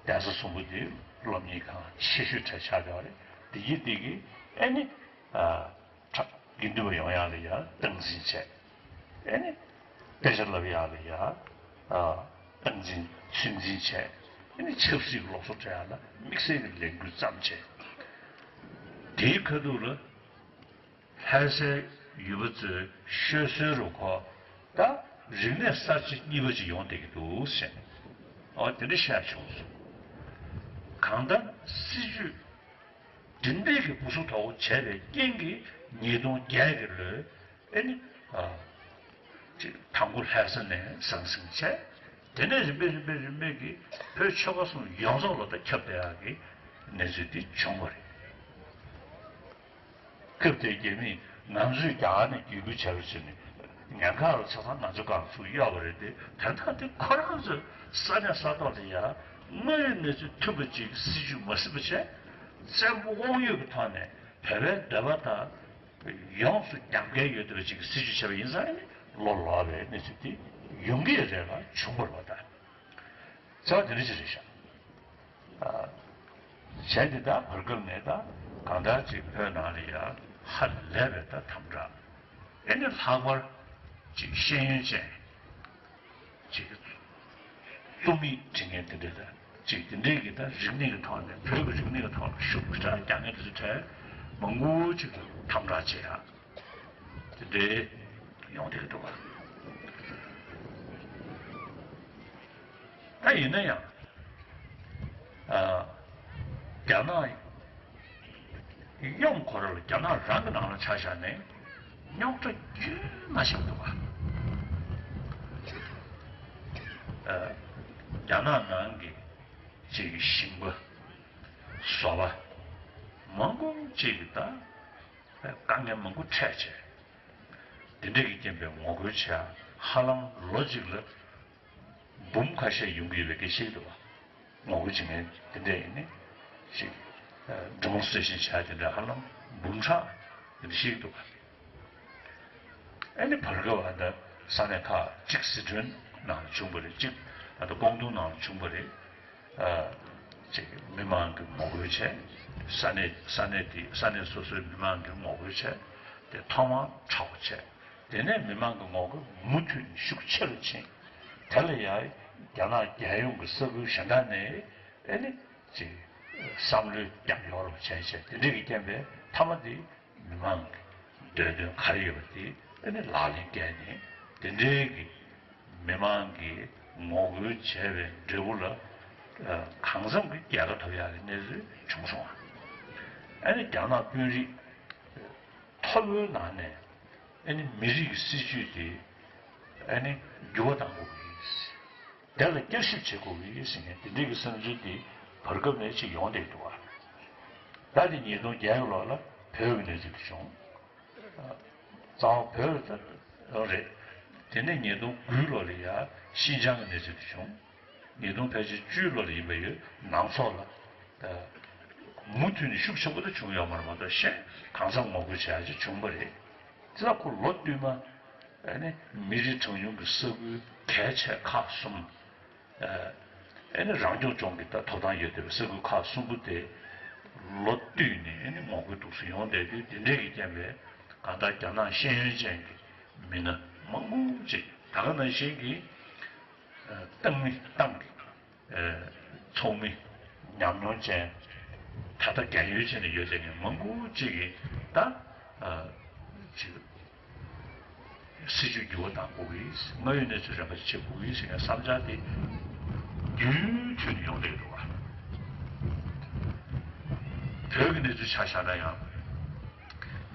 གདན་ས་གསུམ་པོ་དེ་སློབ་གཉེར་ཁང་ཆེ་ཤོས་གྲས་ཆགས་བསྡད་པ་རེད། དེ་ཡིན་ཏེ་གི་ཨེ་ནི་ཨ། དགེ་འདུན་པ་ཡོང་ཡག་ལ་ཡ་སྟངས་འཛིན་བྱས། ཨེ་ནི། དཔེ་ཆ་བསླབ་ཡག་ལ་ཡ། ཨ། སྟངས་འཛིན་ཚོད་འཛིན་བྱས། ཨེ་ནི་ཆབ་སྲིད་ཀྱི་སློབ་གསོ་སྤྲད་ཡག་ལ་དམིགས་བསལ་གྱི་ལས་འགུལ་བརྩམས་བྱས། དེའི་ཁ་ཐུག་ལ། ལྷ་སའི་ཡུལ་པ་ཚོའི་ཤོད་སྲོལ་རུ་ཁོ། ད་རིག་གནས་གསར་བརྗེ་གཉིས་པ་ཅིག་ཡོང་བསྡད་ཀྱི་འདུག་ཟེར། ཨོ་དེ་འདྲ་བཤད་བྱུང་སོང་། གང་ལྟར་སྲིད་ཇུས། སྒྲིམ་པའི་གི་སྤུ་སུ་དོག་པོ་བྱས་པའི་རྐྱེན་གྱིས་ཉིས་སྟོང་བརྒྱད་ཀྱི་ལོའི་ཨེ་ནི་ཨ་ཅིག་དང་པོ་ལྷ་ས་ནས་ཟང་ཟིང་བྱས། དེ་ནས་རིམ་པས་རིམ་པས་རིམ་པས་ཀྱི་བོད་ཆོལ་ཁ་གསུམ་ཡོངས་རྫོགས་ལ་ད་ཁྱབ་བསྡད་ཡག་གི་གནས་ཚུལ་དེ་བྱུང་བ་རེད། སྐབས་དེའི་རྒྱ་མིས་ང་ཚོས་རྒྱ་གར་ནས་བརྒྱུད་སྐུལ་བྱས་པ་བྱས་ནས་ཉེན་ཁ་ལ་ཆ་ཚང་ང་ཚོ་སྒང་ཚུར་གཡར་བ་རེད་དེ། དོན་དག་དེ་ཁོ་རང་ཚོས་ས་གནས་ས་ཐོག་ལ་ཡ་དངོས་ཡོད་གནས་ཚུལ་མཐུན་པ་ཅིག་སྲིད་ཇུས་མ་ཟིན་པ་བྱས། བཙན་པོ་དབང་ཡོད་ཀྱི་ཐོག་ནས་བོད་པའི་འདོད་པ་དང་ཡོངས་སུ་རྒྱབ་འགལ་ཡོད་བསྡད་པ་ཅིག་གི་སྲིད་ཇུས་བྱས་པ་ཡིན་ཙང་ནི་ལོ་ལོག་པའི་གནས་ཚུལ་དེ་ཡོང་གི་རེད་ལ་བྱུང་བ་རེད་པ། ད་རྩ་བ་དེ་འདྲ་ཅིག་རེད་ཤག་ཨ། བྱས་ཏེ་ད་བར་སྐབས་ནས་ད་གང་ལྟར་ཅིག་བོད་ནང་ལ་ཡ་ཧ་ལས་པའི་ད་དམ་དྲག་ཨེ་ནི་ལྷག་པར་ཅིག་ཤེས་ཡོན་ཅན་ཅིག་རྩོམ་ཡིག་འབྲི་མཁན་དེ་འདྲ་ད་ཅིག་དེ་འདྲའི་གི་ད་རིག་གནས་ཀྱི་ཐོག་ནས་བོད་ཀྱི་རིག་གནས་ཀྱི་ཐོག་ལ་ཤུགས་ཆེ་རྒྱག་མཁན་དེ་ཚོ་གྲས་མང་པོ་ཅིག་ལ་དམ་དྲག་བྱེད་ཡ་དེ་འདྲའི་ཡོང་བསྡད་ཀྱི་འདུག་ག་ད་ཡིན་ན་ཡང་། ཨ། རྒྱ་ནག་གཡོམ་ཁོ་ར་ལ་རྒྱ་ནག་རང་གི་ནང་ལ་ཆ་བཞག་ནས་རྙོག་དྲ་རྒྱུན་མ་ཆད་འདུག་ག་རྒྱ་ནག་ནང་གི་ཅིག་ཞིང་པ་བཟོ་པ་མང་པོ་ཅིག་གི་ད་དཀའ་ངལ་མང་པོ་འཕྲད་བྱས། དེ་འདྲས་ཀྱི་རྐྱེན་པས་ངོ་རྒོལ་བྱས་ཧ་ལམ་ལོ་གཅིག་ལ་འབུམ་ཁ་ཤས་ཡོང་གི་ཡོད་པའི་སྐད་ཆ་ཞིག་འདུག་བ། ངོ་རྒོལ་བྱེད་མཁན་དེ་འདྲས་ཡིན་ནི་ཞིག་ཌི་མོན་སི་ཊྲེ་ཤན་བྱས་དེ་འདྲས་ཧ་ལམ་འབུམ་ཕྲག་དེ་འདྲས་ཞིག་འདུག་བ། ཨ་ནི་བར་སྐབས་ཨ་ད་ས་གནས་ཁག་གཅིག་སི་ཁྲོན་ནང་ལ་བྱུང་བ་རེད། གཅིག་ཨ་ད་ཀོང་ཏུང་ནང་ལ་བྱུང་བ་རེད། ཨ་ཅིག་མི་མང་གིས་ངོ་རྒོལ་བྱས། ས་གནས་ས་གནས་དེ་ས་གནས་སོ་སོའི་མི་མང་གིས་ངོ་རྒོལ་བྱས། དེ་ཐོག་མར་དྲག་པོ་བྱས། དེ་ནས་མི་མང་གི་ངོ་རྒོལ་མུ་མཐུད་ནས་ཤུགས་ཆེ་རུ་ཕྱིན། དེ་ལ་ཡང་རྒྱ་ནག་རྒྱལ་ཡོངས་ཀྱི་ས་ཁུལ་གཞན་དག་ནས་ཨ་ནི་ཅིག་བསམ་བློའི་རྒྱབ་སྐྱོར་བྱས་བྱས་དེ་འདྲས་ཀྱི་རྐྱེན་པས་མཐའ་མ་དེ། མི་མང་གི་འདོད་དོན་ག་རེ་ཡོད་པ་དེ་ཨ་ནི་ལག་ལེན་བཀལ་ནས་དེ་འདྲའི་གི་མི་མང་གི་ངོ་རྒོལ་བྱས་པའི་འབྲས་བུ་ལ་ཨ་གང་འཚམ་གྱི་རྒྱལ་ཁ་ཐོབ་ཡག་གི་གནས་ཚུལ་བྱུང་སོང་བ། ཨ་ནི་རྒྱ་ནག་དཔོན་རིགས་མཐོ་པོའི་ནང་ནས་ཨ་ནི་མི་རིགས་ཀྱི་སྲིད་ཇུས་དེ་ཨ་ནི་འགྱུར་བ་གཏང་དགོས་ཀྱི་ཡིན། དེ་ལ་བསྐྱར་ཞིབ་བྱེད་དགོས་ཀྱི་ཡོད་ཟེར་མཁན་དེ་འདྲའི་གི་བསམ་ཚུལ་དེ་བར་སྐབས་ནས་ཅིག་ཡོང་བསྡད་འདུག་བ། ད་དེ་ཉིས་སྟོང་བརྒྱད་ལོ་ལ་བོད་ཀྱི་གནས་ཚུལ་དེ་བྱུང་། རྩ་བ་བོད་ལ་ད་རེད། དེ་ནས་ཉིས་སྟོང་དགུ་ལོ་ལ་ཡ་ཤིན་ཅང་གི་གནས་ཚུལ་དེ་བྱུང་། ཉིས་སྟོང་ཕལ་ཆེར་བཅུ་ལོ་ལ་ཡིན་པ་ཡོད་ནང་སོག་ལ། ད་མུ་མཐུད་ནས་ཤུགས་ཆེན་པོ་ད་བྱུང་ཡོད་མ་རེད་མ་གཏོགས་གཞན་གང་འཚམ་ངོ་རྒོལ་བྱེད་ཡ་ཅིག་བྱུང་བ་རེད། དེ་ལ་ཁོ་ལོ་བསྟུད་མ། ཨ་ནི་མི་རིགས་གྲངས་ཉུང་གི་ས་ཁུལ་གལ་ཆེ་ཁག་གསུམ། ཨ་ནི་རང་སྐྱོང་ལྗོངས་ཀྱི་ད་ཐོབ་ཐང་ཡོད་བསྡད་པའི་ས་ཁུལ་ཁག་གསུམ་པོ་དེ་ལོ་བསྟུད་ནས་ཨ་ནི་ངོ་རྒོལ་འདུག་སེ་ཡོང་བསྡད་དུས་དེ་འདྲས་ཀྱི་རྐྱེན་པས་གང་ལྟར་རྒྱ་ནག་ཤེས་ཡོན་ཅན་གྱི་མི་སྣ་མང་པོ་ཅིག་ད་ག་ནང་བཞིན་གྱི་ཏང་མི་ཏང་གི་ཚོགས་མི་ཉམས་མྱོང་ཅན། ད་ལྟ་རྒན་ཡོལ་ཕྱིན་ནས་ཡོད་བསྡད་མཁན་མང་པོ་ཅིག་གིས་ད་ཅིག་སྲིད་ཇུས་འགྱུར་བ་གཏང་དགོས་ཀྱི། སྔར་ཡོད་གནས་ཚུལ་རན་པ་ཞིག་བྱེད་དགོས་ཀྱི་ཟེར་མཁན་བསམ་འཆར་དེ་རྒྱུན་མཐུད་ནས་ཡོང་བསྡད་འདུག་བ། བོད་ཀྱི་གནས་ཚུལ་ཆ་བཞག་ན་ཡང་།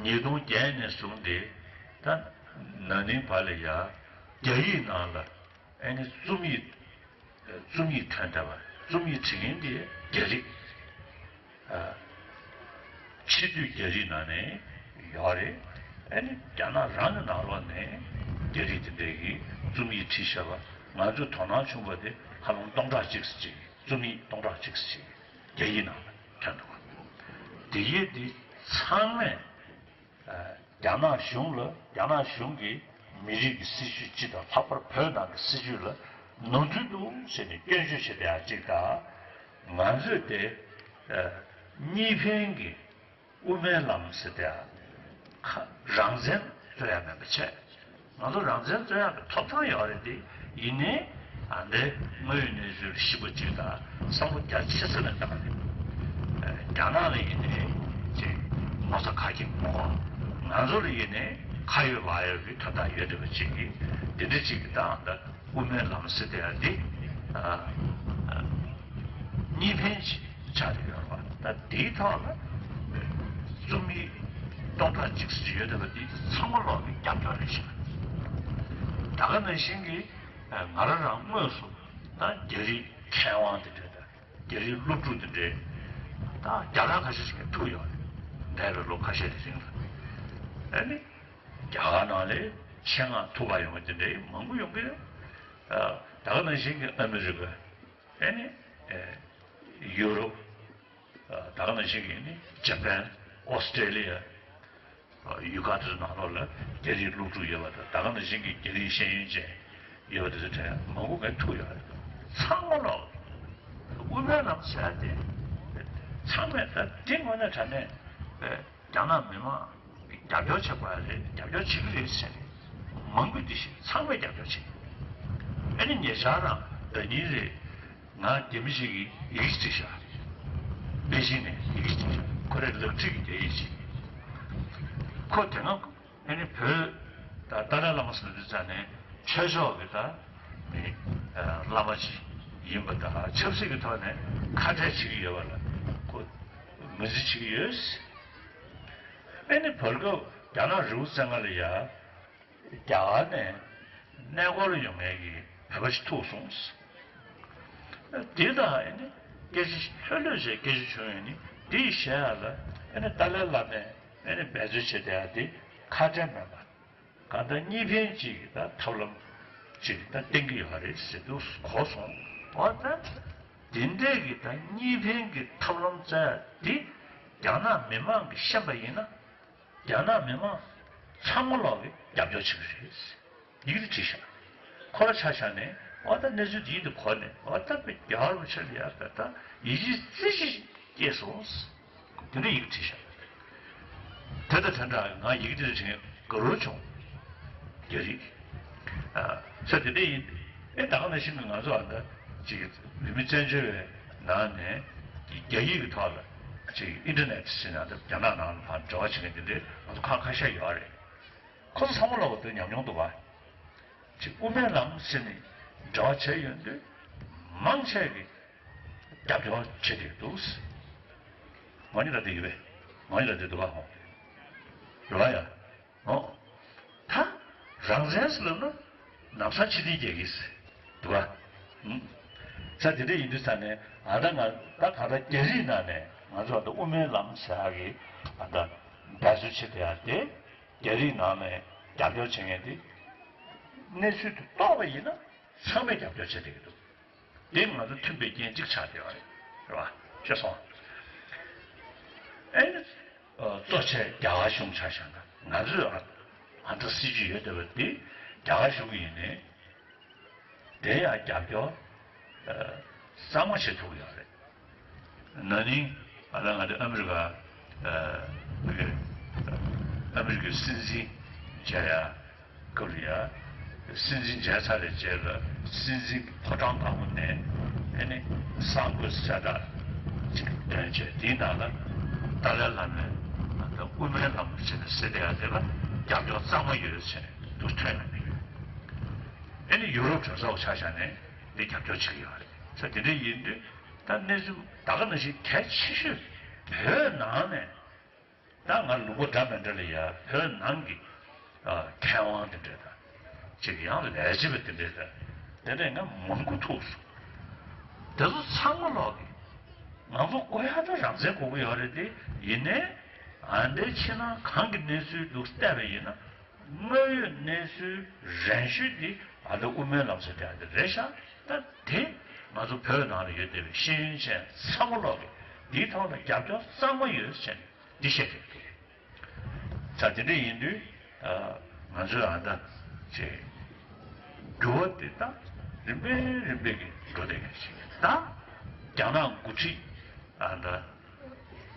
ཉིས་སྟོང་བརྒྱད་ནས་བཟུང་སྟེ་ད་ན་ནིང་བར་ལ་ཡ་རྒྱ་ཡིག་ནང་ལ། ཨ་ནི་རྩོམ་ཡིག་རྩོམ་ཡིག་ཐོན་བསྡད་པ། རྩོམ་ཡིག་བྲིས་མཁན་དེ་རྒྱ་རིགས། ཨ་ཕྱི་སྡོད་རྒྱ་རིགས་ནང་ནས་ཡོད་རེད། ཨ་ནི་རྒྱ་ནག་རང་གི་ནང་ལོགས་ནས་རྒྱ་རིགས་དེ་འདྲས་ཀྱིས་རྩོམ་ཡིག་བྲིས་བཞག་པ། ང་ཚོས་དོ་སྣང་བྱུང་བ་དེ་ཧ་ལམ་སྟོང་ཕྲག་གཅིག་ཙམ་ཅིག་རྩོམ་ཡིག་སྟོང་ཕྲག་གཅིག་ཙམ་ཅིག་རྒྱ་ཡིག་ནང་ལ་ཐོན་འདུག་དེ་ཡས་དེ་ཚང་མས། རྒྱ་ནག་གཞུང་ལ། རྒྱ་ནག་གཞུང་གིས་མི་རིགས་ཀྱི་སྲིད་བྱུས་སྤྱི་དང་ལྷག་པར་བོད་ནང་གི་སྲིད་བྱུས་ལ་ནོར་འཁྲུལ་འདུག་ཟེར་ནས་སྐྱོན་བརྗོད་བྱེད་བསྡད་ཡ་གཅིག་དང་། ང་ཚོས་དེ་གཉིས་ཕན་གྱི་དབུ་མའི་ལམ་ཟེར་བསྡད་ཡ་ཁ་རང་བཙན་རྩོད་ཡ་མེད་པ་བྱས། ང་ཚོ་རང་བཙན་རྩོད་ཡག་གི་ཐོབ་ཐང་ཡོད་རེད་དེ། ཡིན་ནའི་ཨ་འདི་དངོས་ཡོད་གནས་ཚུལ་ཞིབ་པོ་ཅིག་དང་བསམ་བློ་རྒྱ་ཆེ་ས་ནས་བཏང་ནས། རྒྱ་ནག་ལ་ཡིན་ནའི་ཅིག་ངོ་ཚ་ཁ་སྐྱེངས་མ་དགོས། ང་ཚོ་ལ་ཡིན་ནའི་ཁ་ཡོད་ལག་ཡོད་ཀྱི་དོན་དག་ཡོད་བསྡད་པ་ཅིག་གིས་འདི་འདྲ་ཅིག་གི་དང་ད་དབུ་མའི་ལམ་ཟེར་བསྡད་ཡ་འདི་ཨ་ཨ་གཉིས་ཕན་ཅིག་ཆགས་ཀྱི་ཡོད་རེད་པ། ད་དེའི་ཐོག་ལ་རྩོམ་ཡིག་སྟོང་ཕྲག་གཅིག་ཙམ་ཡོད་བསྡད་པ་འདི་ཚང་མ་ལོག་གི་རྒྱབ་སྐྱོར་རེད་ཤག་ད་ག་ནང་བཞིན་གྱི་ང་རང་རང་དངོས་སུ་ད་རྒྱ་རིགས་མཁས་དབང་དེ་འདྲས་དང་རྒྱ་རིགས་སློབ་ཕྲུག་དེ་འདྲས་ད་རྒྱ་གར་ཁ་ཤས་ཤིག་ཐུག་ཡོད་རེད། འདས་པའི་ལོ་ཁ་ཤས་དེ་རིང་ལ། ཨ་ནི་རྒྱ་གར་ནང་ལ་ཆེད་མངགས་ཐུག་ག་ཡོང་བ་དེ་འདྲས་མང་པོ་ཡོང་གི་རེད། ད་ག་ནང་བཞིན་གྱི་ཨ་མི་རི་ཀ། ཨ་ནི་ཡུ་རོབ། ད་ག་ནང་བཞིན་གྱི་ནི་ཇ་པན། ཨོ་སི་ཀྲེ་ལི་ཡ། ཡུལ་ཁག་དེ་ཚོ་ནང་ལོགས་ལ་རྒྱ་རིགས་སློབ་ཕྲུག་ཡོད་པ་དང་། ད་ག་ནང་བཞིན་གྱི་རྒྱ་རིགས་ཤེས་ཡོན་ཅན་ཡོད་པ་དེ་ཚོ་གྲས་མང་པོ་གས་ཐུག་ཡོད་རེད། ཚང་མ་ལོག་དབུ་མའི་ལམ་ཟེར་ཏེ་ཚང་མས་ད་དེ་དངོས་གནས་དྲང་གནས་རྒྱ་ནག་མི་མང་རྒྱབ་སྐྱོར་བྱེད་དགོས་ཡ་རེད། རྒྱབ་སྐྱོར་བྱེད་ཀྱི་རེད་ཟེར་ནས་མང་པོས་འདི་བཞིན་ཚང་མས་རྒྱབ་སྐྱོར་བྱེད། ཨ་ནི་ཉེ་ཆར་རང་ཟླ་ཉིན་རེད། ང་རྒྱ་མི་ཞིག་གིས་ཡི་གེ་ཞིག་བྲིས་ཤག་པེ་ཅིང་ནས་ཡི་གེ་ཞིག་བྲིས་ཤག་ཁོ་རའི་ལག་བྲིས་ཀྱི་རྒྱ་ཡིག་ཅིག་ཁོ་དེ་སྔ་ཨ་ནི་བོད་ད་ཏཱ་ལའི་བླ་མ་ཟེར་དུས་ཙང་ནས་ཆོས་ཕྱོགས་ཀྱི་ད་ནི་བླ་མ་ཅིག་ཡིན་པ་དང་ཆབ་སྲིད་ཀྱི་ཐོག་ནས་ཁ་བྲལ་བྱེད་ཀྱི་ཡོད་པ་ལ་ཁོ་ངོས་འཛིན་བྱེད་ཀྱི་ཡོད། ཨ་ནི་བར་སྐབས་རྒྱ་ནག་རི་བོ་རྩེ་ལྔ་ལ་ཡ། རྒྱ་གར་ནས་གནས་སྐོར་ཡོང་མཁན་གྱི་བོད་པ་ཞིག་ཐུག་སོང་ དེ་དང་ཨེ་ནི་སྐད་ཆ་ལྷོད་ལྷོད་བྱས་སྐད་ཆ་བྱུང་ཡོད་ནི་དེ་ཡི་གཞས་ཡག་ལ་ཨེ་ནི་ཏཱ་ལའི་བླ་མས་ཨེ་ནི་འབད་རྩོལ་བྱས་བསྡད་ཡག་དེ་ཁ་བྲལ་མེད་པ། གང་ལྟར་གཉིས་ཕན་གཅིག་གི་ད་ཐབས་ལམ་གཅིག་ད་བསྟན་གྱི་ཡོད་རེད་ཟེར་དུས་གོ་སོང་། འོ་ད་དེ་འདྲས་ཀྱི་ད་གཉིས་ཕན་གྱི་ཐབས་ལམ་བཙལ་ཡག་དེ་རྒྱ་ནག་མི་མང་གིས་ཤེས་པ་ཡིན་ན། རྒྱ་ནག་མི་མང་ཚང་མ་ལོག་གིས་རྒྱབ་སྐྱོར་བྱེད་ཀྱི་རེད། ཡིག་རིགས་བྲིས་ཤག་ཁོ་ར་ཆ་བཞག་ནས་འོ་ད་གནས་ཚུལ་འདི་ཡིན་དུ་གོ་ནས་འོ་ད་དཔེ་རྒྱ་གར་བ་ཆ་ལ་ཡར་ད་ད་ཡིད་ཆེས་རྩེ་གཅིག་སྐྱེས་སོང་། དེ་འདྲ་ཡིག་རིགས་བྲིས་ཤག་དེ་ད་དེ་འདྲ་ང་ཡིག་རིགས་དེ་འདྲ་བྲིས་ངས་དགའ་རབ་བྱུང་། རྒྱ་རིགས། ས་དེ་འདྲ་ཡིན། ཨེ་ད་ག་ནང་བཞིན་ང་ཚོ་ཨ་ད་ཅིག་བོད་མི་བཙན་བྱོལ་བའི་ནང་ནས་རྒྱ་ཡིག་གི་ཐོག་ལ་ཅིག་ཨིན་ཊར་ནེཊ་ཟེར་ན་ད་རྒྱ་ནག་ནང་ལ་ཕར་འབྲེལ་བ་བྱེད་མཁན་དེ་འདྲའི་ང་ཚོ་ཁག་ཁ་ཤས་ཡོད་རེད། ཁོ་ཚོ་ཚང་མ་ལ་འོ་དེ་ཉམས་མྱོང་འདུག་ག་ཅིག་དབུ་མའི་ལམ་ཟེར་ནས་འབྲེལ་བ་བྱས་ཡོང་དུས་མང་ཆེ་གིས་རྒྱབ་སྐྱོར་བྱེད་ཀྱི་འདུག་ངོ་ཉིད་ལ་དེ་ཡོད་པས། ངོ་ཉིད་ལ་དེ་འདུག་ག་ཧོ། རེད་བ་ཡ། ཨོ། ད་རང་བཙན་ཟེར་ལབ་ན་ནམ་སང་ཕྱི་འཐེན་རྒྱག་གི་ཟེར་འདུག་ག་ཨུམ། ས་དེ་འདྲ་ཡིན་དུས་ས་ནས་ཨ་ད་ང་ད་ག་ད་རྒྱ་རིགས་ནང་ནས་ང་ཚོ་ད་དབུ་མའི་ལམ་ཟེར་ཡག་གི་ཨ་ད་འབད་རྩོལ་བྱེད་བསྡད་ཡག་དེ་རྒྱ་རིགས་ནང་ནས་རྒྱབ་སྐྱོར་བྱེད་མཁན་དེ་གནས་ཚུལ་དེ་རྟོགས་པ་ཡིན་ན་ཚང་མས་རྒྱབ་སྐྱོར་བྱེད་བསྡད་ཀྱི་འདུག་དེ་ང་ཚོ་མཐུན་པའི་རྐྱེན་གཅིག་ཆགས་བསྡད་པ་རེད། རེད་བ། ཤེས་སོང་། ཨེ་ནི། གཙོ་ཆེ་རྒྱ་གར་གཞུང་ཆ་བཞག་ན་ང་ཚོས་ཨ་ཨ་འདྲ་སྲིད་ཇུས་ཡོད་བསྡད་པ་དེ་རྒྱ་གར་གཞུང་ཡིན་ནའི་དེ་ཡང་རྒྱབ་སྐྱོར་གཙང་མ་བྱེད་ཐུབ་ཀྱི་ཡོད་རེད། ན་ནིང་ཨ་ད་ང་ཚོ་ཨ་མི་རི་ཀ་ཨ་མི་རི་ཀའི་སྲིད་འཛིན་མཇལ་ཡ། སྐབས་ལ་ཡ། སྲིད་འཛིན་མཇལ་ཚར་བའི་རྗེས་ལ་སྲིད་འཛིན་གྱི་ཕོ་བྲང་དང་པོ་ནས་ཨེ་ནི་གསང་བཀོད་གསལ་བསྒྲགས་ཅིག་བཏོན་བྱས་དེའི་ནང་ལ་ཏཱ་ལའི་བླ་མས་ད་དབུ་མའི་ལམ་ཟེར་ནས་ཟེར་བསྡད་ཡ་དེ་ལ་རྒྱབ་སྐྱོར་གཙང་མ་ཡོད་ཟེར་ནས་འདུག་ཐོན་ཡོང་གི་ཡོད། ཨེ་ནི་ཡུ་རོབ་གྲོས་ཚོགས་ཆ་བཞག་ནས་འདི་རྒྱབ་སྐྱོར་བྱེད་ཀྱི་ཡོད་རེད། ས་དེ་འདྲ་ཡིན་དུས་ད་གནས་ཚུལ་ད་ག་ནང་བཞིན་གལ་ཆེ་ཤོས་བོད་ནང་ནས། ད་ང་ལུང་པ་འདྲ་མི་འདྲ་ལ་ཡ་བོད་ནང་གི་ཨ་མཁས་དབང་དེ་འདྲ་དང་ཅིག་ཡང་ལས་བྱེད་པ་དེ་འདྲ་དང་དེ་འདྲ་ང་མང་པོ་ཐུག་སོང་། དེ་ཚོ་ཚང་མ་ལོག་གི་ང་ཚོ་དགོས་ཡག་ད་རང་བཙན་དགོས་ཀྱི་ཡོད་རེད་དེ་ཡིན་ནའི་ཨ་འདྲའི་ཕྱི་ནང་གང་གི་གནས་ཚུལ་འདུག་བལྟས་པ་ཡིན་ན་དངོས་ཡོད་གནས་ཚུལ་རན་ཤོས་དེ་ཨ་ད་དབུ་མའི་ལམ་ཟེར་དེ་ཨ་འདྲ་རེད་ཤག་ད་དེ་ང་ཚོ་བོད་ནང་ལ་ཡོད་བསྡད་པའི་ཤེས་ཡོན་ཅན་ཚང་མ་ལོག་གི་འདིའི་ཐོག་ལ་རྒྱབ་སྐྱོར་གཙང་མ་ཡོད་ཟེར་ནས། འདི་བཤད་ཀྱི་འདུག་ད་དེ་འདྲ་ཡིན་དུས་ང་ཚོས་ཨ་ད་ཅེ་འགྱུར་བ་དེ་ད་རིམ་པས་རིམ་པས་ཀྱི་འགྲོ་བསྡད་མཁན་ཞིག་ད་རྒྱ་ནག་འགོ་ཁྲིད་ཨ་ད་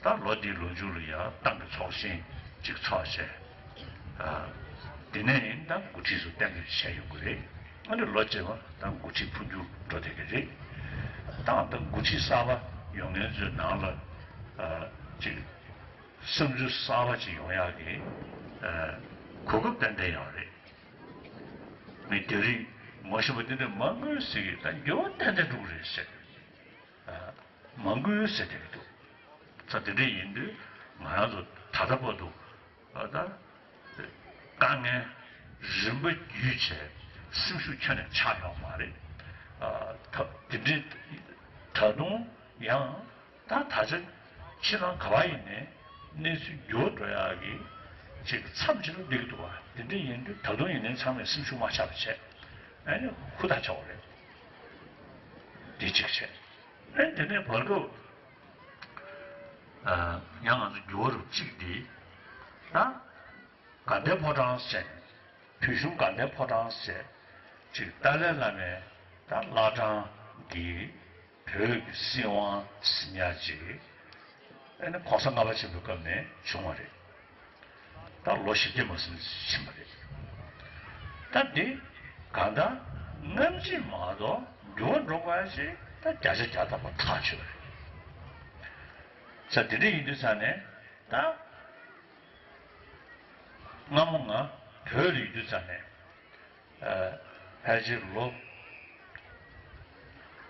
ད་ལོ་འདིའི་ལོ་མཇུག་ལ་ཡང་ཏང་གི་ཚོགས་ཆེན་ཅིག་ཚོགས་བྱས་དེ་ནས་ཡིན་ད་འགོ་ཁྲིད་ཚོ་གཏན་འཁེལ་བྱས་ཡོང་གི་རེད། ཨ་ནི་ལོ་རྗེས་མ་ད་འགོ་ཁྲིད་འཕོ་འགྱུར་འགྲོ་བསྡད་ཀྱི་རེད། ད་ད་འགོ་ཁྲིད་གསར་པ་ཡོང་མཁན་ཚོའི་ནང་ལ་ཅིག་བསམ་ཚུལ་གསར་པ་ཅིག་ཡོང་ཡག་གི་ཨ་གོ་སྐབས་ཏན་ཏན་ཡོད་རེད། ངས་རྒྱ་རིགས་ངོ་ཤེས་པ་དེ་འདྲ་མང་པོས་ཟེར་གི་ད་འགྱུར་བ་ཏན་ཏན་འགྲོ་གི་རེད་ཟེར་ཨ་མང་པོས་ཟེར་བསྡད་ཀྱི་འདུག་ད་དེ་འདྲ་ཡིན་དུས་ང་རང་ཚོ་ད་ལྟ་བར་དུ་ཨ་ད་དཀའ་ངལ་རིམ་པ་བརྒྱུད་བྱས་སེམས་ཤུགས་ཁྱོན་ནས་ཆག་ཡོད་མ་རེད། ཨ་ད་དེ་འདྲའི་ད་དུང་ཡང་། ད་ད་ཆ་ཕྱི་ནང་ག་བ་ཡིན་ནའི་གནས་ཚུལ་འགྱུར་འགྲོ་ཡག་གི་ཅིག་མཚམས་ཅིག་ལ་འདུག་གི་འདུག་བ། དེ་འདྲ་ཡིན་དུས་ད་དུང་ཡིན་ནའི་ཚང་མས་སེམས་ཤུགས་མ་ཆག་པ་བྱས་ཨ་ནི་ཧུར་ཐག་བྱ་དགོས་རེད། འདི་གཅིག་བྱས་ཨ་ནི་དེ་ནས་བར་སྐབས་ཡང་ང་ཚོ་འགྱུར་བ་རུ་གཅིག་འདི་ད་དགའ་ལྡན་ཕོ་བྲང་ཟེར། བོད་གཞུང་དགའ་ལྡན་ཕོ་བྲང་ཟེར་ཅིག་ཏཱ་ལའི་བླ་མའི་ད་བླ་བྲང་གི་བོད་ཀྱི་སྲིད་དབང་ཟིན་ཡག་ཅིག་ཨ་ནི་གོང་ས་ལྔ་པ་ཆེན་པོའི་སྐབས་ནས་བྱུང་བ་རེད། ད་ལོ་བཞི་བརྒྱ་མ་ཟིན་ཕྱིན་པ་རེད། ད་འདི་གང་ལྟར་སྔ་ཕྱི་མ་གཏོགས་འགྱུར་བ་འགྲོ་དགོས་ཡག་ཅིག་ད་བརྒྱ་ཆ་བརྒྱ་ཐམ་པ་ཐག་ཆོད་པ་རེད། ས་དེ་འདྲ་ཡིན་དུས་ས་ནས་ད། སྔ་མོ་ང་བོད་ལ་ཡོད་དུས་ཙམ་ནས། ཨ་ཕལ་ཆེར་ལོ།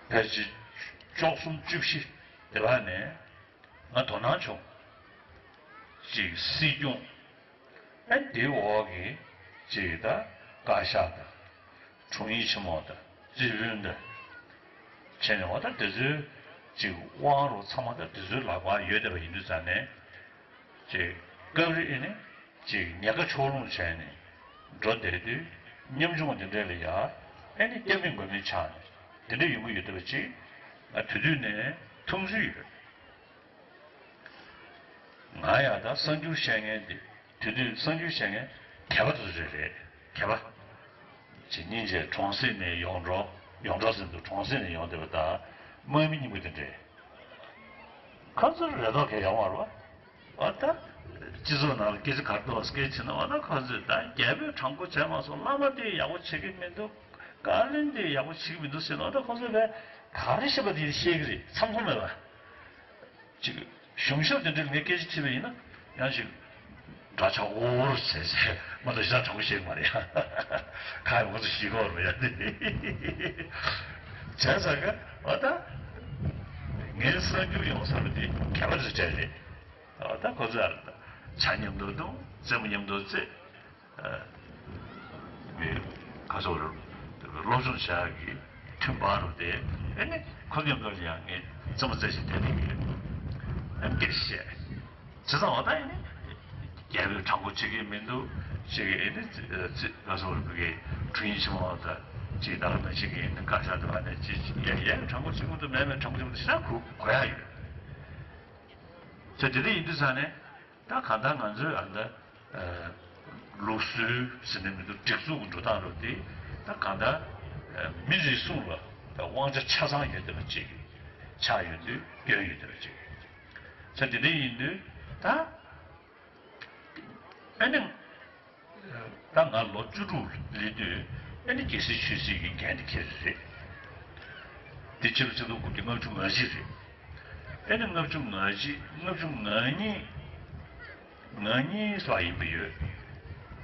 ཕལ་ཆེར་བཅུ་གསུམ་བཅུ་བཞི་དེ་བར་ནས་ང་དོ་སྣང་བྱུང་། ཅིག་སྲིད་སྐྱོང་། ཨ་དེའི་འོག་གི་ཅིག་ད་བཀའ་ཤག་དང་། དྲུང་ཡིག་ཆེན་མོ་དང་རྩིས་དཔོན་དང་ བྱས་ནས་འོ་ད་དེ་ཚོའི་ཅིག་དབང་རུ་ཚང་མ་ད་དེ་ཚོའི་ལག་པར་ཡོད་བསྡད་པ་ཡིན་དུས་ཙང་ནས། ཅིག་སྐབས་རེ་ཨེ་ནི་ཅིག་ཉེན་ཁ་ཕྱོགས་ལྷུང་བྱས་ནས་འགྲོ་བསྡད་དུས་ཉམ་ཆུང་དེ་འདྲས་ལ་ཡ་ཨེ་ནི་སྐྱབས་མེད་མགོན་མེད་ཆགས་ནས་དེ་འདྲས་ཡོང་གི་ཡོད་བསྡད་པ་ཅིག་ང་དེ་དུས་ནས་མཐོང་ཚུལ་ཡོད། ང་ཡང་ད་གསར་འགྱུར་བཤད་མཁན་དེ་དེ་དུས་གསར་འགྱུར་བཤད་མཁན་གད་པ་དེ་ཚོ་རེད་རེད། གད་པ་ཅིག་སྙིང་རྗེ་གྲོང་གསེབ་ནས་ཡོང་འགྲོ་ཡོང་འགྲོ་ཟེར་འདུག་གྲོང་གསེབ་ནས་ཡོང་བསྡད་པ་ད་དམག་མི་རྙིང་པ་དེ་འདྲས། ཁོ་ཚོར་རེ་དོགས་གང་ཡང་ཡོད་མ་རེད་པ། འོ་ད། སྤྱི་ཚོགས་ནང་ལ་སྐད་ཆ་ག་རེ་འདུག་སྐད་ཆ་ན་འོ་ན་ཁོ་ཚོས་ད་རྒྱལ་པོས་དྲང་པོ་བྱས་མ་སོང་། བླ་མ་དེས་ཡག་པོ་བྱེད་ཀྱི་མི་འདུག་བཀའ་བློན་དེས་ཡག་པོ་བྱེད་ཀྱི་མི་འདུག་ཟེར་ན་འོ་ད་ཁོ་ཚོས་ད་ག་རེ་བཤད་པ་དེ་བཤད་ཀྱི་རེད། མཚམས་མཚམས་མེད་པ། ཅིག་གཞུང་ཞབས་དེ་འདྲ་ངས་སྐད་ཆ་དྲིས་པ་ཡིན་ན་ཡང་ཞིག་འདྲ་ཆགས་འུར་ཟེར་ཟེར་མ་གཏོགས་ཞེ་དྲག་དྲང་པོ་བཤད་ཀྱི་མ་རེད། ཁ་ཡ་ཁོ་ཚོ་ཞིག་གོ་རེད་ཡ་དེ། བྱས་ཙང་ག་འོ་ད། ངའི་གསར་འགྱུར་ཡོང་ས་རུ་དེ་གད་པ་རེ་སྤྲད་རེད། ཨ་ད་ཁོ་ཚོ་ཨ་ད་ཇ་མཉམ་དུ་འཐུང་རྩེད་མོ་མཉམ་དུ་རྩེད། ཨ་མི་ཁ་སོ་རུ་སློབ་སྦྱོང་བྱ་གི་ཐུན་པ་རུ་དེ་ཨེ་ནི་ཁོ་མཉམ་དུ་ཡང་ངས་རྩེད་མོ་རྩེ་བཞིན་བསྡད་ནས་ཡོད། ཨ་སྐད་བཤད། བྱས་ཙང་འོ་ད་ཨེ་ནི་རྒྱལ་པོས་དྲང་པོ་བྱེད་ཀྱི་མི་འདུག་ཅིག་ཨེ་ནི་ཁ་སོ་རུ་གི་དྲུང་ཡིག་ཆེན་མོ་ད་ཅིག་ད་ག་ནང་བཞིན་གི་ཨེ་ནི་བཀའ་ཤག་དེ་བ་ནས་ཅིག་ཡ་ཡ་དྲང་པོ་བྱེད་ཀྱི་མི་འདུག་མེད་མེད་དྲང་པོ་བྱེད་ཀྱི་མི་འདུག་ཤ་ཁུ་གོ་ཡ་ཡོད། ཚེ་དེ་འདྲ་ཡིན་དུས་ཙང་ནས་ད་གང་ལྟར་ང་ཚོས་ཨ་ད་ལུགས་སྲོལ་ཟེར་ནས་མི་འདུག་སྒྲིག་འཛུགས་ཀྱི་འགྲོ་སྟངས་རུ་དེ་ད་གང་ལྟར་མི་རེ་ཟུང་ལ་དབང་ཆ་ཆ་ཚང་ཡོད་བསྡད་པ་ཅིག་ཆགས་ཡོད་དུས་སྐྱོན་ཡོད་བསྡད་པ་ཅིག་ཚེ་དེ་འདྲ་ཡིན་དུས་ད། ཨ་ནི། ད་ང་ལོ་བཅུ་དྲུག་སླེབས་དུས་ཨ་ནི་རྒྱལ་སྲིད་ཆོས་སྲིད་ཀྱི་འགན་དེ་ཁྱེར་རེད། འདི་ཕྱི་ལོ་ཆིག་སྟོང་དགུ་བརྒྱ་ལྔ་བཅུ་ང་གཅིག་རེད། ཨ་ནི་ལྔ་བཅུ་ང་གཅིག་ལྔ་བཅུ་ང་གཉིས། ང་གཉིས་ལྷག་ཡིན་པ་ཡོད།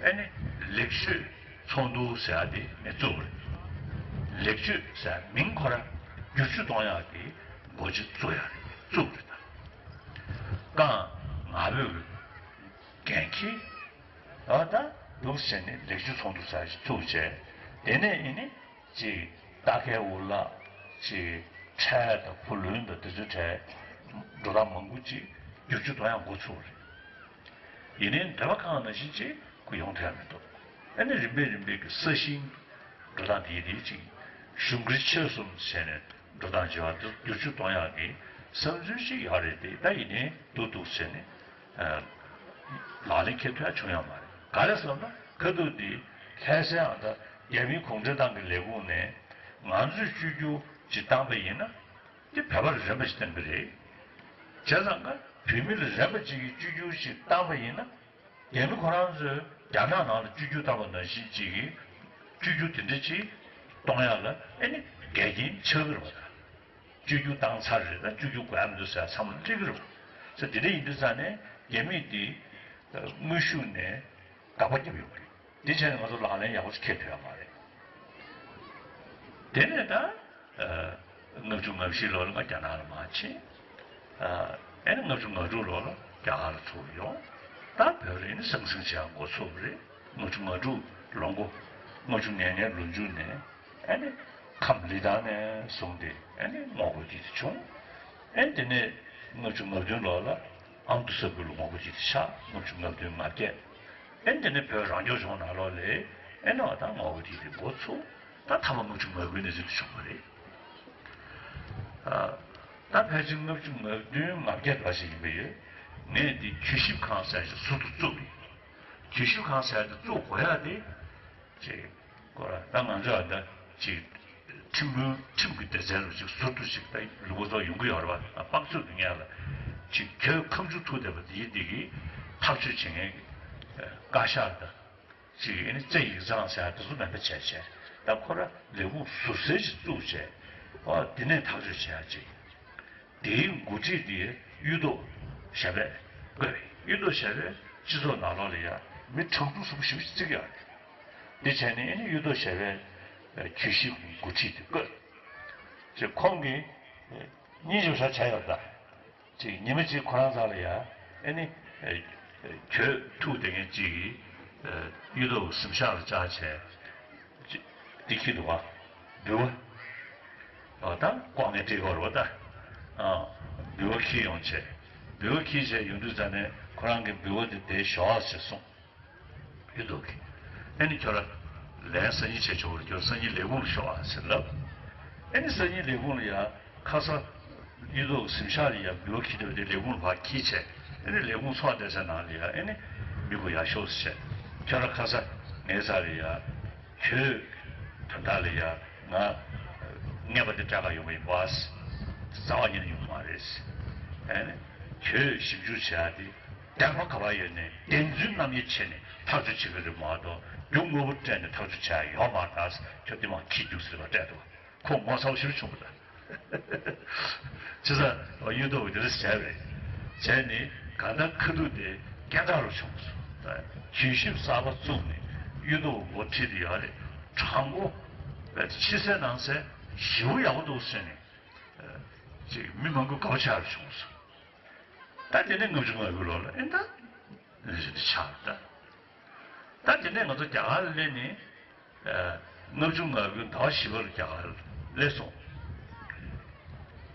ཨ་ནི་ལེགས་བཅོས་ཚོགས་འདུ་ཟེར་ཡ་དེ་ངས་བཙུགས་པ་རེད། ལེགས་བཅོས་ཟེར་མིང་ཁོ་རང་བསྒྱུར་བཅོས་གཏོང་ཡག་གི་འགོ་ཁྲིད་བཙུགས་ཡ་རེད་བཙུགས་པ་རེད་ད། རྐང་ང་ཕོད་ཀྱི་འགན་འཁྱེར། ཨ་ད་འདུག་བྱས་ནས་ལེགས་བཅོས་ཚོགས་འདུ་ཟེར་ཞིག་བཙུགས་བྱས། དེ་ནས་ཨེ་ནི་ཅིག་རྟ་ཁལ་འུ་ལག་ཅིག་ཁྲལ་དང་བུ་ལོན་དང་དེ་ཚོའི་གྲས་འགྲོ་སྟངས་མང་པོ་ཅིག་བསྒྱུར་བཅོས་གཏོང་ཡག་འགོ་ཚུགས་པ་རེད། ཡིན་ནའི་འདོད་པ་ཁེངས་ནང་བཞིན་ཅིག་ཁོ་ཡོང་ཐུབ་ཡག་མི་འདུག་ཨ་ནི་རིམ་པས་རིམ་པས་ཀྱི་ས་ཞིང་འགྲོ་སྟངས་དེ་དེ་ཅིག་གཞུང་སྒེར་ཕྱོགས་གསུམ་བྱས་ནས་འགྲོ་སྟངས་བྱེད་པ་དེ་བསྒྱུར་བཅོས་གཏོང་ཡག་གི་བསམ་ཚུལ་ཅིག་ཡོད་རེད་དེ། ད་ཡིན་ནའི་སྡུག་སྡུག་བྱས་ནས། ལག་ལེན་འཁེལ་ཐུབ་ཡ་བྱུང་ཡོད་མ་རེད། ག་རེ་ཟེར་ན་ཁ་ཐུག་འདི་ལྷ་སའི་ཨ་ད་རྒྱ་མིའི་གུང་ཁྲན་ཏང་གི་ལས་ཁུངས་ནས་ང་ཚོས་བཅོས་བསྒྱུར་ཅིག་བཏང་པ་ཡིན་ན་འདི་བོད་པ་ལ་རན་པ་ཞིག་བཏང་གི་རེད། བྱས་ཙང་ཀ་བོད་མི་ལ་རན་པ་ཅིག་གིས་བཅོས་བསྒྱུར་ཞིག་བཏང་པ་ཡིན་ན་རྒྱ་མི་ཁོ་རང་ཚོས་རྒྱ་ནག་ནང་ལ་བཅོས་བསྒྱུར་བཏང་པ་ནང་བཞིན་ཅིག་གིས་བཅོས་བསྒྱུར་དེ་འདྲ་ཅིག་གཏོང་ཡག་ལ་ཨེ་ནི་འགལ་རྐྱེན་ཆགས་ཀྱི་རེད་པ་ད། བཅོས་བསྒྱུར་བཏང་ཚར་རེད་ད། བཅོས་བསྒྱུར་དགོས་ཡ་མི་འདུག་ཟེར་ཡ་ཚང་མ་སླེབས་ཀྱི་རེད། ས་དེ་འདྲ་ཡིན་དུས་ཙང་ནས་རྒྱ་མིས་འདི་དངོས་ཤུགས་ནས་དགག་པ་བརྒྱབ་ཡོད་པ་རེད། འདི་བྱས་ནས་ང་ཚོ་ལག་ལེན་ཡག་པོ་ཞིག་འཁེལ་ཐུབ་ཡ་མ་རེད། དེ་ནས་ད་ལྔ་བཅུ་ང་བཞི་ལོ་ལ་ང་རྒྱ་ནག་ལ་མར་ཕྱིན། ཨ་ནི་ལྔ་བཅུ་ང་དྲུག་ལོ་ལ་རྒྱ་གར་ལ་ཚུར་ཡོང་། ད་བོད་རིགས་ནི་ཟང་ཟིང་བྱེད་ཡ་འགོ་ཚུགས་པ་རེད། ལྔ་བཅུ་ང་དྲུག་ལོ་མགོ་ལྔ་བཅུ་ང་ལྔའི་ལོ་མཇུག་ནས། ཨ་ནི་ཁམས་ལི་ཐང་ནས་བཟུང་སྟེ་ཨ་ནི་ངོ་རྒོལ་དེ་དེ་བྱུང་། ཨ་ནི་དེ་ནས་ལྔ་བཅུ་ང་བདུན་ལོ་ལ་ཨ་མདོ་ས་ཁུལ་ལ་ངོ་རྒོལ་དེ་དེ་ཆགས། ལྔ་བཅུ་ང་བདུན་ང་བརྒྱད། ཨ་ནི་དེ་ནས་བོད་རང་སྐྱོང་ལྗོངས་ནང་ལོགས་ལ་ཨ་ནི་བ་དང་ངོ་རྒོལ་དེ་དེ་འགོ་ཚུགས། ད་མཐའ་མ་ལྔ་བཅུ་ང་དགུའི་གནས་ཚུལ་དེ་བྱུང་བ་རེད། ཨ་ད་ཕལ་ཆེར་ལྔ་བཅུ་ང་བདུན་ང་བརྒྱད་བར་ཞིག་ཡིན་པ་ཡོད། ངས་འདི་གྱོད་ཞིབ་ཁང་ཟེར་ཞིག་ཟུར་དུ་བཙུགས་ཡོད། གྱོད་ཞིབ་ཁང་ཟེར་དེ་བཙུགས་དགོས་ཡ་དེ། ཅིག་ཁོ་ར་ད་ང་ཚོ་ཨ་ད་ཅིག་ཁྲིམས་དཔོན་ཁྲིམས་ཀྱི་སྡེ་ཚན་ལ་ཅིག་ཟུར་དུ་ཅིག་ད་ལུས་པོ་ཚོ་ཡོང་གི་ཡོད་རེད་པ། དཔང་བཙུགས་ཀྱི་ངེས་ལ་ཅིག་གྱོད་ཁ་མཆུ་ཐུག་བསྡད་པ་དེ་ཡིན་དེ་གི་ཐག་གཅོད་བྱེད་མཁན་གྱི་བཀའ་ཤག་དང་ཅིག་ཨ་ནི་རྩེ་ཡིག་ཚང་ཟེར་དེ་ཚོ་མེད་པ་བྱས་བྱས། ད་ཁོ་ར་ལས་ཁུངས་ཟུར་ཟེར་ཅིག་བཙུགས་བྱས། ཨོ་དེ་ནས་ཐག་གཅོད་བྱེད་ཡ་ཅིག་དེའི་འགོ་ཁྲིད་དེ་གཡུ་ཐོག་ཞབས་པད་བསྐོས། གཡུ་ཐོག་ཞབས་པད་སྤྱི་ཚོགས་ནང་ལོགས་ལ་ཡ་མི་གྲངས་ཐུང་སུ་ཞིག་བརྩི་གི་ཡོད་རེད། དེ་བྱས་ནས་ཨ་ནི་གཡུ་ཐོག་ཞབས་པད་གྱོད་ཞིབ་འགོ་ཁྲིད་དེ་བསྐོས། ཅེས་ཁོང་གིས་སྙན་ཞུ་ཞིག་བྱས་ཡོད་ད། ཅིག་ཉི་མ་གཅིག་ཁོ་རང་ཚོ་ལ་ཡ་ཨ་ནི་གྱོད་ཐུག་བསྡད་མཁན་གཅིག་གིས་གཡུ་ཐོག་གཟིམ་ཤག་ལ་བཅར་བྱས། འདི་ཁྱི་འདུག་ག་འབུལ་བ། ཨ་ད་ལྐོག་རྔན་སྤྲད་ཀྱི་ཡོད་རེད་པ་ད། ཨ་འབུལ་བ་འཁྱེར་ཡོང་བྱས། འབུལ་བ་འཁྱེར་བྱས་ཡོང་དུས་ཙ་ནས་ཁོ་རང་གི་འབུལ་བ་དེ་དེར་བཞག་ཟེར་གསུངས། གཡུ་ཐོག་གིས། ཨེ་ནི་ཁྱོད་རང་ལན་སང་ཉིན་བྱས་ཆོག་གི་རེད། ཁྱོད་སང་ཉིན་ལས་ཁུངས་ལ་ཤོག་ཨ་ཟེར་ལབ། ཨེ་ནི་སང་ཉིན་ལས་ཁུངས་ལ་ཡ་ཁ་ས་གཡུ་ཐོག་གི་གཟིམ་ཤག་ལ་ཡ་འབུལ་བ་འཁྱེར་འདོད་དེ་ལས་ཁུངས་ལ་ཕར་འཁྱེར་བྱས། ཨེ་ནི་ལས་ཁུངས་ཚོགས་བསྡད་ས་ནང་ལ་ཡ་ཨེ་ནི་མི་དགོས་ཡར་ཤོག་ཟེར་བྱས། ཁྱོད་རང་ཁ་ས་ངའི་རྩ་ལ་ཡ། ཁྱོད་དོན་དག་ལ་ཡ་ང་རྔན་པ་དེ་སྤྲད་ག་ཡོང་གི་ཡིན་པ། རྩ་བ་ཉིད་ནས་ཡོང་གི་མ་རེད། ཨེ་ནི་ཁྱོད་ཞིབ་འཇུག་བྱེད་ཡ་དེ་བདེན་པ་ག་པར་ཡོད་ནའི་བདེན་རྫུན་རྣམ་དབྱེ་བྱས་ནས་ཐག་གཅོད་བྱེད་ཀྱི་རེད་མ་གཏོགས་རྒྱུ་དངོས་པོ་སྤྲད་ནས་ཐག་གཅོད་བྱེད་ཡ་ཡོད་མ་རེད། ད་ཁྱོད་དེ་མ་ཁྱི་རྒྱུགས་ཟེར་བ་སྤྲད་འདུག་ཁོ་ངོ་ཚ་པོ་ཞེ་པོ་བྱུང་བ་རེད། བྱས་ཙང་གཡུ་ཐོག་གིས་དེ་འདྲ་བྱས་པ་རེད། བྱས་ནས་གང་ལྟར་ཁ་ཐུག་དེ་སྐད་གྲགས་རུ་བྱུང་སོང་། གྱོད་ཞིབ་གསར་པ་བཙུགས་ནས་གཡུ་ཐོག་འགོ་ཁྲིད་དེ་ཡོད་རེད། དྲང་པོ། ཕྱི་གསལ་ནང་གསལ་ཞེ་པོ་ཡག་པོ་འདུག་ཟེར་ནས་ཅིག་མི་མང་པོས་དགའ་པོ་ཆགས་རུ་བྱུང་སོང་། ད་དེ་ནས་ལྔ་བཅུ་ང་དགུའི་ལོ་ལ་ཨེ་ད་ལས་གཞི་འདི་ཆགས་ད། ད་དེ་ནས་ང་ཚོ་རྒྱ་གར་ལ་སླེབས་ནས། ལྔ་བཅུ་ང་དགུའི་ཟླ་བ་བཞི་པ་ལ་རྒྱ་གར་ལ་སླེབས་སོང་།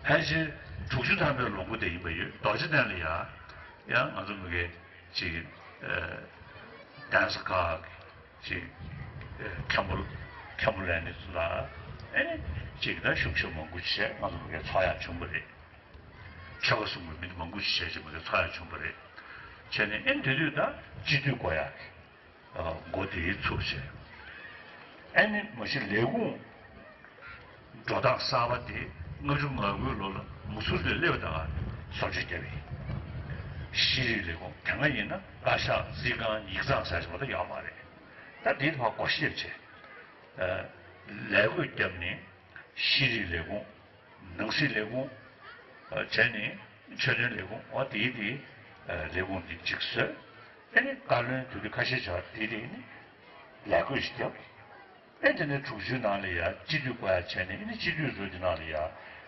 ཕལ་ཆེར་དྲུག་ཅུ་ཐམ་པའི་ལོ་འགོ་དེ་ཡིན་པ་ཡོད། རྡོ་རྗེ་གདན་ལ་ཡ་ཡང་ང་ཚོ་མི་གེ་ཅིག་གདན་ས་ཁག་ཅིག་མཁན་པོ་མཁན་པོ་ལས་ནི་ཚོ་ལ་ཨེ་ནི་ཅིག་ད་བཞུགས་ཞབས་མང་པོ་བྱས། ང་ཚོ་མི་གེ་ཚོགས་ཡག་བྱུང་བ་རེད། ཆོལ་ཁ་གསུམ་གྱི་མི་མང་པོ་ཞིག་བྱས་ཅིག་མི་གེ་ཚོགས་ཡག་བྱུང་བ་རེད། བྱས་ནས་ཨེ་དེ་དུས་ད་སྤྱི་འཐུས་བསྐོ་ཡག་གི་འགོ་དེ་ཚུགས་བྱས། ཨེ་ནི་མ་གཞི་ལས་ཁུངས་འགྲོ་སྟངས་གསར་པ་དེ་ལྔ་བཅུ་ང་དགུའི་ལོ་ལ་མུ་ཚུར་དེ་སླེབས་དང་གསོལ་ཇ་བརྒྱབ་ཡིན། ཤེས་རིག་ལས་ཁུངས་དེ་སྔ་ཡིན་ན་བཀའ་ཤག་རྩིས་ཁང་ཡིག་ཚང་ཟེར་ཞིག་མ་གཏོགས་ཡོད་མ་རེད། ད་དེའི་ཐོག་སྒོ་ཕྱེ་བྱས། ལས་བགོས་བརྒྱབ་ནས་ཤེས་རིག་ལས་ཁུངས། ནང་སྲིད་ལས་ཁུངས། བྱས་ནས་ཆོས་དོན་ལས་ཁུངས། འོ་དེའི་དེའི་ལས་ཁུངས་དེ་གཅིག་བཟོས། ཨེ་ནི་བཀའ་བློན་དེ་དུས་ཁ་ཤས་བྱས་པ་དེ་དེ་ནི་ལས་བགོས་ཤིག་བརྒྱབ། ཨེ་དེ་ནས་དྲུག་ཅུའི་ནང་ལ་ཡ་སྤྱི་འཐུས་བསྐོ་ཡག་བྱས་ནས་ཨེ་ནི་སྤྱི་འཐུས་ཚོ་དེ་ནང་ལ་ཡ་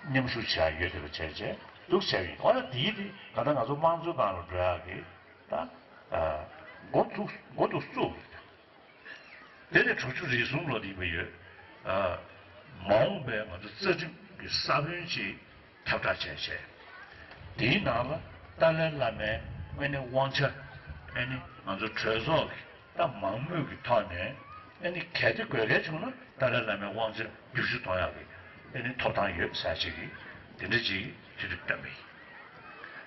མཉམ་ཞུགས་བྱེད་ཡག་ཡོད་བསྡད་པ་བྱས་བྱས་འདུག་བྱས་པ་ཡིན། འོ་ན་དེའི་དེ་ད་ལྟ་ང་ཚོ་དམངས་གཙོའི་སྒང་ལ་འགྲོ་ཡག་གི་ད་འགོ་ཚུགས་འགོ་ཚུགས་ཚུགས། དེ་ནས་དྲུག་ཅུ་རེ་གསུམ་ལོ་དེ་ཡིན་པ་ཡོད། ཨ། མ་འོངས་པའི་ང་ཚོ་རྩ་ཁྲིམས་ཀྱི་ས་བོན་ཅིག་ཁྱབ་བསྒྲགས་བྱས་བྱས། དེའི་ནང་ལ་ཏཱ་ལའི་བླ་མའི་ཨེ་ནི་དབང་ཆ། ཨེ་ནི་ང་ཚོ་གྲོས་ཚོགས་ཀྱི་ད་མང་མོས་ཀྱི་ཐོག་ནས་ཨེ་ནི་གལ་ཏེ་དགོས་གལ་བྱུང་ན་ཏཱ་ལའི་བླ་མའི་དབང་ཆ་བསྒྱུར་བཅོས་གཏོང་ཡག་གི་ཨེ་ནི་ཐོབ་ཐང་ཡོད་ཟེར་ཅིག་གི་དེ་འདྲ་ཅིག་དེ་དུས་བཏོན་པ་ཡིན།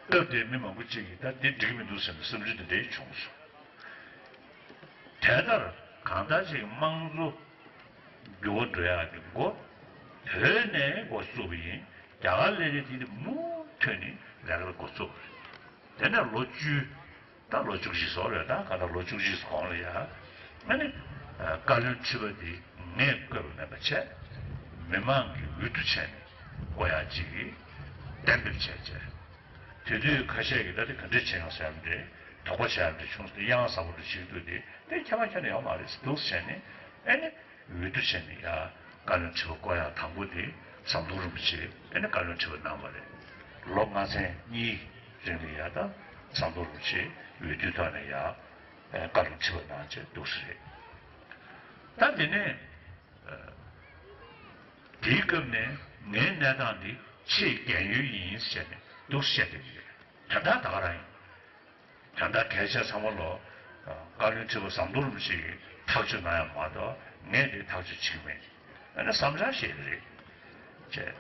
སྐབས་དེའི་མི་མང་པོ་ཅིག་གིས་ད་འདི་འགྲིག་གི་མི་འདུག་ཟེར་ནས་བསམ་ཚུལ་དེ་འདྲ་བྱུང་སོང་། དེ་ལྟར་གང་ལྟར་ཅིག་དམངས་གཙོ་འགྱུར་བ་འགྲོ་ཡག་གི་འགོ་བོད་ནས་འགོ་བཙུགས་པ་ཡིན། རྒྱ་གར་སླེབས་དུས་དེ་ནི་མུ་མཐུད་ནས་ལས་ཀ་འགོ་བཙུགས་པ་རེད། དེ་ནས་ལོ་བཅུ། ད་ལོ་བཅུ་གཅིག་སོགས་རེད། ད་ག་ད་ལོ་བཅུ་གཅིག་གོང་ལ་ཡ། ཨ་ནི་བཀའ་བློན་ཁྲི་པ་འདི་ངས་བསྐོས་པ་མིན་པ་བྱས། མི་མང་གི་འོས་བསྡུ་བྱས་ནས་བསྐོ་ཡག་ཅིག་གཏན་འབེབས་བྱས་བྱས། དེ་དུས་ཁ་ཤས་ཀྱིས་ད་དེ་ག་འདྲས་བྱས་ཡོང་ཟེར་ཡག་འདྲ། དོགས་པ་བྱས་ཡག་འདྲ་བྱུང་སྟེ་གཡང་གཟར་པོ་འདྲ་བྱེད་འདུག་སྟེ་དེ་ཁྱད་པར་ཁྱོན་ནས་ཡོད་མ་རེད་འདུག་བྱས་ནས་ཨ་ནི་འོས་བསྡུ་བྱས་ནས་ཡ་བཀའ་བློན་ཁྲི་པ་བསྐོ་ཡག་དང་པོ་དེ་ཟམ་གདོང་རིན་པོ་ཆེ་ཨ་ནི་བཀའ་བློན་ཁྲི་པ་གནང་བ་རེད། ལོ་ལྔ་ཚན་གཉིས་རིང་ལ་ཡ་ད་ཟམ་གདོང་རིན་པོ་ཆེ་འོས་བསྡུའི་ཐོག་ནས་ཡ་བཀའ་བློན་ཁྲི་པ་གནང་བྱས་འདུག་སེ་རེད། ད་དེ་ནས་དེའི་སྐབས་ནས་ངའི་གནས་སྟངས་འདི་ཆེས་རྒན་ཡོལ་ཡིན་ཟེར་ནས་འདུག་བཤད་བསྡད་ཀྱི་ཡོད། ད་ལྟ་ད་ག་རང་ཡིན། ད་ལྟ་གལ་ཆེ་ཚང་མ་ལོ། བཀའ་བློན་ཁྲི་པ་ཟམ་གདོང་རིན་པོ་ཆེ་གིས་ཐག་གཅོད་གནང་ཡག་མ་གཏོགས་ངས་དེ་ཐག་གཅོད་བྱེད་ཀྱི་མེད། ཨ་ནི་བསམ་འཆར་བཤད་ཀྱི་རེད། བྱས།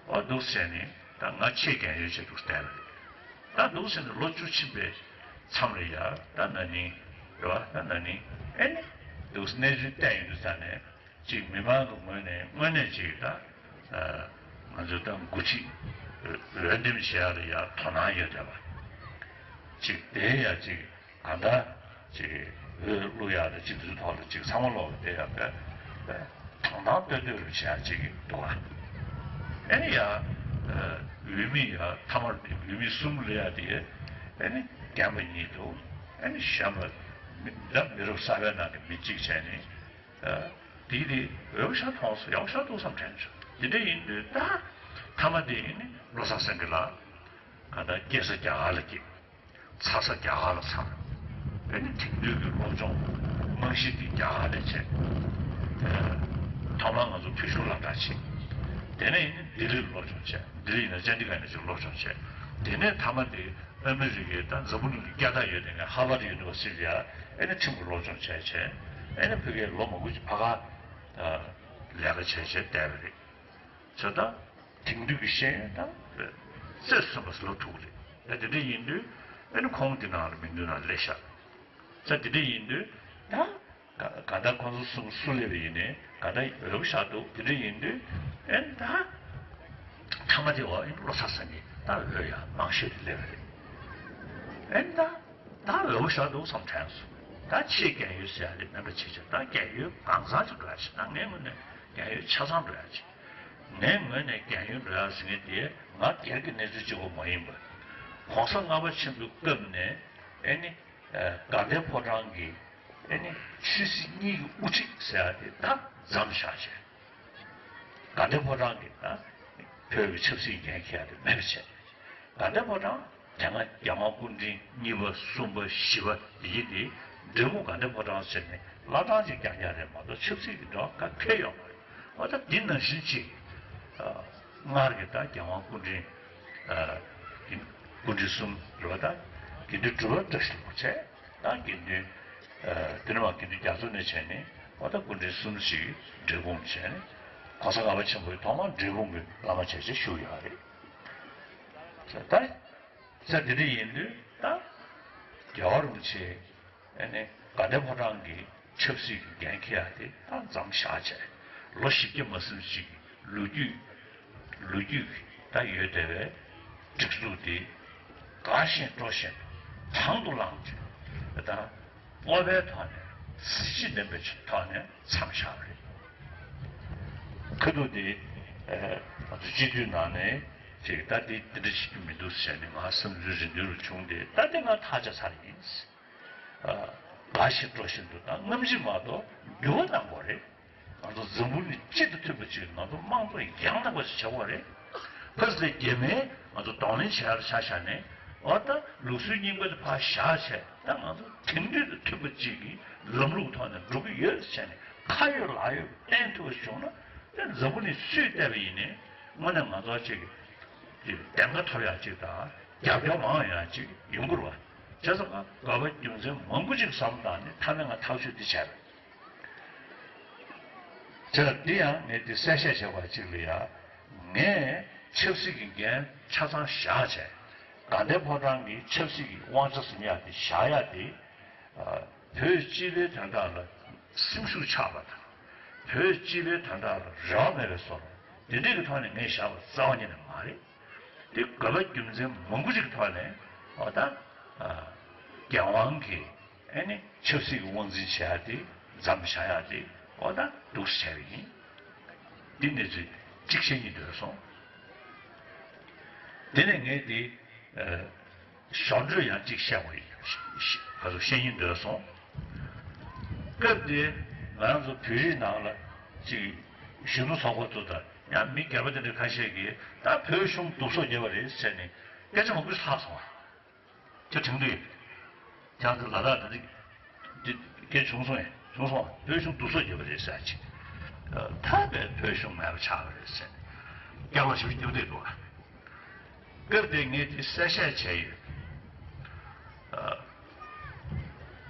འོ་འདུག་བྱས་ནས་ད་ང་ཆེས་རྒན་ཡོལ་བྱས་འདུག་བསྡད་པ་རེད། ད་འདུག་བྱས་ནས་ལོ་བཅུ་ཕྱིན་པའི་མཚམས་ལ་ཡ་ད་ན་ནིང་རེད་བ། ད་ན་ནིང་ཨེ་ནི་འདུག་གནས་ཚུལ་བལྟས་ཡོང་དུས་ཙ་ནས། ཅིག་མི་མང་གི་ངོས་ནས་དངོས་གནས་ཅིག་ད། ང་ཚོ་ད་འགོ་ཁྲིད་འོས་འདེམས་བྱེད་ཡག་ལ་ཡ་དོ་སྣང་ཡོད་བསྡད་པ། ཅིག་དེ་ཡ་ཅིག་གང་ལྟར་ཅིག་འོས་བླུག་ཡག་ལ་ཅིག་དུས་ཐོག་ལ་ཅིག་ཚང་མ་ལོག་དེ་ཡ་བས་དོ་སྣང་སྟོན་སྟོན་རུ་བྱེད་ཡག་ཅིག་འདུག་ཨ། ཨེ་ནི་ཡ་འོས་མི་ཡ་མཐའ་མར་འོས་མི་གསུམ་ལ་ཡ་དེ་ཨེ་ནི་རྒན་པ་གཉིས་འདུག་ཨེ་ནི་གཞོན་པ་མི་ད་མི་རབས་གསར་པའི་ནང་གི་མི་གཅིག་བྱས་ནས། དེ་དེ་འོས་ཤ་མཐོང་སོང་། ཡག་ཤ་འདུག་བསམ་དྲན་བྱུང་། དེ་འདྲ་ཡིན་དུས་ད་མཐའ་མ་དེ་ཡིན་ནི་བློ་བཟང་སེང་གེ་ལགས་ག་ད་སྐྱེས་ས་རྒྱ་གར་ལ་སྐྱེས། ཚ་ས་རྒྱ་གར་ལ་ཚ། དེ་ནི་དེང་དུས་ཀྱི་སློབ་སྦྱོང་རྨང་གཞི་དེ་རྒྱ་གར་ལ་བྱས། ཐོག་མར་ང་ཚོ་ཕུལ་བྱུང་སློབ་གྲྭ་ཆེ། དེ་ནས་ཡིན་ན་ལྡི་ལིར་སློབ་སྦྱོང་བྱས། ལྡི་ལི་ཡིན་ན་ཅན་ཌི་གྷར་ནས་ཅིག་སློབ་སྦྱོང་བྱས། དེ་ནས་མཐའ་མ་དེ་ཨ་མི་རི་ཀའི་ད་འཛམ་བུ་གླིང་གི་རྒྱལ་དར་ཡོད་དེ་ནས་ཧར་ཝརཌ་ཡུ་ནི་ཝར་སི་ཊི་ལ་ཨེ་ནས་ཁྲིམས་ཀྱི་སློབ་སྦྱོང་བྱས་བྱས། ཨེ་ནས་ཕ་གིར་ལོ་མང་པོ་ཅིག་ཕ་ག་ལས་ཀ་བྱས་བྱས་བསྡད་པ་རེད། བྱས་ཙང་དེང་དུས་ཀྱི་ཤེས་ཡོན་ད་རྩེར་སོན་པ་ལབ་ཐུབ་ཀྱི་རེད། ད་དེ་འདྲ་ཡིན་དུས་ཨེ་ནས་ཁོང་དེ་ནང་ལ་མིང་ཐོ་ནང་སླེབས་ཤག་ཙང་དེ་འདྲ་ཡིན་དུས་ད་ག་ག་ད་ཁོང་ཚོ་གསུམ་སུ་སླེབས་པ་ཡིན་ནའི་ག་ད་འོས་པ་བཞག་འདུག་དེ་འདྲ་ཡིན་དུས་ཨེ་ད་མཐའ་མ་དེ་བ་ཨེ་བློ་ཚ་ས་ནས་ད་འོས་ཡ་མང་ཤོས་དེ་སླེབས་པ་རེད། ཨེ་ད་ད་འོས་པ་བཞག་འདུག་བསམ་དྲན་སོང་། ད་ཆེས་རྒན་ཡོལ་ཟེར་ཡ་དེ་མིན་པ་བྱས་བྱས་ད་རྒན་ཡོལ་གང་ཚང་ཅིག་འགྲོ་ཡ་ཆེ། ད་ངའི་ངོས་ནས་རྒན་ཡོལ་ཆ་ཚང་འགྲོ་ཡ་ཆེ། ངའི་ངོས་ནས་རྒན་ཡོལ་འགྲོ་ཡ་ཟེར་མཁན་དེ་ང་སྒེར་གྱི་གནས་ཚུལ་གཅིག་པོ་མ་ཡིན་པར་༸གོང་ས་ལྔ་པ་ཆེན་པོའི་སྐབས་ནས་ཨེ་ནི། དགའ་ལྡན་ཕོ་བྲང་གི་ཨེ་ནི་ཆོས་སྲིད་གཉིས་ཀྱི་དབུ་ཁྲིད་ཟེར་ཡ་དེ་ད་མཚམས་བཞག་བྱས། དགའ་ལྡན་ཕོ་བྲང་གི་ད་བོད་ཀྱི་ཆབ་སྲིད་འགན་འཁྱེར་ཡ་དེ་མེད་པ་བྱས། དགའ་ལྡན་ཕོ་བྲང་དེ་སྔ་རྒྱལ་དབང་སྐུ་ཕྲེང་གཉིས་པ་གསུམ་པ་བཞི་པ་དེ་གྱད་དེ་འབྲས་སྤུངས་དགའ་ལྡན་ཕོ་བྲང་ཟེར་ནས་བླ་བྲང་ཅིག་རྒྱག་རྒྱག་རེད་མ་གཏོགས་ཆབ་སྲིད་ཀྱི་འབྲེལ་བ་ག་གེ་ཡོད་མ་རེད། འོ་ད་འདི་ནང་བཞིན་ཅིག་སྔར་གྱི་ད་རྒྱལ་དབང་སྐུ་ཕྲེང་སྐུ་ཕྲེང་གསུམ་རེད་པ། ད་དགེ་འདུན་གྲུབ་པ་བཀྲ་ཤིས་ལྷུན་པོ་བྱས། ད་དགེ་འདུན། དེ་ནས་མར་དགེ་འདུན་རྒྱ་མཚོ་ནས་བྱས་ནས་འོ་ད་སྐུ་ཕྲེང་གསུམ་ཞིག་འབྲས་སྤུངས་བྱས་ནས་༸གོང་ས་ལྔ་པ་ཆེན་པོའི་ཐོག་མར་འབྲས་སྤུངས་ཀྱི་བླ་མ་བྱས་བྱས་བཞུགས་ཡོད་རེད། ད་ས་དེ་འདྲ་ཡིན་དུས་ད་རྒྱལ་བ་རིན་པོ་ཆེ་ཨ་ནི་དགའ་ལྡན་ཕོ་བྲང་གི་ཆབ་སྲིད་ཀྱི་འགན་འཁྱེར་ཡ་དེ་ད་མཚམས་བཞག་བྱས་ལོ་བཞི་བརྒྱ་མ་ཟིན་ཞིག་གི་ལོ་རྒྱུས། ལོ་རྒྱུས་ཀྱི་ད་ཡོད་བསྡད་པའི་སྒྲིག་འཛུགས་དེ་དགའ་བཞིན་སྤྲོ་བཞིན་དང་དུ་བླངས་བྱས་ད་སྤོབས་པའི་ཐོག་ནས་གཟི་བརྗིད་ལྡན་པའི་ཐོག་ནས་མཚམས་བཞག་པ་རེད། ཁ་ཐུག་དེ་ང་ཚོ་སྤྱི་འཐུས་ནང་ནས་ཅིག་ད་དེ་འདི་འདྲ་བྱེད་རྒྱུ་མི་འདུག་ཟེར་ནས་ང་བསམ་ཚུལ་རེ་འདུན་རུ་བྱུང་སྟེ་ད་དེ་ང་ཐག་བཅད་ཚར་ཡིན། དགའ་བཞིན་སྤྲོ་བཞིན་དུ་དང་རྔམ་བརྗིད་མ་གཏོགས་འགྱུར་བ་གཏང་དགོས་རེད། ང་ཚོ་འཛམ་བུ་གླིང་སྤྱི་དང་མཐུན་པ་ཅིག་ང་ཚོ་དམངས་གཙོ་ཡང་དག་པ་ཞིག་བྱ་དགོས་རེད། ཕ་སི་ལེ་རྒྱ་མིས་ང་ཚོ་གདོང་ལེན་བྱེད་ཡག་ཆ་བཞག་ནས་འོ་ད་ལུགས་སྲོལ་རྙིང་པ་དེ་ཕར་བཞག་བྱས་ད་ང་ཚོ་དེང་དུས་དང་མཐུན་པ་ཅིག་གི་ལམ་ལུགས་ཐོག་ནས་འགྲོ་གི་ཡོད་ཟེར་ནས་ཁ་ཡོད་ལག་ཡོད་བསྟན་ཐུབ་པ་བྱུང་ན་ད་འཛམ་བུ་གླིང་སུས་བལྟས་པ་ཡིན་ནའི་དངོས་གནས་ང་ཚོ་ཅིག་གདེང་ཁ་ཐོབ་ཡག་ཅིག་དང་རྒྱབ་སྐྱོར་མང་ཡག་ཅིག་ཡོང་གི་རེད་བ། བྱས་ཙང་ང་དགོས་པ་རྒྱུ་མཚན་མང་པོ་ཅིག་བསམ་བཏང་ནས་མཐའ་མའི་ང་ཐག་གཅོད་འདི་བྱས་པ་རེད། བྱས་ཙང་འདི་ཡང་ངས་འདི་གསལ་བཤད་བྱས་པ་ཅིག་ལ་ཡ། ངས་ཆབ་སྲིད་ཀྱི་འགན་ཆ་ཚང་བཞག་བྱས། དགའ་ལྡན་ཕོ་བྲང་གི་ཆབ་སྲིད་ཀྱི་དབང་ཆ་ཟིན་ཡག་དེ་བཞག་ཡག་དེ། བོད་སྤྱི་པའི་དོན་དག་ལ་སེམས་ཤུགས་ཆག་པ་དང་། བོད་སྤྱི་པའི་དོན་དག་ལ་རེ་བ་མེད་པའི་བཟོ་འདི་འདྲའི་གི་ཐོག་ནས་ངས་བཞག་པ་རྩ་བ་ཉིད་ནས་མ་རེད། དེ་དགོས་པ་རྒྱུ་མཚན་མང་པོ་ཞིག་གི་ཐོག་ནས་འོ་ད་རྒྱལ་དབང་གིས་ཨེ་ནི་ཆབ་སྲིད་ཀྱི་དབང་འཛིན་བྱེད་ཡ་དེ་མཚམས་བཞག་ཡ་དེ་འོ་ད་འདུག་སེ་བྱས་པ་ཡིན། འདི་གནས་ཚུལ་གཅིག་བཤད་སྙིང་འདོད་སོང་། དེ་ནས་ངས་དེ་ཞོར་འཕྲོས་ཡང་གཅིག་བཤད་དགོས་ཡིན། ཞེ་ཞེ་ག་ཚོད་བཤད་སྙིང་འདོད་སོང་། སྐབས་དེ་ང་རང་ཚོ་བོད་རིགས་ནང་ལ་གཅིག་གཞོན་ནུ་ཚོགས་པ་ཚོ་དང་ཡང་མི་སྒེར་པ་དེ་འདྲ་ཁ་ཤས་ཀྱིས་ད་བོད་གཞུང་སྡུག་སོག་བརྒྱབ་པ་རེད་ཟེར་ནས་སྐད་ཆ་མང་པོ་ལྷག་སོང་བ། ཁྱེད་དྲན་གྱི་འདུག་ཁྱེད་ཚོ་ལ་དྭགས་ད་འདི་འདི་སྐད་བྱུང་སོང་ཡ་བྱུང་སོང་བ། བོད་གཞུང་སྡུག་སོག་བརྒྱབ་པ་རེད་ཟེར་ཅིག་ད་བས་བོད་གཞུང་མེད་པ་ཆགས་པ་རེད་ཟེར་ནས་སྐད་ལ་ཞིབ་བརྒྱབ་བསྡད་འདུག་སྐབས་དེ་ངས་དེ་གསལ་བཤད་བྱས་ཡོད།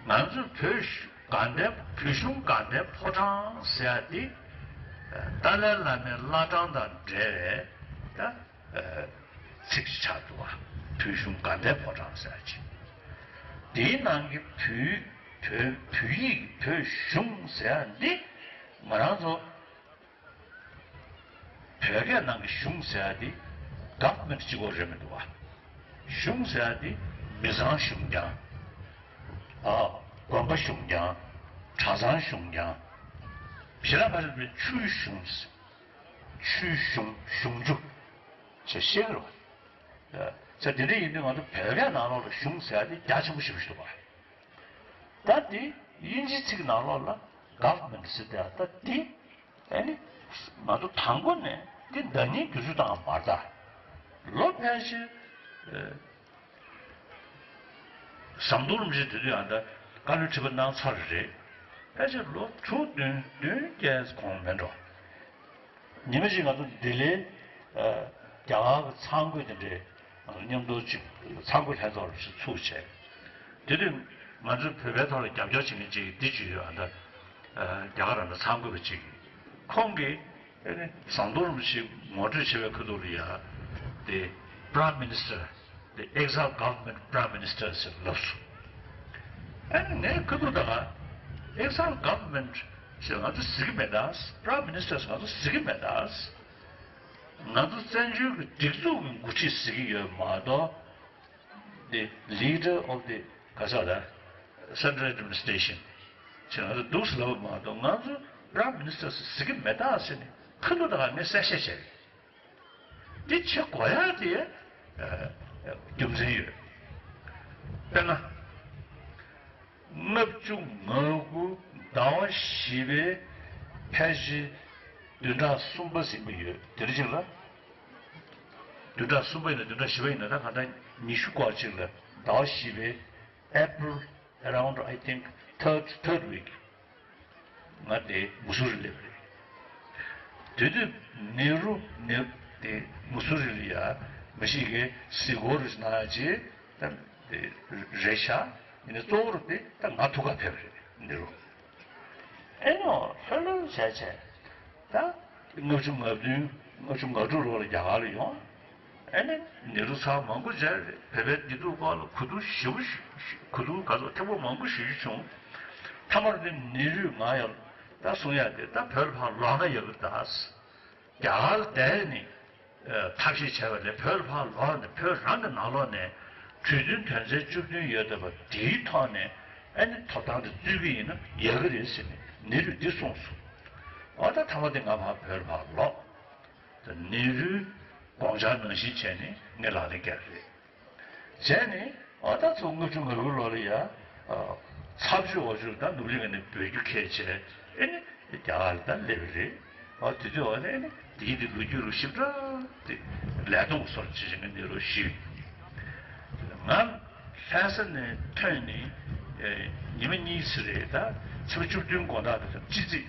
ང་ཚོ་བོད་གཞུང་དགའ་ལྡན་བོད་གཞུང་དགའ་ལྡན་ཕོ་བྲང་ཟེར་ཡ་དེ་ཏཱ་ལའི་བླ་མའི་བླ་བྲང་དང་འབྲེལ་བའི་ད་ཚིག་ཅིག་ཆགས་འདུག་བ། བོད་གཞུང་དགའ་ལྡན་ཕོ་བྲང་ཟེར་ཡ་ཅིག་དེའི་ནང་གི་བོད་བོད་བོད་ཡིག་བོད་གཞུང་ཟེར་ཡ་འདི་ང་རང་ཚོ་བོད་སྐད་ནང་གི་གཞུང་ཟེར་ཡ་དེ་government་གཅིག་པོ་རེད་མི་འདུག་བ། གཞུང་ཟེར་ཡ་དེ་མི་ཚང་གཞུང་རྐྱང་། ཨ། དགོན་པ་གཞུང་རྐྱང་། གྲྭ་ཚང་གཞུང་རྐྱང་། ཞེ་དྲག་ཕལ་ཆེར་ཆུའི་གཞུང་། ཆུའི་གཞུང་གཞུང་ཆུ། ཅེས་བཤད་ཀྱི་རེད་བ། ཟེར་དེ་འདྲ་ཡིན་དུས་ང་ཚོ་བོད་སྐད་ནང་ལོགས་ལ་གཞུང་ཟེར་ཡ་དེ་རྒྱ་ཆེན་པོ་ཞེ་པོ་ཞིག་འདུག་བ། ད་དེ་དབྱིན་ཇིའི་ཚིག་ནང་ལོགས་ལ་government་ཟེར་དེ་ད་དེ་ཨ་ནི་ང་ཚོ་དང་པོ་ནས་དེ་ཟླ་ཉིན་བསྒྱུར་བཅོས་བཏང་བ་མ་རེད་ད། ལོ་ཕལ་ཆེར་ཟམ་གདོང་རིན་པོ་ཆེ་དེ་དུས་ཨ་ད་བཀའ་བློན་ཁྲི་པ་གནང་ཚར་རེད། ཕལ་ཆེར་ལོ་དྲུག་བདུན་བདུན་བརྒྱད་གོང་མིན་འགྲོ། ཉི་མ་གཅིག་ང་ཚོ་ལྡི་ལིའི་ཨ་རྒྱ་གར་གྱི་ཚང་ཁུལ་དེ་འདྲའི་ང་ཚོ་མཉམ་དུ་གཅིག་ཚང་ཁུལ་ལྷན་ཚོགས་རུ་ཞིག་ཚུགས་བྱས། དེ་དུས་ང་ཚོས་བོད་པའི་ཐོག་ལ་རྒྱབ་སྐྱོར་བྱེད་མཁན་གཅིག་འདི་བརྗོད་ཡོད། ཨ་ད་རྒྱ་གར་ར་ཚང་ཁུལ་བ་གཅིག་གིས་ཁོང་གིས་ཨ་ནི་ཟམ་གདོང་རིན་པོ་ཆེ་ངོ་སྤྲོད་བྱེད་པའི་ཁ་ཐུག་ལ་ཡ་དེ་Prime Minister, the exile government Prime Minister ཟེར་ལབ་སོང་། ཨ་ནི་ངས་ཁ་ཐུག་ད་ག་exile government ཟེར་ང་ཚོ་ཟེར་གི་མེད་ད། Prime Minister ཟེར་ང་ཚོ་ཟེར་གི་མེད་ད། ང་ཚོ་བཙན་བྱོལ་གྱི་སྒྲིག་འཛུགས་ཀྱི་འགོ་ཁྲིད་ཟེར་གྱི་ཡོད་མ་གཏོགས། The leader of the ག་ས་ལ་Central Administration ཟེར་ང་ཚོ་འདུག་སེ་ལབ་པ་མ་གཏོགས། ང་ཚོ་Prime Minister ཟེར་གྱི་མེད་ད་ཟེར་ནས་ཁ་ཐུག་ད་ག་ངས་གསལ་བཤད་བྱས་རེད། འདི་བྱེད་དགོས་ཡ་དེ་རྒྱུ་མཚན་ཡོད། དཔེར་ན། ལྔ་བཅུ་ང་དགུ་ཟླ་བ་བཞི་པའི་ཕལ་ཆེར་བདུན་ཕྲག་གསུམ་པ་ཟིན་པ་ཡོད། དེ་རིང་ཅིག་ལ་བདུན་ཕྲག་གསུམ་པ་ཡིན་ན་བདུན་ཕྲག་བཞི་པ་ཡིན་ན་ད་ག་ད་ཉི་ཤུ་སྐོར་ཅིག་ལ་ཟླ་བ་བཞི་པའི་April around, I think, third, third week ང་དེ་མུ་སུ་རི་སླེབས་རེད། དེ་དུས་ནེ་རུ་ནེ་དེ་མུ་སུ་རི་ལ་ཡ་མ་གཞི་གི་གཟིགས་སྐོར་རེ་གནང་ཡ་ཅིག་ད་དེ་རེད་ཤག་ཡིན་ནའི་གཙོ་བོར་དེ་ད་ང་ཐུག་ག་ཕེབས་རེད་ནེ་རུ། ཨེ་ནོ་ལྷོད་ལྷོད་བྱས་བྱས་ད་ལྔ་བཅུ་ང་བདུན་ལྔ་བཅུ་ང་དྲུག་ལོ་ལ་རྒྱ་གར་ལ་ཡོང་། ཨེ་ནི་ནེ་རུ་ཚང་མང་པོ་མཇལ་རེད། བོད་པའི་བདེ་སྡུག་སྐོར་ལ་གོ་བསྡུར་ཞེ་པོ་ཞུ་གོ་བསྡུར་ག་ཚོད་ཐེངས་པོ་མང་པོ་ཞུ་རྒྱུ་བྱུང་། མཐའ་མར་དེ་ནེ་རུས་ང་ཡང་ད་གསུང་ཡ་དེ་ད་བོད་ལ་ཕར་ལོག་ན་ཡག་གི་ད། རྒྱ་གར་བསྡད་ནས་ཐབས་ཤེས་བྱས་པ་ལས་བོད་ལ་ཕར་ལོག་ནས་བོད་རང་གི་ནང་ལོགས་ནས་གྲོས་མཐུན་དོན་ཚན་བཅུ་བདུན་ཡོད་བསྡད་པ་དེའི་ཐོག་ནས་ཨེ་ནི་ཐོབ་ཐང་དེ་རྩོད་ཀྱི་ཡིན་ན་ཡག་གི་རེད་ཟེར་ནས་ནེ་རུས་འདི་གསུངས་སོང་། འོ་ད་མཐའ་མ་དེ་ང་ཕར་བོད་ལ་ཕར་ལོག་ད་ནེ་རུའི་དགོངས་འཆར་ནང་བཞིན་བྱས་ནས་ངས་ལག་ལེན་བཀལ་རེད། བྱས་ནས་ཨ་ད་ཚོ་ལྔ་བཅུ་ང་དགུ་ལོ་ལ་ཡ་ཚ་བཅུད་འོ་བཅུད་ད་ནུབ་གླིང་ནས་བོད་རྒྱུ་ཁས་བྱས་ཨེ་ནི་རྒྱ་གར་ལ་ད་སླེབས་རེད། ཨ་དེ་དུས་ཨ་ནི་ཨེ་ནི་དེའི་དེ་ལོ་རྒྱུས་རུ་ཞིབ་ཕྲ་དེ་ལས་དོན་སོར་བྱེད་བཞིན་གནས་རོགས་ཞུས། ང་ལྷ་ས་ནས་ཐོན་ནས་ཉི་མ་གཉིས་ཙམ་རེད། ད་ཕྱི་པ་བཅུ་བདུན་དགོང་དག་དེ་སྤྱི་ཚེས་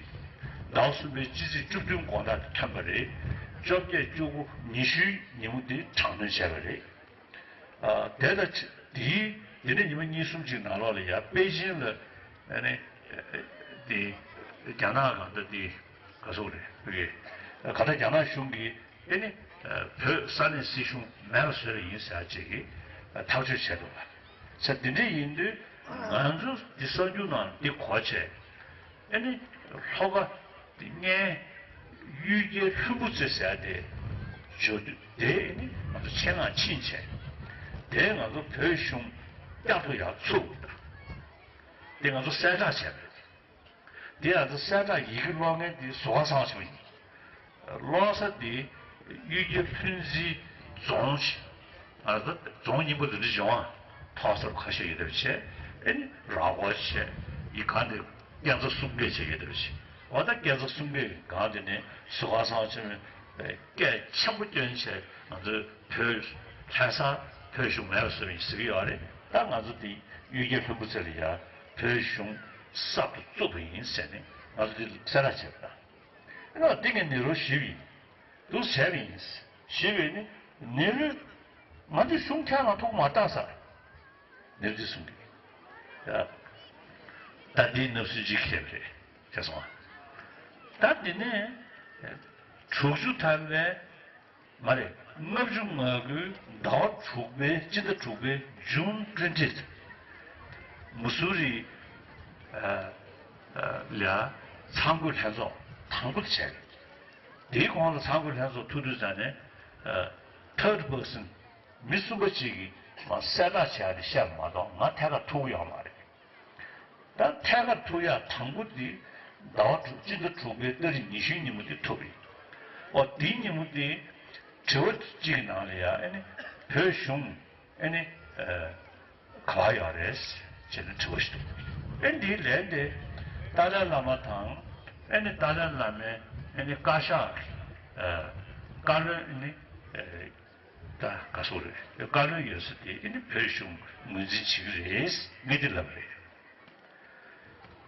ཟླ་བ་གསུམ་པའི་སྤྱི་ཚེས་བཅུ་བདུན་དགོང་དག་དེ་ཐོན་པ་རེད། བཅོ་བརྒྱད་བཅུ་དགུ་ཉི་ཤུའི་ཉིན་མོ་དེ་དྲག་གནོན་བྱས་པ་རེད། ཨ་དེ་ལ་དེའི་དེ་ནས་ཉི་མ་གཉིས་གསུམ་ཅིག་ནང་ལོགས་ལ་ཡ་པེ་ཅིན་ལ་ཨ་ནི་དེ་རྒྱ་ནག་གང་ལྟར་དེ་ག་སོག་རེད་བོད་ཀྱི་ག་ད་རྒྱ་ནག་གཞུང་གིས་ཨེ་ནི་བོད་ས་གནས་སྲིད་གཞུང་མེད་པ་བཟོས་པ་ཡིན་ཟེར་ཅིག་གིས་ཐག་གཅོད་བྱས་འདུག་བ། ས་འདི་འདྲ་ཡིན་དུས་ང་ཚོ་འདི་གསར་འགྱུར་ནང་འདི་གོ་བྱས་ཨེ་ནི་ལྷོ་ཁ་འདི་སྔའི་གཡུལ་རྒྱལ་ལྷུན་པོ་རྩེ་ཟེར་ཡ་དེ་འབྱོར་དུས་དེ་ཨེ་ནི་ང་ཚོ་ཆེད་མངགས་ཕྱིན་བྱས་དེ་ང་ཚོ་བོད་གཞུང་བསྐྱར་དུ་ཡར་ཚུགས་དེ་ང་ཚོ་གསལ་བསྒྲགས་བྱས་པ་རེད། འདི་ང་ཚོ་གསལ་བསྒྲགས་ཡི་གེ་ཀློག་མཁན་འདི་ཟུར་པ་ཚང་མ་ཞིག་ཡིན། ཀློག་ས་འདི་གཡུལ་རྒྱལ་ལྷུན་རྩེའི་རྫོང་ཞིག་ང་ཚོ་རྫོང་རྙིང་པ་འདི་འདྲ་བྱུང་བ་ཐོག་སར་ཁ་ཤས་ཡོད་བསྡད་པ་བྱས་ཨེ་ནི་ར་སྐོར་བྱས་ཡི་ག་འདི་སྐས་འཛེག་གསུམ་བརྒྱ་བྱས་ཡོད་བསྡད་པ་བྱས་འོ་ད་སྐས་འཛེག་གསུམ་བརྒྱ་གི་སྒང་འདི་ནས་ཟུར་པ་ཚང་མ་ཆེན་མོ་སྐད་ཆེན་པོ་བསྐྱོན་བྱས་ང་ཚོའི་བོད་ལྷ་ས་བོད་གཞུང་མེད་པ་བཟོས་པ་ཡིན་ཟེར་གྱི་ཡོད་རེད། ད་ང་ཚོ་འདི་གཡུལ་རྒྱལ་ལྷུན་པོ་རྩེ་ལ་ཡ་བོད་གཞུང་གསར་དུ་བཙུགས་པ་ཡིན་ཟེར་ནས་ང་ཚོ་འདི་གསལ་བསྒྲགས་བྱས་པ་དང་། ཨེ་ན་འདི་ངས་ནེ་རུ་ཞུས་པ་ཡིན། འདུག་བྱས་པ་ཡིན། ཞུས་པ་ཡིན་ནི་ནེ་རུས་ང་འདི་གཞུང་ཁྱེད་རང་ཐུག་མ་བཏང་ས། ནེ་རུ་འདི་གསུང་གི་ད་འདི་ནབ་སུ་ཇི་ཁེབ་རེད་ཁྱེད་སོང་ཨ། ད་འདི་ནས་དྲུག་ཅུ་ཐམ་པའི་མ་རེད། ལྔ་བཅུ་ང་དགུའི་ཟླ་བ་དྲུག་པའི་སྤྱི་ཟླ་དྲུག་པའི་June twenty མུ་སུ་རི་ལ་ཚང་ཁུལ་ལྷན་ཚོགས་དང་པོ་དེ་བྱས་རེད། དེའི་གོང་ལ་ཚང་ཁུལ་ལྷན་ཚོགས་ཐུག་དུས་ཙང་ནས་third person མི་གསུམ་པ་གཅིག་གིས་མ་གསལ་བསྒྲགས་བྱས་ཏེ་བཤད་པ་མ་གཏོགས་ང་ཐད་ཀར་ཐུག་ཡོད་མ་རེད། ད་ཐད་ཀར་ཐུག་ཡག་དང་པོ་འདི་ཟླ་བ་དྲུག་སྤྱི་ཟླ་དྲུག་པའི་ཏ་རིག་ཉི་ཤུའི་ཉིན་མོ་འདི་ཐུག་རེད། ཨོ་དེའི་ཉིན་མོ་འདི་དྲི་བ་གཅིག་གི་ནང་ལ་ཡ་ཨེ་ནི་བོད་གཞུང་ཨེ་ནི་ག་པར་ཡོད་རེད་ཅེས་ནས་དྲི་བ་ཞིག་འདུག་ཨེ་འདིའི་ལན་དེ་ཏཱ་ལའི་བླ་མ་དང་ཨེ་ནི་ཏཱ་ལའི་བླ་མའི་ཨེ་ནི་བཀའ་ཤག་བཀའ་བློན་ཨེ་ནི། ད་ག་སོག་རེད་བཀའ་བློན་ཡོད་ས་དེ་ཨེ་ནི་བོད་གཞུང་ངོས་འཛིན་བྱེད་ཀྱི་རེད་ངས་འདི་ལབ་རེད།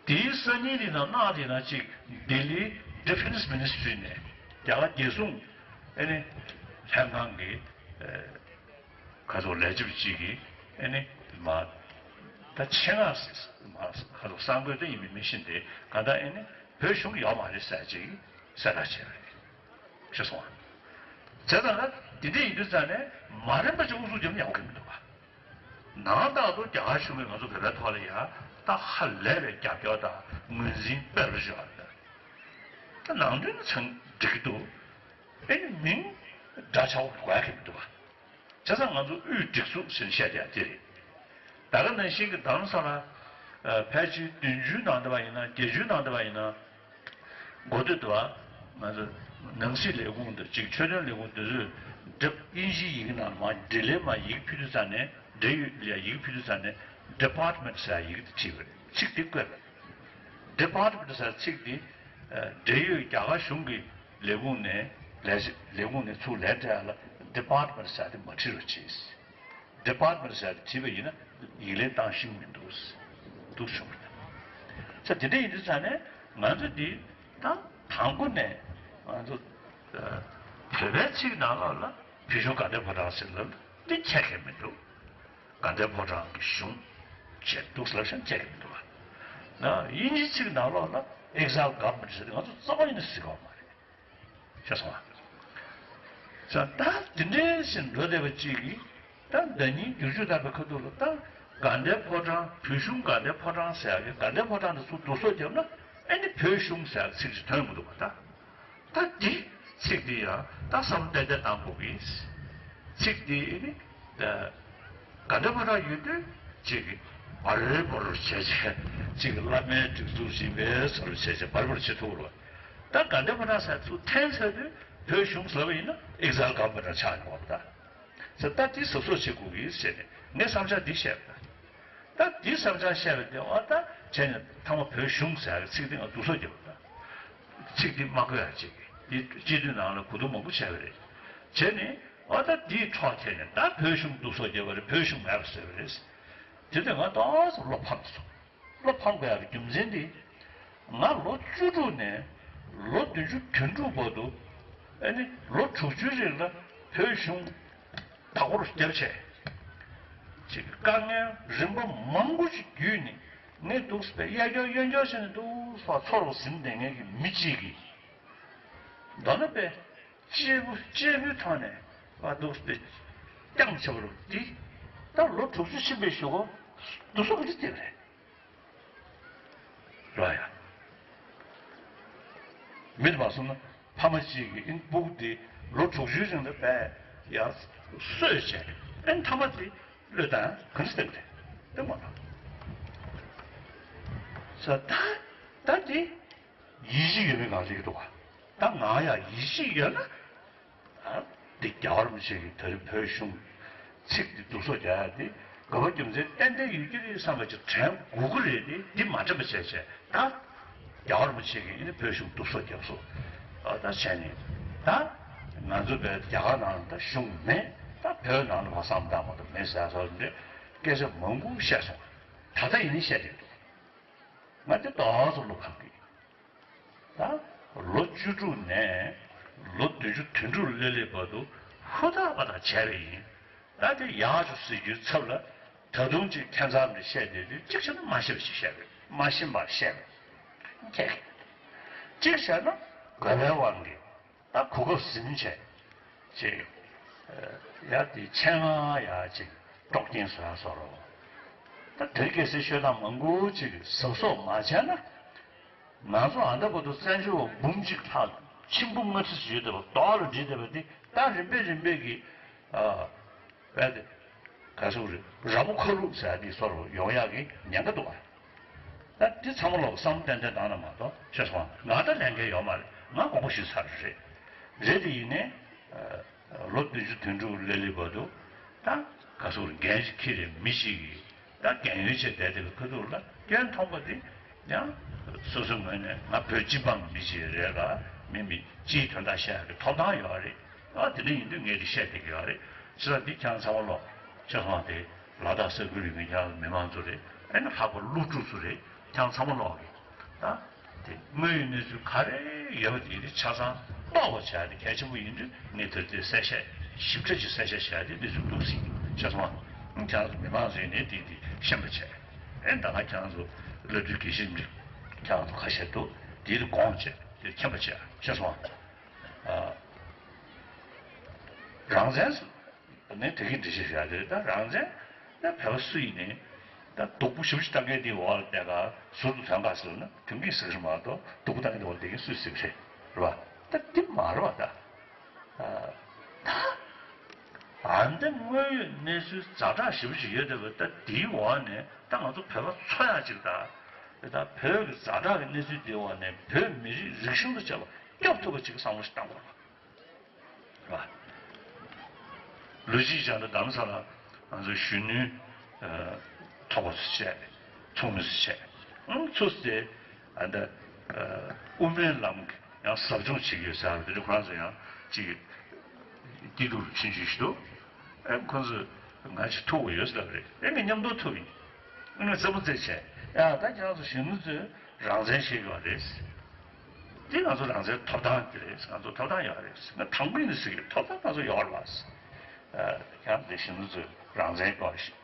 དེའི་སང་ཉིན་དེ་ནང་གནངས་དེ་ནང་གཅིག་ལྡི་ལིའི་Defence Ministry ནས་ རྒྱ་གར་རྒྱལ་སྲུང་ཨེ་ནི་ལྷན་ཁང་གི་ཨེ་ཁ་ཐོག་ལས་བྱེད་པ་གཅིག་གིས་ཨེ་ནི་མ་ད་ཆེད་མངགས་མ་ཁ་ཐོག་གསར་འགོད་དེ་ཡིན་མིན་མི་ཤེས་ཏེ་གང་ལྟར་ཨེ་ནི་བོད་གཞུང་ཡོད་མ་རེད་ཟེར་ཅིག་གསལ་བསྒྲགས་བྱས་པ་རེད། ཤེས་སོང་ང་། བྱས་ཙང་ན་དེ་འདྲ་ཡིན་དུས་ཙང་ནས་མ་རན་པ་ཅིག་ཨུ་ཚུགས་རྒྱབ་ན་ཡག་པོ་གང་མི་འདུག་ག། ནང་ལྟར་དུ་རྒྱ་གར་གཞུང་གིས་ང་ཚོ་བོད་པའི་ཐོག་ལ་ཡ་ད་ཧ་ལས་པའི་རྒྱབ་སྐྱོར་དང་ངོས་འཛིན་དཔེ་རུ་བཞག་ཡོད། ད་ནང་དོན་ཚང་འགྲིག་གི་འདུག། ཨེ་ནི་མིང་འདྲ་ཆགས་པོ་དགོས་ཡ་གང་མི་འདུག་ག། བྱས་ཙང་ང་ཚོ་དབུས་སྒྲིག་འཛུགས་ཟེར་ནས་བཤད་བསྡད་ཡ་དེ་རེད། ད་ག་ནང་བཞིན་གྱི་རྡ་རམ་ས་ལ་ཨ་ཕལ་ཆེར་བདུན་ཅུའི་ནང་དུ་བ་ཡིན་ན་བརྒྱད་ཅུའི་ནང་དུ་བ་ཡིན་ན། འགོ་སྟོད་དུ་བ་ང་ཚོ་ནང་སྲིད་ལས་ཁུངས་དང་གཅིག་ཆོས་དོན་ལས་ཁུངས་དེ་ཚོས་འགྲེལ་དབྱིན་ཇིའི་ཡི་གེ་ནང་མ་འགྲེལ་ལས་མ་ཡི་གེ་ཕུལ་དུས་ཙང་ནས་འབྲེལ་ཡོད་ལ་ཡི་གེ་ཕུལ་དུས་ཙང་ནས་department་ཟེར་ཡི་གེ་དེ་བྲིས་པ་རེད། ཚིག་དེ་བཀོད་པ་རེད། department་ཟེར་ཚིག་དེ་འབྲེལ་ཡོད་རྒྱ་གར་གཞུང་གི་ལས་ཁུངས་ནས་ལས་ལས་ཁུངས་ནས་ཚུར་ལན་སྤྲད་ཡ་ལ་department་ཟེར་དེ་མ་བྲིས་རོགས་གྱིས། department་ཟེར་དེ་བྲིས་པ་ཡིན་ན་ཡིག་ལན་བཏང་ཤེས་མི་འདུག་འདུག་བྱུང་བ་རེད། ས་དེ་འདྲ་ཡིན་དུས་ཙང་ནས་ང་ཚོ་འདི་ད་དང་པོ་ནས་ང་ཚོ་བོད་པའི་ཚིག་ནང་ལོགས་ལ་བོད་གཞུང་དགའ་ལྡན་ཕོ་བྲང་ཟེར་ལབ་འདི་ཁྱད་མི་འདུག། དགའ་ལྡན་ཕོ་བྲང་གི་གཞུང་བྱས་འདུག་ལབ་ཤག་ཁྱད་མི་འདུག་བ། ན་དབྱིན་ཇིའི་ཚིག་ནང་ལོགས་ལ་exile government་ཟེར་དེ་ང་ཚོ་རྩ་བ་ཡིན་ན་གཟིགས་ཡོད་མ་རེད། ཤེས་སོང་ང་། ས་ད་དེ་འདྲའི་ཞིག་འགྲོ་བསྡད་པ་གཅིག་གིས་ད་ཟླ་ཉིན་བསྒྱུར་བཅོས་བཏང་པའི་ཁ་ཐུག་ལ་ད་དགའ་ལྡན་ཕོ་བྲང་བོད་གཞུང་དགའ་ལྡན་ཕོ་བྲང་ཟེར་ཡག་གི་དགའ་ལྡན་ཕོ་བྲང་དེ་ཚུར་བསྡུ་གསོག་བརྒྱབ་ན་ཨེ་ནི་བོད་གཞུང་ཟེར་ཡག་ཚིག་ཅིག་ཐོན་མི་འདུག་པ་ད། ད་འདི་ཚིག་འདི་ཡང་ད་བསམ་བློ་ཏན་ཏན་བཏང་དགོས་ཀྱི། ཚིག་འདི་ཨེ་ནི་ད་དགའ་ལྡན་ཕོ་བྲང་ཡོད་དུས་གཅིག་གིས་འབར་འབར་བྱས་བྱས་གཅིག་གིས་བླ་མའི་སྒྲིག་འཛུགས་རིམ་པའི་སོར་བྱས་བྱས་འབར་འབར་བྱེད་ཐུབ་རོགས། ད་དགའ་ལྡན་ཕོ་བྲང་ཟེར་ཚུར་འཐེན་ཚར་དུས་བོད་གཞུང་ཟེར་བ་ཡིན་ན་exile government་ཆགས་ཡོང་བ་ད། ཟེར་ད་འདི་གཟབ་གཟབ་བྱེད་དགོས་ཀྱི་ཟེར་ནས་ངས་བསམ་འཆར་འདི་བཤད་པ་ད། ད་འདི་བསམ་འཆར་བཤད་པ་དེ་འོ་ད་བྱས་ནས་ཐ་མ་བོད་གཞུང་ཟེར་ཡག་གི་ཚིག་འདི་ང་བསྡུ་གསོག་བརྒྱབ་པ་ད། ཚིག་འདི་མ་བཀོད་ཡག་ཅིག་འདི་སྤྱི་འཐུས་ནང་ལ་གོ་བསྡུར་མང་པོ་བྱས་པ་རེད། བྱས་ནས་འོ་ད་འདིའི་འཕྲོ་བྱས་ནས་ད་བོད་གཞུང་བསྡུ་གསོག་བརྒྱབ་པ་རེད། བོད་གཞུང་མེད་པ་བཟོས་པ་རེད། དེ་དུས་ང་ཏོག་ཙམ་བློ་ཕམ་སོང་། བློ་ཕམ་དགོས་ཡག་གི་རྒྱུ་མཚན་འདི། ང་ལོ་བཅུ་དྲུག་ནས་ལོ་བདུན་ཅུ་དོན་དྲུག་བར་དུ་ཨ་ནི་ལོ་དྲུག་ཅུའི་རིང་ལ་བོད་གཞུང་བདག་པོར་བརྒྱབ་བྱས། ཅིག་དཀའ་ངལ་རིམ་པ་མང་པོ་ཞིག་བརྒྱུད་ནས་ངས་འདུག་སེ་དཔེ་གཡས་སྐྱོར་གཡོན་སྐྱོར་བྱས་ནས་འདུག་སེ་ཚུར་ཟིན་བསྡད་མཁན་གྱི་མི་གཅིག་གིས་མདོར་ན་དཔེ་གཅེར་བུ་གཅེར་བུའི་ཐོག་ནས་ང་འདུག་སེ་དཔེ་རྐྱང་ཆེ་བ་རུ་འདི་ད་ལོ་དྲུག་ཅུ་ཕྱིན་པའི་གཞུག་གུ་བསྡུ་གསོག་གི་ལི་དེ་རེད། རོ་ཡ། མི་དེ་མ་སོང་ན་ཕ་མ་གཅིག་གིས་ཨིན་སྤུ་གུ་དེ་ལོ་དྲུག་ཅུའི་རིང་ལ་བས་ཡ་གསོས་བྱས་ཨིན་ཐ་མ་དེ་བློས་བཏང་གང་ཞིག་བསྟན་པ་རེད་བསྟན་མ་རེད། ས་ད་ད་དེ་ཡིད་ཆེས་ཡོད་མེད་གང་ཞིག་གི་འདུག་ག། ད་ང་ཡ་ཡིད་ཆེས་ཡོད་ན། ཨ། འདི་རྒྱལ་བ་རིན་པོ་ཆེ་གིས་ད་རེས་བོད་གཞུང་ཚིག་འདི་བསྡུ་གསོག་རྒྱག་ཡ་འདི་ག་པར་རྒྱུ་མཚན་ཏན་ཏན་ཡོད་ཀྱི་རེད་བསམ་པ་ཅིག་དྲན་དགོས་ཀྱི་རེད་དེ་འདི་མ་དྲན་པ་བྱས་བྱས་ད་རྒྱལ་བ་རིན་པོ་ཆེ་གིས་ཨ་ནི་བོད་གཞུང་བསྡུ་གསོག་རྒྱབ་སོང་། ཨ་ད་བྱས་ནས་ད་ང་ཚོ་བོད་རྒྱ་གར་ནང་ལ་ད་གཞུང་མེད། ད་བོད་ནང་ལ་བ་བསམ་བཏང་མ་གཏོགས་མེད་ཟེར་སོགས་འདི་སྐད་ཆ་མང་པོ་བཤད་སོང་། ད་ལྟ་ཡིན་ནའི་བཤད་བསྡད་འདུག། ང་འདི་ཏོག་ཙམ་བློ་ཕམ་གི། ད་ལོ་བཅུ་དྲུག་ནས་ལོ་བདུན་ཅུ་དོན་དྲུག་སླེབས་སླེབས་བར་དུ་ཧུར་ཐག་པ་དང་བྱས་པ་ཡིན། ད་དེ་ཡག་ཆུ་ཟེར་རྒྱུའི་ཚབ་ལ་ད་དུང་ཅིག་ཁྱད་མཚར་འདྲ་བཤད་བསྡད་དུས་གཅིག་བྱས་ན་མ་ཤེས་པ་ཞིག་བཤད་པས་མ་ཤེས་པ་བཤད་པས་ཁྱད་ཁྱད། གཅིག་བྱས་ན་དགོས་པའི་དབང་གིས་ད་གོ་སྐབས་ཟིན་བྱས་ཅིག་ཡ་དེ་ཆེད་མངགས་ཡ་ཅིག་དཀྲོག་རྐྱེན་བཟོ་ཡ་བཟོ་རོགས། ད་དེ་སྐད་ཟེར་ཤོད་སྟངས་མང་པོ་ཅིག་གཟབ་གཟབ་མ་བྱས་ན། ང་ཚོ་ཨ་མདའ་བར་དུ་བཙན་བྱོལ་བ་འབུམ་གཅིག་ལྷག་མཆིམས་ཕུ་ལྔ་ཁྲི་ཅིག་ཡོད་བསྡད་པ་རྡོག་ལ་སྒྲིལ་བསྡད་པ་འདི་ད་རིམ་པས་རིམ་པས་ཀྱིས་ཨ་རྦད་དེ་ག་ཟེར་རེད། ར་མོ་ཁ་ལུག་ཟེར་ཡ་འདི་སོར་ཡོང་ཡག་གི་ཉེན་ཁ་འདུག་ཨ། ད་འདི་ཚང་མ་ལོག་བསམ་བློ་ཏན་ཏན་བཏང་ན་མ་གཏོགས་ཤེས་སོང་། ང་ད་ལས་འགན་ཡོད་མ་རེད། ང་དགོངས་པ་ཞུས་ཚར་རེད། རེད་དེ་ཡིན་ནའི་ཨ། ལོ་བདུན་ཅུ་དོན་དྲུག་སླེབས་སླེབས་བར་དུ་ད་ག་ཟེར་འགན་ཞིག་འཁྱེར་རེ་མི་ཞིག་གིས་ད་རྒན་ཡོལ་བྱས་བསྡད་བསྡད་པའི་ཁ་ཐུག་ལ་སྐྱོན་མཐོང་པ་དེ་ཡང་སོ་སོའི་ངོས་ནས་ང་བོད་སྤྱི་འབངས་མི་ཞིག་རེད་ལ་མི་མི་སྤྱིའི་དོན་དག་བཤད་ཡག་གི་ཐོབ་ཐང་ཡོད་རེད། ཨ་དེ་འདྲ་ཡིན་དུས་ངས་དེ་བཤད་བསྡད་ཀྱི་ཡོད་རེད། བྱས་ཙང་འདི་ཁྱེད་རང་ཚང་མ་ལོག་ཤེས་སོང་དེ་ལ་དྭགས་ས་ཁུལ་ཡོད་མཁན་ཁྱེད་རང་མི་མང་ཚོ་རེད། ཨ་ནི་ལྷག་པར་སློབ་ཕྲུག་ཚོ་རེད། ཁྱེད་རང་ཚང་མ་ལོག་གི་ད། དེ་དངོས་ཡོད་གནས་ཚུལ་ག་རེ་ཡོད་པ་དེ་ཆ་ཚང་ རྟོགས་པར་བྱ་ཡ་དེ་གལ་ཆེན་པོ་ཡིན་དུས། ངས་དེར་དེ་གསལ་བཤད་ཞིབ་ཕྲ་ཅིག་གསལ་བཤད་བྱ་ཡ་དེ་འདི་ཚོ་འདུག་སྲིད་ཤེས་སོང་ང་། ཁྱེད་རང་ཚོ་མི་མང་ཚོས་ནས་དེ་དེ་ཤེས་པ་བྱས། ཨེ་ད་ག་ཁྱེད་རང་ཚོ་བླ་སྤྲུལ་དགེ་བཤེས་འདི་ཁྱེད་རང་ཚོ་ཁ་ཤས་འདུག་དེ་དེ་དགོངས་བྱས་དེ་མཁྱེན་པ་བྱས་ཤེས་སོང་ང་། ཨ། རང་བཙན་ནི་དེ་གི་འགྲེལ་བཤད་བྱས་རེད། ད་རང་བཙན་ད་བོད་པ་སུ་ཡིན་ནའི་ད་སྡུག་པོ་ཞེ་པོ་ཞིག་བཏང་མཁན་དེའི་འོག་ལ་བསྡད་ག་ཟུར་དུ་ཐོན་ག་ཟེར་ན་ཐོན་གི་ཟེར་གི་མ་གཏོགས། སྡུག་པོ་བཏང་མཁན་དེའི་འོག་ལ་བསྡད་མཁན་སུས་ཟེར་གི་རེད། རེད་པ། ད་འདི་མ་རེད་པ། ད་ད་ཨ་འདི་དངོས་ཡོད་གནས་ཚུལ་ཛ་དྲག་ཞེ་པོ་ཞིག་ཡོད་བསྡད་པ། ད་དེའི་འོག་ནས་ད་ང་ཚོ་བོད་པ་འཚོ་ཡག་ཅིག་དང་། ད་བོད་ཀྱི་ཛ་དྲག་གི་གནས་ཚུལ་དེའི་འོག་ནས་བོད་མི་རིགས་རིག་གཞུང་དང་བཅས་པ་སྐྱོབ་ཐུབ་པ་ཅིག་བསམ་བློ་ཞིག་བཏང་དགོས་རེད་པ། རེད་པ། ལོ་གཅིག་བྱས་ན་རྡ་རམ་ས་ལ་ང་ཚོ་གཞོན་ནུའི་ཨ་ཚོགས་པ་ཚོ་བྱས། ཚོགས་མི་ཚོ་བྱས། ཨང་ཚོ་དེ་ཨ་ད་ཨ་དབུ་མའི་ལམ་ཡང་ཟབ་སྦྱོང་བྱེད་ཀྱི་ཡོད་ཟེར་བ་དེ་འདྲ། ཁོ་རང་ཚོ་ཡང་ཅིག་སྐྱིད་སྡུག་ཕྱིན་ཅི་ཞིག་འདུག་ཨེ་ཁོ་ཚོས་ང་ཅིག་ཐུག་གི་ཡོད་ཟེར་བ་རེད། ཨེ་ངས་མཉམ་དུ་ཐུག་ཡིན། ཨེ་ངས་རྩེད་མོ་རྩེས་བྱས། ཡ་ད་ཁྱེད་རང་ཚོ་གཞོན་ནུ་ཚོས་རང་བཙན་བཤད་ཀྱི་ཡོད་རེད། འདི་ང་ཚོ་རང་བཙན་ཐོབ་ཐང་དེ་རེད། ང་ཚོ་ཐོབ་ཐང་ཡོད་རེད། ང་དང་པོ་ནས་ཟེར་གྱི་ཐོབ་ཐང་ང་ཚོ་ཡོད་རེད་པ། ཡང་དེ་གཞོན་ནུ་ཚོས་རང་བཙན་སྐོར་ཞིག་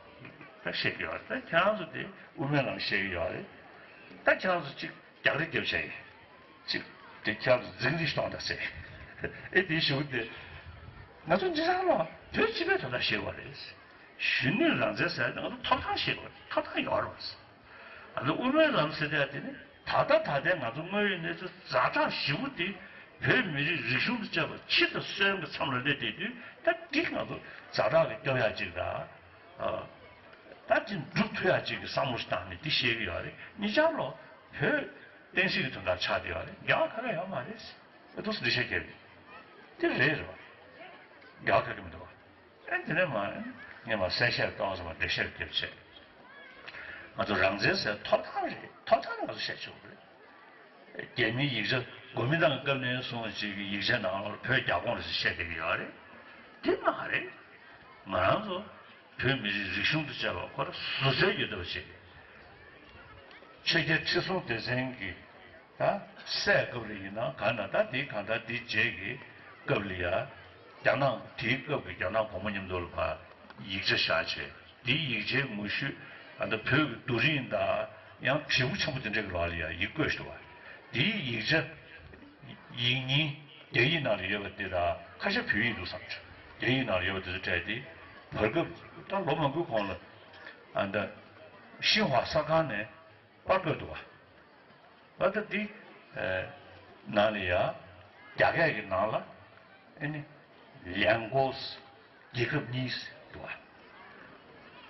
ད་བཤད་ཀྱི་ཡོད་རེད། ད་ཁྱེད་རང་ཚོ་དེ་དབུ་མའི་ལམ་བཤད་ཀྱི་ཡོད་རེད། ད་ཁྱེད་རང་ཚོ་གཅིག་རྒྱག་རེས་རྒྱབ་བྱས་ཡིན། གཅིག་དེ་ཁྱེད་རང་ཚོ་འཛིང་རེས་གཏོང་དང་ཟེར། ཨེ་དེའི་གཞུག་དེ་ང་ཚོ་འདི་རང་ལ་བོད་སྤྱི་པའི་དོན་དག་བཤད་དགོས་རེད། གཞོན་ནུའི་རང་བཙན་ཟེར་ཡ་དེ་ང་ཚོ་ཐོབ་ཐང་བཤད་དགོས་རེད། ཐོབ་ཐང་ཡོད་རེད་པ། ཨ་ནི་དབུ་མའི་ལམ་ཟེར་ཡ་དེ་ནི་ད་ལྟ་ད་ལྟའི་ང་ཚོ་དངོས་ཡོད་གནས་ཚུལ་ཛ་དྲག་ཞེ་པོ་དེ་བོད་མི་རིགས་རིག་གཞུང་དང་བཅས་པ་འཆི་དང་གསོན་གྱི་མཚམས་ལ་སླེབས་བསྡད་དུས། ད་འདི་ང་ཚོ་ཛ་དྲག་གི་སྐྱོབ་ཡ་ཅིག་དང་། ཨ། ད་འདི་འགྲུབ་ཐུབ་ཡ་ཅིག་གི་བསམ་བློ་ཞིག་བཏང་ནས་འདི་བཤད་ཀྱི་ཡོད་རེད། གཉིས་ཆར་ལོ་བོད་བསྟན་སྲིད་ཀྱི་དོན་དག་ཆགས་བསྡད་ཡོད་རེད། རྒྱལ་བ་ག་ག་ཡོད་མ་རེད། ཨ་ཏོག་ཙམ་འགྲེལ་བཤད་རྒྱབ་ཡོད། འདི་རེད་རེད་པ། རྒྱལ་བ་ག་ག་མི་འདུག་པ། ཨེ་དེ་ནས་མ་ངས་མ་གསལ་བཤད་གཏོང་ཟེར་བ་འགྲེལ་བཤད་རྒྱབ་བྱས། ང་ཚོ་རང་བཙན་ཟེར་ཐོབ་ཐང་རེད། ཐོབ་ཐང་རེད། ང་ཚོ་བཤད་ཆོག་གི་རེད། རྒྱ་མིའི་ཡིག་ཆ་གོ་མིན་ཏང་གི་སྐབས་ནས་བཟུང་ཅིག་གི་ཡིག་ཆ་ནང་ལ་བོད་རྒྱ་ཁོངས་རེད་ཟེར་བཤད་བསྡད་ཀྱི་ཡོད་རེད། དེ་མ་རེད། ང་རང་ཚོ་བོད་མི་རིགས་རིག་གཞུང་དང་བཅས་པ་ཁོ་རང་ཟུར་བཟོས་ཡོད་བསྡད་པ་ཞིག་ཆོས་རྒྱལ་ཁྲི་སྲོང་ལྡེ་བཙན་གྱི་ད་སྲས་སྐབས་རེ་ཡིན་ན་གང་ན། ད་དེའི་གང་ལྟར་དེའི་རྗེས་ཀྱི་སྐབས་ལ་ཡ། རྒྱ་ནག་དེའི་སྐབས་ཀྱི་རྒྱ་ནག་གོང་མ་མཉམ་དུ་ལ་ཕར་ཡིག་ཆ་བཞག་བྱས། དེའི་ཡིག་ཆའི་ངོ་བཤུས་ཨ་ད་བོད་ཀྱི་རྡོ་རིང་དང་ཡང་བྱེའུ་ཆེན་པོ་དེ་འདྲ་གི་ལོགས་ལ་ཡ་ཡིག་བཀོད་འདུག་པ། དེའི་ཡིག་ཆ་ཡིག་རྙིང་རྒྱ་ཡིག་ནང་ལ་ཡོད་པ་དེ་དང་ཁ་ཤས་བོད་ཡིག་འདུག་བསམ་བྱུང་། རྒྱ་ཡིག་ནང་ལ་ཡོད་པ་དེ་ཚོ་སྤྲད་དེ། བར་སྐབས་ད་ལོ་མང་པོའི་གོང་ལ་ཨ་ད་ཤིན་ཧྭ་གསར་ཁང་ནས་པར་བཀོད་འདུག་པ། ད་ལྟ་འདི་ནང་ལ་ཡ་རྒྱ་སྐད་ཀྱི་ནང་ལ་ཨེ་ནི་ལེན་གོས་རྒྱལ་ཁབ་གཉིས་འདུག་པ།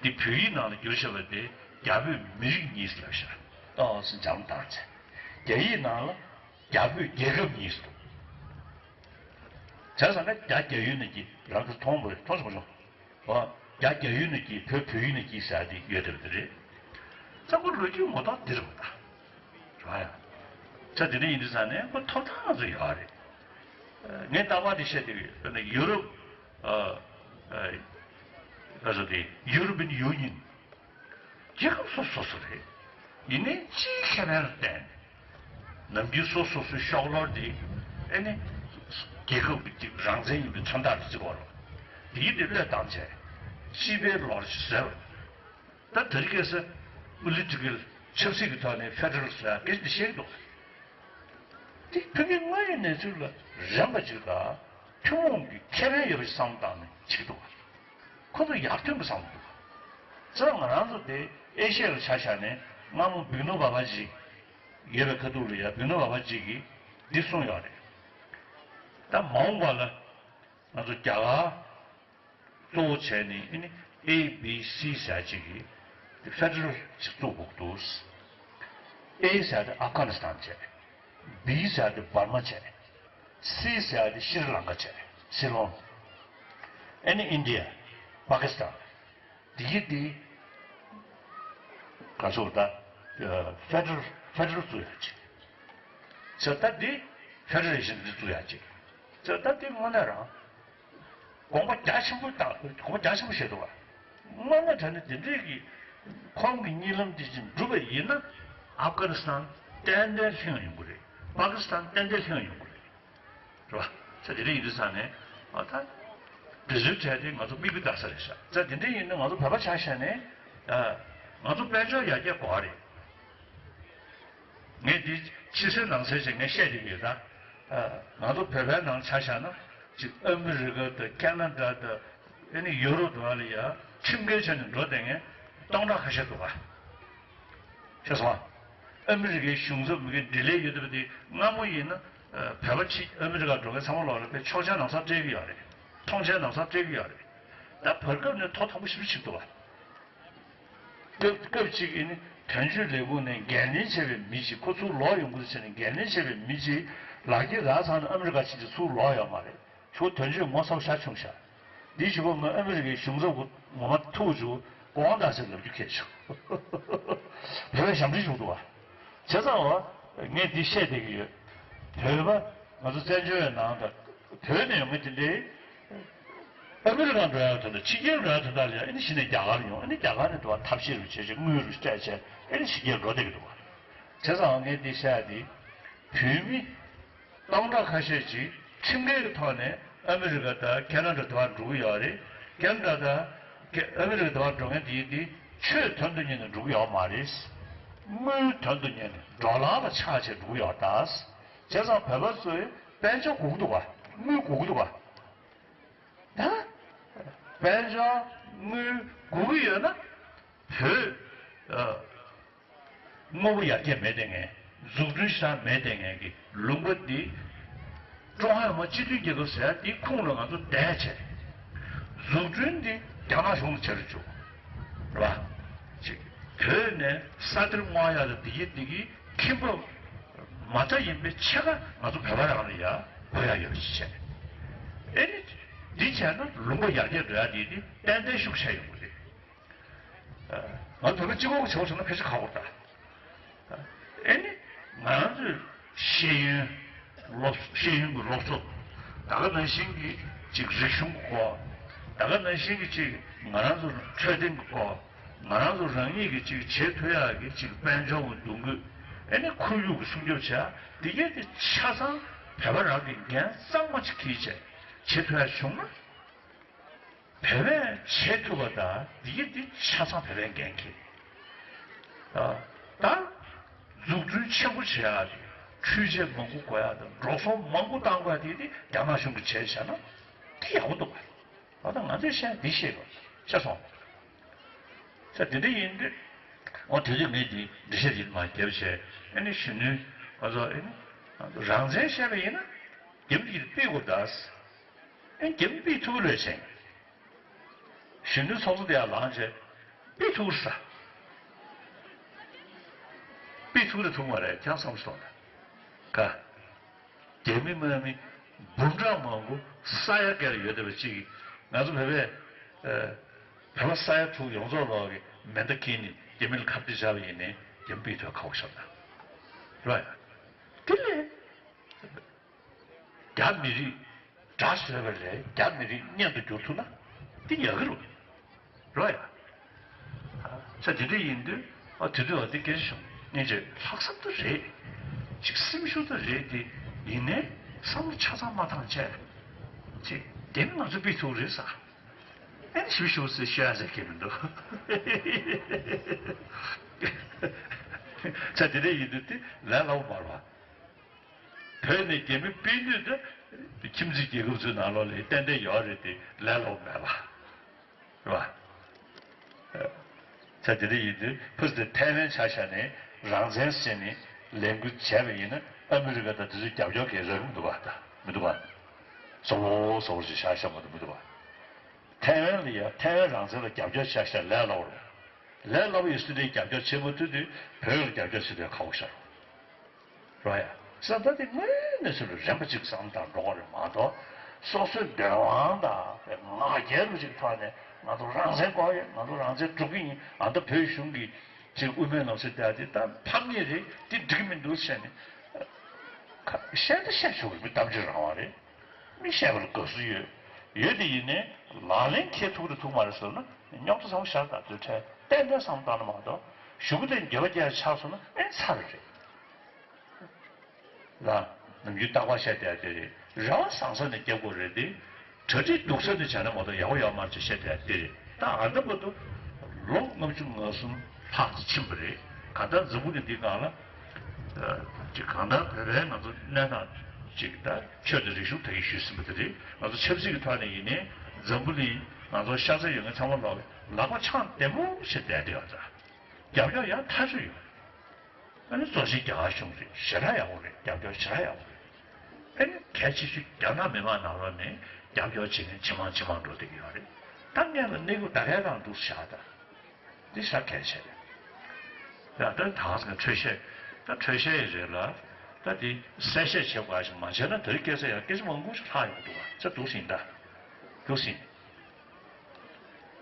འདི་བོད་ཡིག་ནང་ལ་བསྒྱུར་བྱས་པ་དེ་རྒྱ་བོད་མི་རིགས་གཉིས་ལབ་ཤག་ཏོག་ཙམ་འཇམ་ཐང་ཆེ། རྒྱ་ཡིག་ནང་ལ་རྒྱ་བོད་རྒྱལ་ཁབ་གཉིས་འདུག་བྱས་ཙང་ཀ་རྒྱ་རྒྱ་ཡུལ་ནས་ཀྱི་རང་གིས་མཐོང་དགོས་རེད། མཐོང་སོང་མ་སོང་། འོ། རྒྱ་རྒྱ་ཡུལ་ནས་ཀྱི་བོད་བོད་ཡུལ་ནས་ཀྱི་ཟེར་ཡ་དེ་ཡོད་བསྡད་པ་དེ་རེད། ཙམ་པོ་ལོ་རྒྱུས་ངོ་ཐོག་འདི་རེད་པ། ད་རེད་པ། ཡ། ད་དེ་འདྲ་ཡིན་དུས་ཙང་ནས་ཁོ་ཐོབ་ཐང་ང་ཚོ་ཡོད་རེད། ངས་རྟག་པར་དེ་བཤད་བསྡད་ཀྱི་ཡོད། ཡུ་རོབ། ཨ། ཨ། ག་ཚོད་དེ་European Union རྒྱལ་ཁབ་སོ་སོ་སོ་རེད། ཡིན་ནའི་སྤྱིའི་ཁེ་ཕན་ལ་བརྟེན་ནས་ནམ་རྒྱུན་སོ་སོ་སོའི་ཤོག་ལོར་དེ་ཨེ་ནི་རྒྱལ་ཁབ་ཀྱི་རང་བཙན་ཡིན་པའི་མཚོན་རྟགས་རེ་བརྩི་དགོས་རེད། དེ་ཡིན་དུས་བློས་བཏང་བྱས་སྤྱི་པའི་ལོར་ཞིག་བཟོས་པ། ད་དེ་རིང་ཁ་སང་པོ་ལི་ཊི་ཀལ་ཆབ་སྲིད་ཀྱི་ཐོག་ནས་ཕེ་ཌ་རལ་བཟོ་ཡ་སྐད་ཆ་དེ་བཤད་ཀྱི་འདུག་དེ་ཕ་གིའི་དངོས་ཡོད་གནས་ཚུལ་ལ་རན་པ་ཅིག་དང་ཐུན་མོང་གི་ཁེ་ཕན་ཡོད་པ་ཞིག་བསམ་བློ་བཏང་ནས་བྱེད་ཀྱི་འདུག་ཁོ་ཚོ་ཡར་ཐོན་གྱི་བསམ་བློ་འདུག་ཙང་ང་རང་ཚོ་དེ་ཨེ་ཤི་ཡ་ལ་ཆ་བཞག་ནས་སྔ་མོ་བིག་ནོ་བྷ་བྷ་ཇི་ཡོད་པའི་ཁ་ཐུག་ལ་ཡ། བིག་ནོ་བྷ་བྷ་ཇི་གིས་འདི་གསུངས་ཡོད་རེད། ད་མ་འོངས་པ་ལ་ང་ཚོ་རྒྱ་གར་གཙོ་བོ་བྱས་ནས་ཨེ་ནི་ཨེ་བི་སི་ཟེར་ཅིག་གི་ཕེ་ཌ་རལ་ཅིག་བཙུགས་དགོས་འདུག་ཨེ་ཟེར་དེ་ཨབ་གྷ་ནི་སི་ཐན་བྱས། བི་ཟེར་དེ་འབར་མ་བྱས། སི་ཟེར་དེ་ཤྲི་ལང་ཀ་བྱས། སི་ལོང་། ཨེ་ནི་ཨིན་ཌི་ཡ། པ་ཀི་སི་ཐན། དེ་གི་དེ་ག་ཚོད་ད་ཕེ་ཌ་རལ་ཕེ་ཌ་རལ་བཙུགས་ཡ་ཅིག་ཟེར། ད་དེ་ཕེ་ཌ་རེ་ཤན་དེ་བཙུགས་ཡ་ཅིག་ཟེར། ད་དེ་དངོས་གནས་རང་དགོངས་པ་རྒྱ་ཆེན་པོ་བཏང་། དགོངས་པ་རྒྱ་ཆེན་པོ་བཞེས་འདུག་བ། དངོས་གནས་དྲང་གནས་དེ་འདྲས་ཀྱི་ཁོང་གི་གཉིད་ལམ་དེ་ཅིག་འགྲུབ་པ་ཡིན་ན་ཨབ་གྷ་ནི་སི་ཐན་ཏན་ཏན་ལྷིང་ཡོང་གི་རེད། པ་ཀི་སི་ཐན་ཏན་ཏན་ལྷིང་ཡོང་གི་རེད། རེད་བ། ས་དེ་འདྲ་ཡིན་དུས་ས་ནས་ཨ་ད་འབྲི་སྲོལ་བྲལ་ཏེ་ང་ཚོ་མིག་དཔེ་ལྟ་ས་རེད་ཤག་ས་དེ་འདྲ་ཡིན་ན་ང་ཚོ་བོད་པ་ཆ་བཞག་ནས་ཨ་ང་ཚོ་དཔལ་འབྱོར་ཡར་རྒྱས་དགོས་པ་རེད། ངས་འདི་ཕྱི་གསལ་ནང་གསལ་ཞིག་ངས་བཤད་བསྡད་ཀྱི་ཡོད་ད། ཨ་ང་ཚོ་བོད་པའི་ནང་ཆ་བཞག་ན་ཅིག་ཨ་མི་རི་ཀ་དང་ཁེ་ན་ཌ་དང་ཨ་ནི་ཡུ་རོབ་དང་ལ་ཡ་ཁྲིམས་འགལ་བྱས་ནས་འགྲོ་བསྡད་མཁན་སྟོང་ཕྲག་ཁ་ཤས་འདུག་ག་ཤེས་སོང་། ཨ་མི་རི་ཀའི་གཞུང་ཚབ་མི་གི་འབྲེལ་ལས་ཡོད་བསྡད་པ་དེ་སྔ་མོ་ཡིན་ན་ཨ་བོད་པ་ཕྱི་ཨ་མི་རི་ཀ་འགྲོ་མཁན་ཚང་མ་ལོག་ལ་དཔེ་ཆོག་མཆན་ལམ་སང་སྤྲད་ཀྱི་ཡོད་རེད། མཐོང་མཆན་ལམ་སང་སྤྲད་ཀྱི་ཡོད་རེད། ད་བར་སྐབས་ནས་ཐོ་དང་པོ་ཞེ་པོ་ཅིག་འདུག་ག་སྐབས་སྐབས་གཅིག་ཨ་ནི་དོན་གཅོད་ལས་ཁུངས་ནས་འགན་ལེན་བྱས་པའི་མི་གཅིག་ཁོ་ཚུར་ལོག་ཡོང་དགོས་ཟེར་ནས་འགན་ལེན་བྱས་པའི་མི་གཅིག་ལག་འཁྱེར་རག་ཚར་ན་ཨ་མི་རི་ཀ་ཕྱིན་ཏེ་ཚུར་ལོག་ཡོད་མ་རེད། ཁྱོད་དོན་གཅོད་ངོ་ཚ་པོ་ཞེ་དྲག་བྱུང་ཤག་འདི་ཞུ་བ་ང་ཨ་མི་རི་ཀའི་གཞུང་ཚབ་ངོ་མ་ཐུག་བྱུང་དགོངས་དག་ཟེར་ལབ་རྒྱུ་ཁེལ་བྱུང་། བོད་པའི་ཞབས་འདྲེན་བྱུང་འདུག་བ། བྱས་ཙང་བ་ངས་འདི་བཤད་བསྡད་ཀྱི་ཡོད། བོད་པ་ང་ཚོ་བཙན་བྱོལ་བའི་ནང་དུ་བོད་ནས་ཡོང་མཁན་དེ་འདྲའི་ཨ་མི་རི་ཀ་འགྲོ་ཡག་དོན་དག་ཕྱི་རྒྱལ་འགྲོ་ཡག་དོན་དག་ལ་ཡང་ཨ་ནི་གཞི་ནས་རྒྱ་གར་ཡོང་ཨ་ནི་རྒྱ་གར་ནས་འགྲོ་བ་ཐབས་ཤེས་རུ་བྱས་བྱས་དངུལ་རུ་སྤྲད་བྱས་ཨ་ནི་ཕྱི་རྒྱལ་འགྲོ་བསྡད་ཀྱི་འདུག་བ། བྱས་ཙང་ངས་འདི་བཤད་ཡག་འདི་བོད་མི་སྟོང་ཕྲག་ཁ་ཤས་ཅིག་ཁྲིམས་འགལ་གྱི་ཐོག་ནས་ཨ་མི་རི་ཀ་དང་ཁེ་ན་ཌ་དུ་བ་འགྲོ་གི་ཡོད་རེད། ཁེ་ན་ཌ་དང་ཨ་མི་རི་ཀ་དུ་བ་འགྲོ་མཁན་དེ་དེ་ཆོས་དོན་དུ་གཉེར་ནས་འགྲོ་གི་ཡོད་མ་རེད། དངུལ་དོན་དུ་གཉེར་ནས་འགྲོ་ལམ་ལ་ཆགས་བྱས་འགྲོ་གི་ཡོད་ད། བྱས་ཙང་བོད་པ་ཚོས་དཔལ་འབྱོར་དགོས་ཀྱི་འདུག་ག་དངུལ་དགོས་ཀྱི་འདུག་ག་ད་དཔལ་འབྱོར་དངུལ་དགོས་ཀྱི་ཡོད་ན་བོད་ཨ། དངོས་པོ་ཡར་རྒྱས་མེད་བསྡད་མཁན། འཛུགས་སྐྲུན་ཞེ་དྲག་མེད་བསྡད་མཁན་གྱི་ལུང་པ་འདི་ཀྲུང་ཧྭ་མི་དམངས་སྤྱི་མཐུན་རྒྱལ་ཁབ་ཟེར་ཡ་འདིའི་ཁོངས་ལ་ང་ཚོ་བསྡད་བྱས། འཛུགས་སྐྲུན་འདི་རྒྱ་ནག་གཞུང་ལ་བྱེད་རུ་བཅུག་རེད་བ། ཅིག་བོད་ནས་ས་གཏེར་སྔོག་ཡ་ལ་འདི་གི་འདི་གི་ཁེ་འབབ་མ་རྩ་ཡིན་པའི་ཕྱེད་ཀ་ང་ཚོ་བོད་པ་རང་ལ་ཡ་དགོས་ཡ་ཡོད་པ་ཅིག་བྱས། ཨེ་ནི་འདི་བྱས་ན་ལུང་པ་ཡར་རྒྱས་འགྲོ་ཡ་འདི་འདི་ཏན་ཏན་ཤུགས་ཆེ་ཡོང་གི་རེད། ང་བོད་པ་གཅིག་པོ་གི་བྱེད་པ་བྱུང་ན་ཕལ་ཆེར་ཁག་པོ་རེད་ད། ཨེ་ནི་ང་རང་ཚོའི་ཤེས་ཡོན་སློབ་ཤེས་ཡོན་གྱི་སློབ་གསོ། ད་ག་ནང་བཞིན་གྱི་ཅིག་རིག་གཞུང་གི་སྐོར། ད་ག་ནང་བཞིན་གྱི་ཅིག་ང་རང་ཚོ་འཕྲོད་བསྟེན་གྱི་སྐོར། ང་རང་ཚོ་རང་ཉིད་ཀྱི་ཅིག་བྱེད་ཐུབ་ཡག་གི་ཅིག་དཔལ་འབྱོར་གྱི་འདུ་འགོད། ཨེ་ནི་ཁོར་ཡུག་གི་སྲུང་སྐྱོབ་བྱ་འདི་གས་དེ་ཆ་ཚང་བོད་པ་རང་གི་འགན་གཙང་མ་ཅིག་འཁྱེར་བྱས་བྱེད་ཐུབ་ཡག་བྱུང་ན། བོད་པས་བྱེད་ཐུབ་པ་དང་འདི་གི་འདི་ཆ་ཚང་བོད་པའི་འགན་འཁྱེར། ཨ། ད་འཛུགས་སྐྲུན་ཆེན་པོ་བྱེད་ཡག་དེ་འཕྲུལ་ཆས་མང་པོ་དགོས་ཡག་དང་འགྲོ་སོང་མང་པོ་བཏང་དགོས་ཡག་དེ་དེ་རྒྱ་ནག་གཞུང་གིས་བྱས་བཞག་ན་དེ་ཡག་པོ་འདུག་ག་ད་ང་ཚོས་བཤད་འདི་བཤད་དགོས་ཤེས་སོང་། ས་དེ་འདྲ་ཡིན་དུས་འོ་དེ་དུས་ངས་འདི་འགྲེལ་བཤད་འདི་མ་བརྒྱབ་བྱས་ཨ་ནི་གཞོན་ནུ་ང་ཚོ་ཨ་ནི་རང་བཙན་བཤད་པ་ཡིན་ན་རྒྱབ་ཀྱི་སྤེལ་དགོས་ད། ཨེ་རྒྱ་མི་ཕུད་ཐུག་ལོས་ཟེར། གཞོན་ནུ་ཚོགས་གཙོ་དེ་ཡར་ལངས་བྱས་ཕུད་ཐུག་ས། ཕུད་ཐུག་རེད་ཐུག་མ་རེད་ཁྱེད་རང་བསམ་བློ་གཏོང་དང་། ག་རྒྱ་མི་དམག་མི་འབུམ་ཕྲག་མང་པོ་ས་ཡ་བརྒལ་ཡོད་བསྡད་པ་གཅིག་གིས་ང་ཚོ་བོད་པས་ཨ་བོད་པ་ས་ཡ་དྲུག་ཡོངས་རྫོགས་ལོག་གི་མེ་མདའ་འཁྱེར་ནས་རྒྱ་མི་ལ་ཁ་གཏད་བཅག་པ་ཡིན་ནའི་རྒྱ་མི་ཕུད་ཐུག་ཁག་པོ་ཞིག་རེད་ཡ། དེ་ལས། རྒྱ་མི་རིགས་དགྲ་བཟོས་པ་ལས་རྒྱ་མི་རིགས་གཉེན་དུ་འགྱུར་ཐུབ་ན་འདི་ཡག་གི་རེད། རོ་ཡ། ས་དེ་འདྲ་ཡིན་དུས་ཨ་དེ་དུས་ཨ་དེ་སྐད་ཆ་བྱུང་སྙིང་རྗེ་ལྷག་བསམ་དུ་རེད། ཅིག་སེམས་ཤུགས་དུ་རེད་དེ་ཡིན་ནའི་བསམ་བློ་ཆ་ཚང་མ་བཏང་བྱས། ཅིག་དེ་ནི་ང་ཚོ་ཕུད་ཐུག་རེད་ས། ཨེ་ནི་ཞིབ་ཞིབ་ཟེར་ཤོད་ཡ་ཟེར་གྱི་མི་འདུག་ས་དེ་འདྲ་ཡིན་དུས་དེ་ལས་སླ་པོ་མ་རེད་བ། བོད་ནས་རྒྱ་མི་ཕུད་ནུས་དེ་ཁྱིམ་མཚེས་རྒྱལ་ཁབ་ཚོའི་ནང་ལོགས་ལ་ཏན་ཏན་ཡོད་རེད་དེ་ལས་སླ་པོ་མེད་པ། རེད་བ། ས་དེ་འདྲ་ཡིན་དུས་ཕུ་སུ་ཐའེ་ཝན་ཆ་བཞག་ནས་རང་བཙན་ཟེར་ནས་ལས་འགུལ་བྱས་པ་ཡིན་ན་ཨ་མི་རི་ཀ་དང་དེ་ཚོའི་རྒྱབ་སྐྱོར་གྱི་རག་གི་མི་འདུག་བ་ད་མི་འདུག་བ། གཟོ་བོ་གཟོ་བོ་ཞིག་བཞག་བཞག་མ་གཏོགས་མི་འདུག་བ། ཐའེ་ཝན་ལ་ཡ་ཐའེ་ཝན་རང་བཙན་ལ་རྒྱབ་སྐྱོར་བྱས་ཤག་ལས་སླ་པོ་རེད། ལས་སླ་པོ་ཡོད་སྲིད་དེ་རྒྱབ་སྐྱོར་བྱེད་མ་ཐུབ་དུས་བོད་ལ་རྒྱབ་སྐྱོར་བྱེད་དུས་ཁག་པོ་ཤར་རོ་ཡ། ས་ད་དེ་དངོས་གནས་ཚུལ་ལ་རན་པ་གཅིག་བསམ་དང་འགྲོ་གི་རེད་མ་གཏོགས་སོ་སོའི་འདོད་དབང་དང་ང་རྒྱལ་རུ་ཅིག་ཐོག་ནས་ང་ཚོ་རང་བཙན་དགོས་ཡོད་ང་ཚོ་རང་བཙན་སྒྲུབ་ཀྱི་ཡིན་ཨ་ད་བོད་གཞུང་གིས་ཅིག་དབུ་མའི་ལམ་སྲོལ་དེ་ཨ་དེ་ད་ཕམ་ཉེས་རེད་དེ་འགྲིག་གི་མི་འདུག་བཤད་ནས་བཤད་ད་བཤད་ཆོག་གི་མི་གཏམ་བརྗོད་རང་དབང་རེད། མི་བཤད་པ་ལ་དགའ་བསུ་ཡོད། ཡོད་དེ་ཡིན་ནའི་ལག་ལེན་འཁེལ་ཐུབ་རེད་ཐུབ་མ་རེད་ཟེར་ན་རྙོག་དྲ་ཚ་པོ་ཤར་དང་དུས་ཕྲལ་ཏན་ཏན་བསམ་བཏང་ན་མ་གཏོགས་གཞུག་གུ་དེ་འགྱོད་པ་རྒྱག་ཆགས་སོང་ན་ཨེ་ཚར་རེད། ལ་ནམ་རྒྱུན་རྟག་པར་བཤད་བསྡད་དེ་རེད་ རེ་བ་བཟང་ས་ནས་རྒྱབ་དགོས་རེད་དེ། གྲ་སྒྲིག་སྡུག་ས་ནས་བྱས་ན་མ་གཏོགས་ཡག་པོ་ཡོད་མ་རེད་ཅེས་བཤད་བསྡད་དེ་རེད། ད་ཨ་འདྲ་བར་དུ་ལོ་ལྔ་བཅུ་ང་གསུམ་ལྷག་ཙམ་ཕྱིན་པ་རེད། གང་ལྟར་འཛམ་བུ་གླིང་འདིའི་སྒང་ལ་ཅིག་གང་ལྟར་བོད་པའི་ང་ཚོ་གནས་སྟངས་ཅིག་ད་ཆོས་དང་རིག་གཞུང་ད་གིན་ཞུས་ཟིན་པ་དེ་རེད། ང་ཚོ་ཆབ་སྲིད་ཀྱི་ཐོག་ནས་ཡིན་ནའི་འཛམ་བུ་གླིང་ང་ཚོ་ཤ་ཚ་ཡོད་མཁན་ཚང་མ་ལོག་ལག་པ་འཆང་བདེ་མོ་བྱས་བསྡད་དེ་ཡོད་ད། རྒྱབ་སྐྱོར་ཡང་ཐག་ཆོད་ཡོད། ཨ་ནི་གཙོ་ཆེ་རྒྱ་གར་གཞུང་རེད། ཞེ་དྲག་ཡག་པོ་རེད། རྒྱབ་སྐྱོར་ཞེ་དྲག་ཡག་པོ་རེད། ཨ་ནི་གལ་ཆེ་ཤོས་རྒྱ་ནག་མི་མང་ནང་ལོགས་ནས་རྒྱབ་སྐྱོར་བྱེད་མཁན་ཇེ་མང་ཇེ་མང་འགྲོ་བསྡད་ཀྱི་ཡོད་རེད། ད་སྔོན་ལ་གནས་སྐབས་ད་གའི་རང་འདུག་བཞག་ད། འདི་ཤ་གལ་ཆེ་རེད། ཡ་ད་ད་ང་འཕྲོས་བཤད་ད་འཕྲོས་བཤད་ཡི་རེད་ལ། ད་འདི་གསལ་བཤད་བྱེད་དགོས་ཞིག་མ་བྱས་ན་ད་རེས་སྐད་ཆ་ཡང་སྐད་ཆ་མང་པོ་ཞིག་ལྷག་ཡོང་གི་འདུག་བ། ཚ་འདུག་ཟིན་ད། འདུག་ཟིན།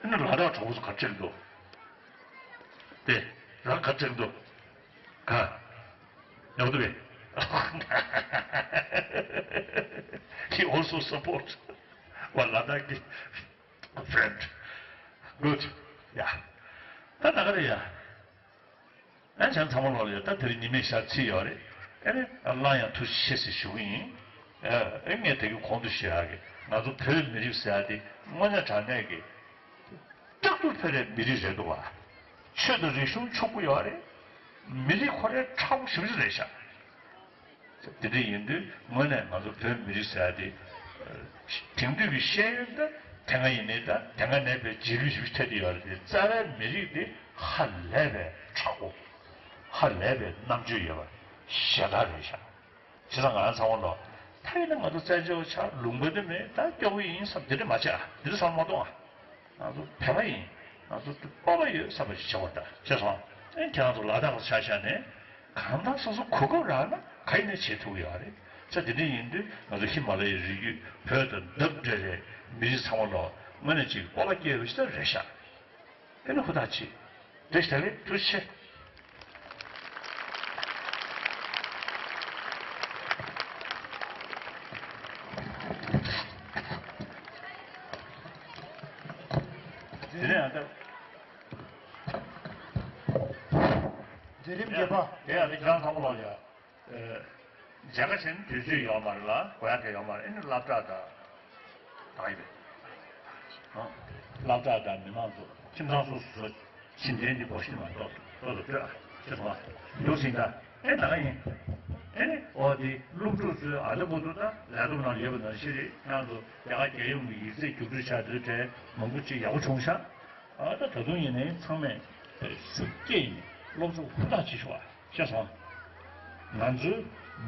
ཨ་ནི་ལ་དྭགས་གྲོགས་པོ་ཚོ་ག་རེ་བྱེད་ཀྱི་འདུག་དེ་རང་ག་ཚོད་འདུག་ག་ཡག་འདུག་གས། He also support our Ladakh friend. Good. Yeah. ད་ད་ག་རེ་ཡ། ཨ་ཅང་ཚང་མ་ལོག་ལ་ཡ་ད་དེ་རིང་ཉི་མའི་ཞག་ཚིག་ཡོད་རེད། ཨ་ནི་གླང་ཡང་ཐུགས་རྗེ་ཆེ་ཟེར་ཞུ་གི་ཡིན། ཨ་ངས་དེ་གི་གོང་དུ་ཞུ་ཡག་གི་ང་ཚོ་བོད་མི་རིགས་ཟེར་ཡག་དེ་དངོས་གནས་དྲང་གནས་ཀྱི། རྟག་ཏུ་ཕེ་རེ་མི་རིགས་རེད་འདུག་བ། ཆོས་དང་རིག་གཞུང་ཕྱུག་པོ་ཡོད་རེད། མི་རིགས་ཁོ་རའི་ཕྲ་བོ་ཞེ་པོ་ཅིག་རེད་ཤག་དེ་འདྲ་ཡིན་དུས་དངོས་གནས་ང་ཚོ་བོད་མི་རིགས་ཟེར་ཡ་དེ། དེང་དུས་ཀྱི་ཤེས་ཡོན་དང་དེ་སྔ་ཡིན་ནའི་ད་དེ་སྔ་ནས་པའི་རྗེས་ལུས་ཞེ་པོ་ཅིག་ཐེབས་བསྡད་ཡོད་རེད་དེ། རྩ་བའི་མི་རིགས་དེ་ཧ་ལས་པའི་ཕྲ་བོ། ཧ་ལས་པའི་རྣམ་དཔྱོད་ཡོད་པ་ཞེ་དྲག་རེད་ཤག་བྱས་ཙང་ང་རང་ཚང་མ་ལོ། ད་ཡིན་ན་ང་ཚོ་བཙན་བྱོལ་བ་ཆགས་ལུང་པ་འདི་མེད་ད་སྐྱོ་པོ་ཡིན་བསམ་འདི་འདྲ་མ་བྱེད་ཨ། འདི་འདྲ་བསམ་མ་གཏོང་ཨ། ང་ཚོ་བོད་པ་ཡིན། ང་ཚོ་སྤོབས་པ་ཡོད་བསམ་པ་ཞིག་བྱེད་དགོས་ད་བྱས་སོང་། ཨེ་ཁྱེད་རང་ཚོ་ལ་དྭགས་ལ་ཆ་བཞག་ནས་གང་ལྟར་སོ་སོ་གོ་སྐབས་རག་ན་ག་ཡིན་ནས་བྱེད་ཐུབ་ཀྱི་ཡོད་རེད། ས་འདི་འདྲ་ཡིན་དུས་ང་ཚོ་ཧི་མ་ལ་ཡའི་རི་རྒྱུད་བོད་དང་འདབས་འབྲེལ་བའི་མི་རིགས་ཚང་མ་ལོ་དངོས་གནས་ཅིག་སྤོབས་པ་སྐྱེ་ཡོད་ཞིག་ད་རེད་ཤག་དེ་ནི་ཧུར་ཐག་བྱེད། བཀྲ་ཤིས་བདེ་ལེགས། ཐུགས་རྗེ་ཆེ། དེ་ནས་ཨ་ད། མཛད་རིམ་བརྒྱད་པ། དེ་ཡང་དེ་ཅང་ཚང་མ་ལོག་ཡ། མཇལ་ཁ་བྱེད་ན་དུས་ཚོད་ཡོད་མ་རེད་ལ་གོ་ཡ་ག་ཡོད་མ་རེད། ཨེ་ནི་སློབ་གྲྭ་དང་། ད་ཡིན་པས། སློབ་གྲྭ་དང་མི་མང་ཚོ་ཁྱིམ་ཚང་སོ་སོ་སོ་ཕྱི་འབྲེལ་འདི་སྒོ་ཕྱི་མ་གཏོགས་ཏོག་ཏོ་སྤྲོད་ཨ། ཅེས་སོང་ཨ། ཡོང་ཟིན་ད་ཨེ་ད་ག་ཡིན། ཨེ་ནི་ཨོ་དེ་སློབ་ཕྲུག་ཚོའི་ཨ་ད་བུ་དུ་ད་ལས་དོན་ནང་ཡོད་པ་ནང་བཞིན་རེད། ཁྱེད་ཚོ་རྒྱ་གར་རྒྱལ་ཡོངས་ཀྱི་ཡིག་ཚད་རྒྱུགས་སྤྲོད་བྱ་དེ་གྲས་མང་པོ་ཅིག་ཡག་པོ་བྱུང་ཤག་ཨ་ད་ད་དུང་ཡིན་ནའི་ཚང་མས་ཤུགས་བསྐྱེད་ཡིན་སློབ་གསོ་ཧུར་ཐག་བྱེད་ཤོག་ཨ། ཤེས་སོང་། ང་ཚོའི་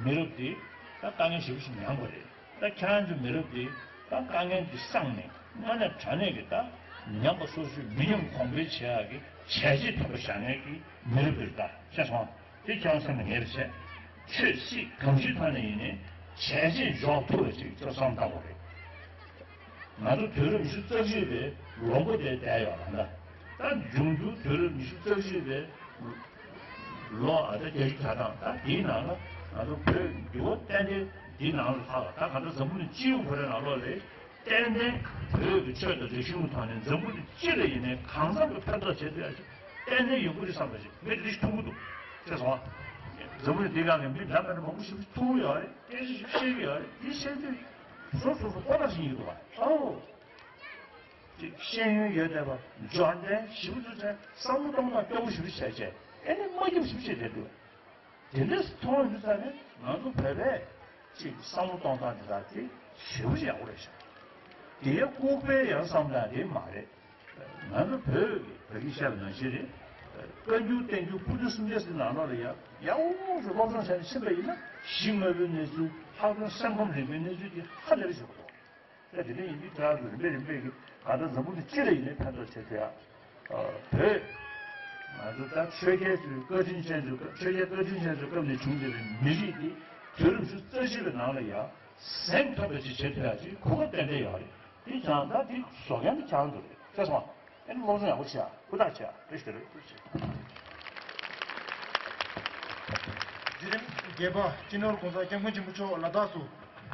མི་རབས་འདི་ད་དཀའ་ངལ་ཞེ་པོ་ཞིག་མྱངས་པ་རེད། ད་ཁྱེད་རང་ཚོའི་མི་རབས་འདི་ད་དཀའ་ངལ་འདི་སངས་ནས་དངོས་གནས་དྲང་གནས་ཀྱི་ད་ཉམས་པ་སོར་ཆུད་མི་ཉམས་གོང་འཕེལ་བྱེད་ཡག་གི་བྱས་རྗེས་དམ་པ་བཞག་མཁན་གྱི་མི་རབས་འདི་རེད་ད། ཤེས་སོང་། དེ་ཁྱེད་རང་སེམས་ལ་ངེས་པ་བྱས། ཆོས་སྲིད་གང་ཅིའི་ཐོག་ནས་ཡིན་ནའི་བྱས་རྗེས་འཇོག་ཐུབ་པ་ཅིག་ཚོ་བསམ་བཏང་དགོས་རེད། ང་ཚོ་དུས་རབས་ཉི་ཤུ་རྩ་གཅིག་པའི་ལོ་མགོ་དེ་བསྡད་ཡོད་རེད་ད། ད་འབྱུང་འགྱུར་དུས་རབས་ཉི་ཤུ་རྩ་གཅིག་པའི་ལོ་ཨ་ད་བརྒྱད་ཅུ་གྱ་གྲངས་ད་དེའི་ནང་ལ་ང་ཚོ་བོད་འགྱུར་བ་ཏན་ཏན་འདིའི་ནང་ལ་ལྷག་ད་ག་ད་འཛམ་བུ་གླིང་སྤྱི་ཡོངས་བོད་རིགས་ནང་ལོགས་ལ་ཏན་ཏན་བོད་ཀྱི་ཆོས་དང་རིག་གཞུང་གི་ཐོག་ནས་འཛམ་བུ་གླིང་སྤྱི་ལ་ཡིན་ནའི་གང་འཚམ་གྱི་ཕན་ཐོགས་བྱེད་ཐུབ་ཡ་ཞིག་ཏན་ཏན་ཡོང་གི་རེད་བསམ་པ་ཞིག་ངས་འདི་འདྲ་ཞིག་མཐོང་གི་འདུག་ཅེས་སོང་། འཛམ་བུ་གླིང་འདིའི་སྒང་གི་མི་འདྲ་མི་འདྲ་མང་པོ་ཞིག་མཐོང་གི་ཡོད་རེད། སྐད་ཆ་ཞིག་བཤད་ཀྱི་ཡོད་རེད། འདི་བཤད་དུས་སོ་སོ་སོ་ལྐོག་ལ་ཞིག་ཡིན་འདུག་བ། ཨའོ། ཅིག་ཤེས་ཡོན་ཡོད་བསྡད་པ་འབྱོར་ལྡན་ཞིབ་འཇུག་ཅན་བསམ་བློ་གཏོང་སྟངས་སྐྱོ་པོ་ཞིབ་བྱས་བྱས་ཨེ་ནི་མ་སྐྱོ་ཞིབ་བྱས་བསྡད་འདུག་དེ་འདྲ་མཐོང་ཡོང་དུས་ཙང་ནས་ང་ཚོ་བོད་པས་ཅིག་བསམ་བློ་གཏོང་སྟངས་དེ་དག་དེ་ཞེ་པོ་ཅིག་ཡག་པོ་རེད་ཤག་དེ་ལྐུགས་པའི་ཡང་བསམ་སྟངས་དེ་མ་རེད། ང་ཚོ་བོད་ཀྱི་བོད་ཀྱི་བཤད་པ་ནང་བཞིན་རེད། བཀའ་འགྱུར་བསྟན་འགྱུར་ཕུར་བུ་སུམ་བརྒྱ་ཟེར་ནང་ལོགས་ལ་ཡང་ཡག་པོ་ཞིག་སློབ་སྦྱོང་བྱས་ནས་ཕྱིན་པ་ཡིན་ན་གཞི་དངོས་པོའི་གནས་ཚུལ་ལྷག་དོན་སེམས་ཁམས་རིག་པའི་གནས་ཚུལ་དེ་ཧ་ལས་པ་ཞིག་ཡོད་རེད། ད་དེ་འདྲ་ཡིན་དུས་དེ་རིམ་པས་རིམ་པས་ཀྱིས་གང་ལྟར་འཛམ་བུ་གླིང་སྤྱི་ལ་ཡིན་ནའི་ཕན་ཐོགས་བྱེད་ཐུབ་ཡ། བོད་ང་ཚོ་ད་ཆོས་རྒྱལ་ཚོའི་བཀའ་དྲིན་ཅན་ཚོའི་སྐབས་ཆོས་རྒྱལ་བཀའ་དྲིན་ཅན་ཚོའི་སྐབས་ནས་བྱུང་བསྡད་པའི་མི་རིགས་འདི་དུས་རབས་ཉི་ཤུ་རྩ་གཅིག་པའི་ནང་ལ་ཡ་གཟེངས་ཐོན་པ་ཞིག་བྱེད་ཐུབ་ཡ་ཅིག་གོ་སྐབས་ཏན་ཏན་ཡོད་རེད། དེ་ཀྱང་ད་དེ་བཟོ་མཁན་དེ་ཁྱེད་རང་ཚོ་རེད། ཤེས་སོང་། ཨེ་ནི་སློབ་སྦྱོང་ཡག་པོ་བྱེད་ཨ། ཧུར་ཐག་བྱེད་ཨ། བཀྲ་ཤིས་བདེ་ལེགས། ཐུགས་རྗེ་ཆེ། མཛད་རིམ་བརྒྱད་པ། སྤྱི་ནོར་༸གོང་ས་༸སྐྱབས་མགོན་ཆེན་པོ་མཆོག་ལ་དྭགས་སུ་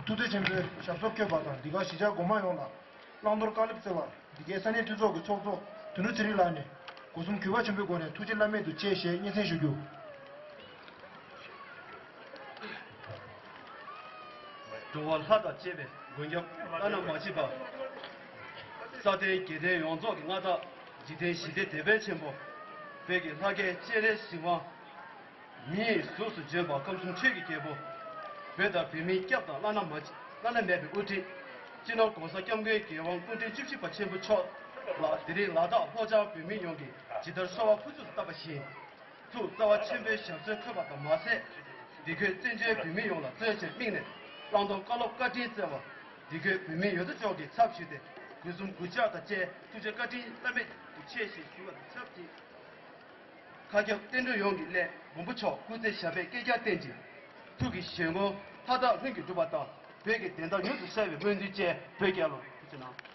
ཐུགས་རྗེ་ཆེན་པོའི་ཞབས་སོར་བཀོད་པ་དང་། འདི་ག་གཞིས་ཆགས་སྒོ་མང་ཡོངས་ལ་བླང་དོར་བཀའ་སློབ་སྩལ་བར་འདི་གའི་ས་གནས་འཐུས་ཚོགས་ཀྱི་ཚོགས་གཙོ་དོན་གྲུབ་ཚེ་རིང་ལགས་ནས་སྒོ་གསུམ་གུས་པ་ཆེན་པོའི་སྒོ་ནས་ཐུགས་རྗེ་བླ་མེད་དུ་ཆེ་ཞེས་སྙན་སེང་ཞུ་རྒྱུ། འགྲོ་བ་ལྷ་དང་བཅས་པའི་མགོན་སྐྱབས་བླ་ན་མ་མཆིས་པ། ས་སྟེང་རྒྱལ་བསྟན་ཡོངས་རྫོགས་ཀྱི་མངའ་བདག་འཇིག་རྟེན་ཞི་བདེའི་དེད་དཔོན་ཆེན་པོ། བོད་ཀྱི་ལྷ་སྐལ་སྤྱན་རས་གཟིགས་དབང་། མི་ཡི་གཟུགས་སུ་བྱོན་པ་ཁམས་གསུམ་ཆོས་ཀྱི་རྒྱལ་པོ། བོད་དང་བོད་མིའི་སྐྱབས་དང་བླ་ན་མ་བླ་ན་མེད་པའི་དབུ་ཁྲིད། སྤྱི་ནོར་༸གོང་ས་༸སྐྱབས་མགོན་རྒྱལ་དབང་སྐུ་ཕྲེང་བཅུ་བཞི་པ་ཆེན་པོ་མཆོག་ལ་དེ་རིང་ལ་དྭགས་ལྷོ་བྱང་བོད་མི་ཡོངས་ཀྱིས་ཇི་ལྟར་གསོལ་བ་ཕུར་ཚུགས་སུ་བཏབ་པ་བཞིན། ཐུགས་རྩ་བ་ཆེན་པོས་ཞབས་སོར་འཁོད་པ་དང་མ་ཟད། འདི་ཁོས་བཙན་བྱོལ་བོད་མི་ཡོངས་ལ་བརྩོན་ཆེན་དམིགས་ནས་བླང་དོར་བཀའ་སློབ་བཀའ་དྲིན་སྩལ་བ། འདི་ཁོས་བོད་མི་ཡོངས་རྫོགས་ཀྱི་ཚབ་ཞུས་ཏེ་སྒོ་གསུམ་གུས་ཕྱག་དང་བཅས་ཐུགས་རྗེ་བཀའ་དྲིན་བླ་མེད་དུ་ཆེ་ཞེས་ཞུ་བ་དང་ཆབས་ཅིག་མཁའ་ཁྱབ་བསྟན་འགྲོའི་ཡོངས་ཀྱི་སླད་མགོན་པོ་མཆོག་སྐུ་ཚེ་ཞབས་པད་བསྐལ་བརྒྱར་བརྟན་ཅིང་། ཐུགས་ཀྱི་བཞེད་དགོངས་མཐའ་དག་ལྷུན་གྱིས་འགྲུབ་པ་དང་བོད་ཀྱི་བདེན་མཐའ་མྱུར་དུ་གསལ་བའི་སྨོན་འདུན་བཅས་བོད་རྒྱལ་ལོ། ཐུགས་རྗེ་གནང་།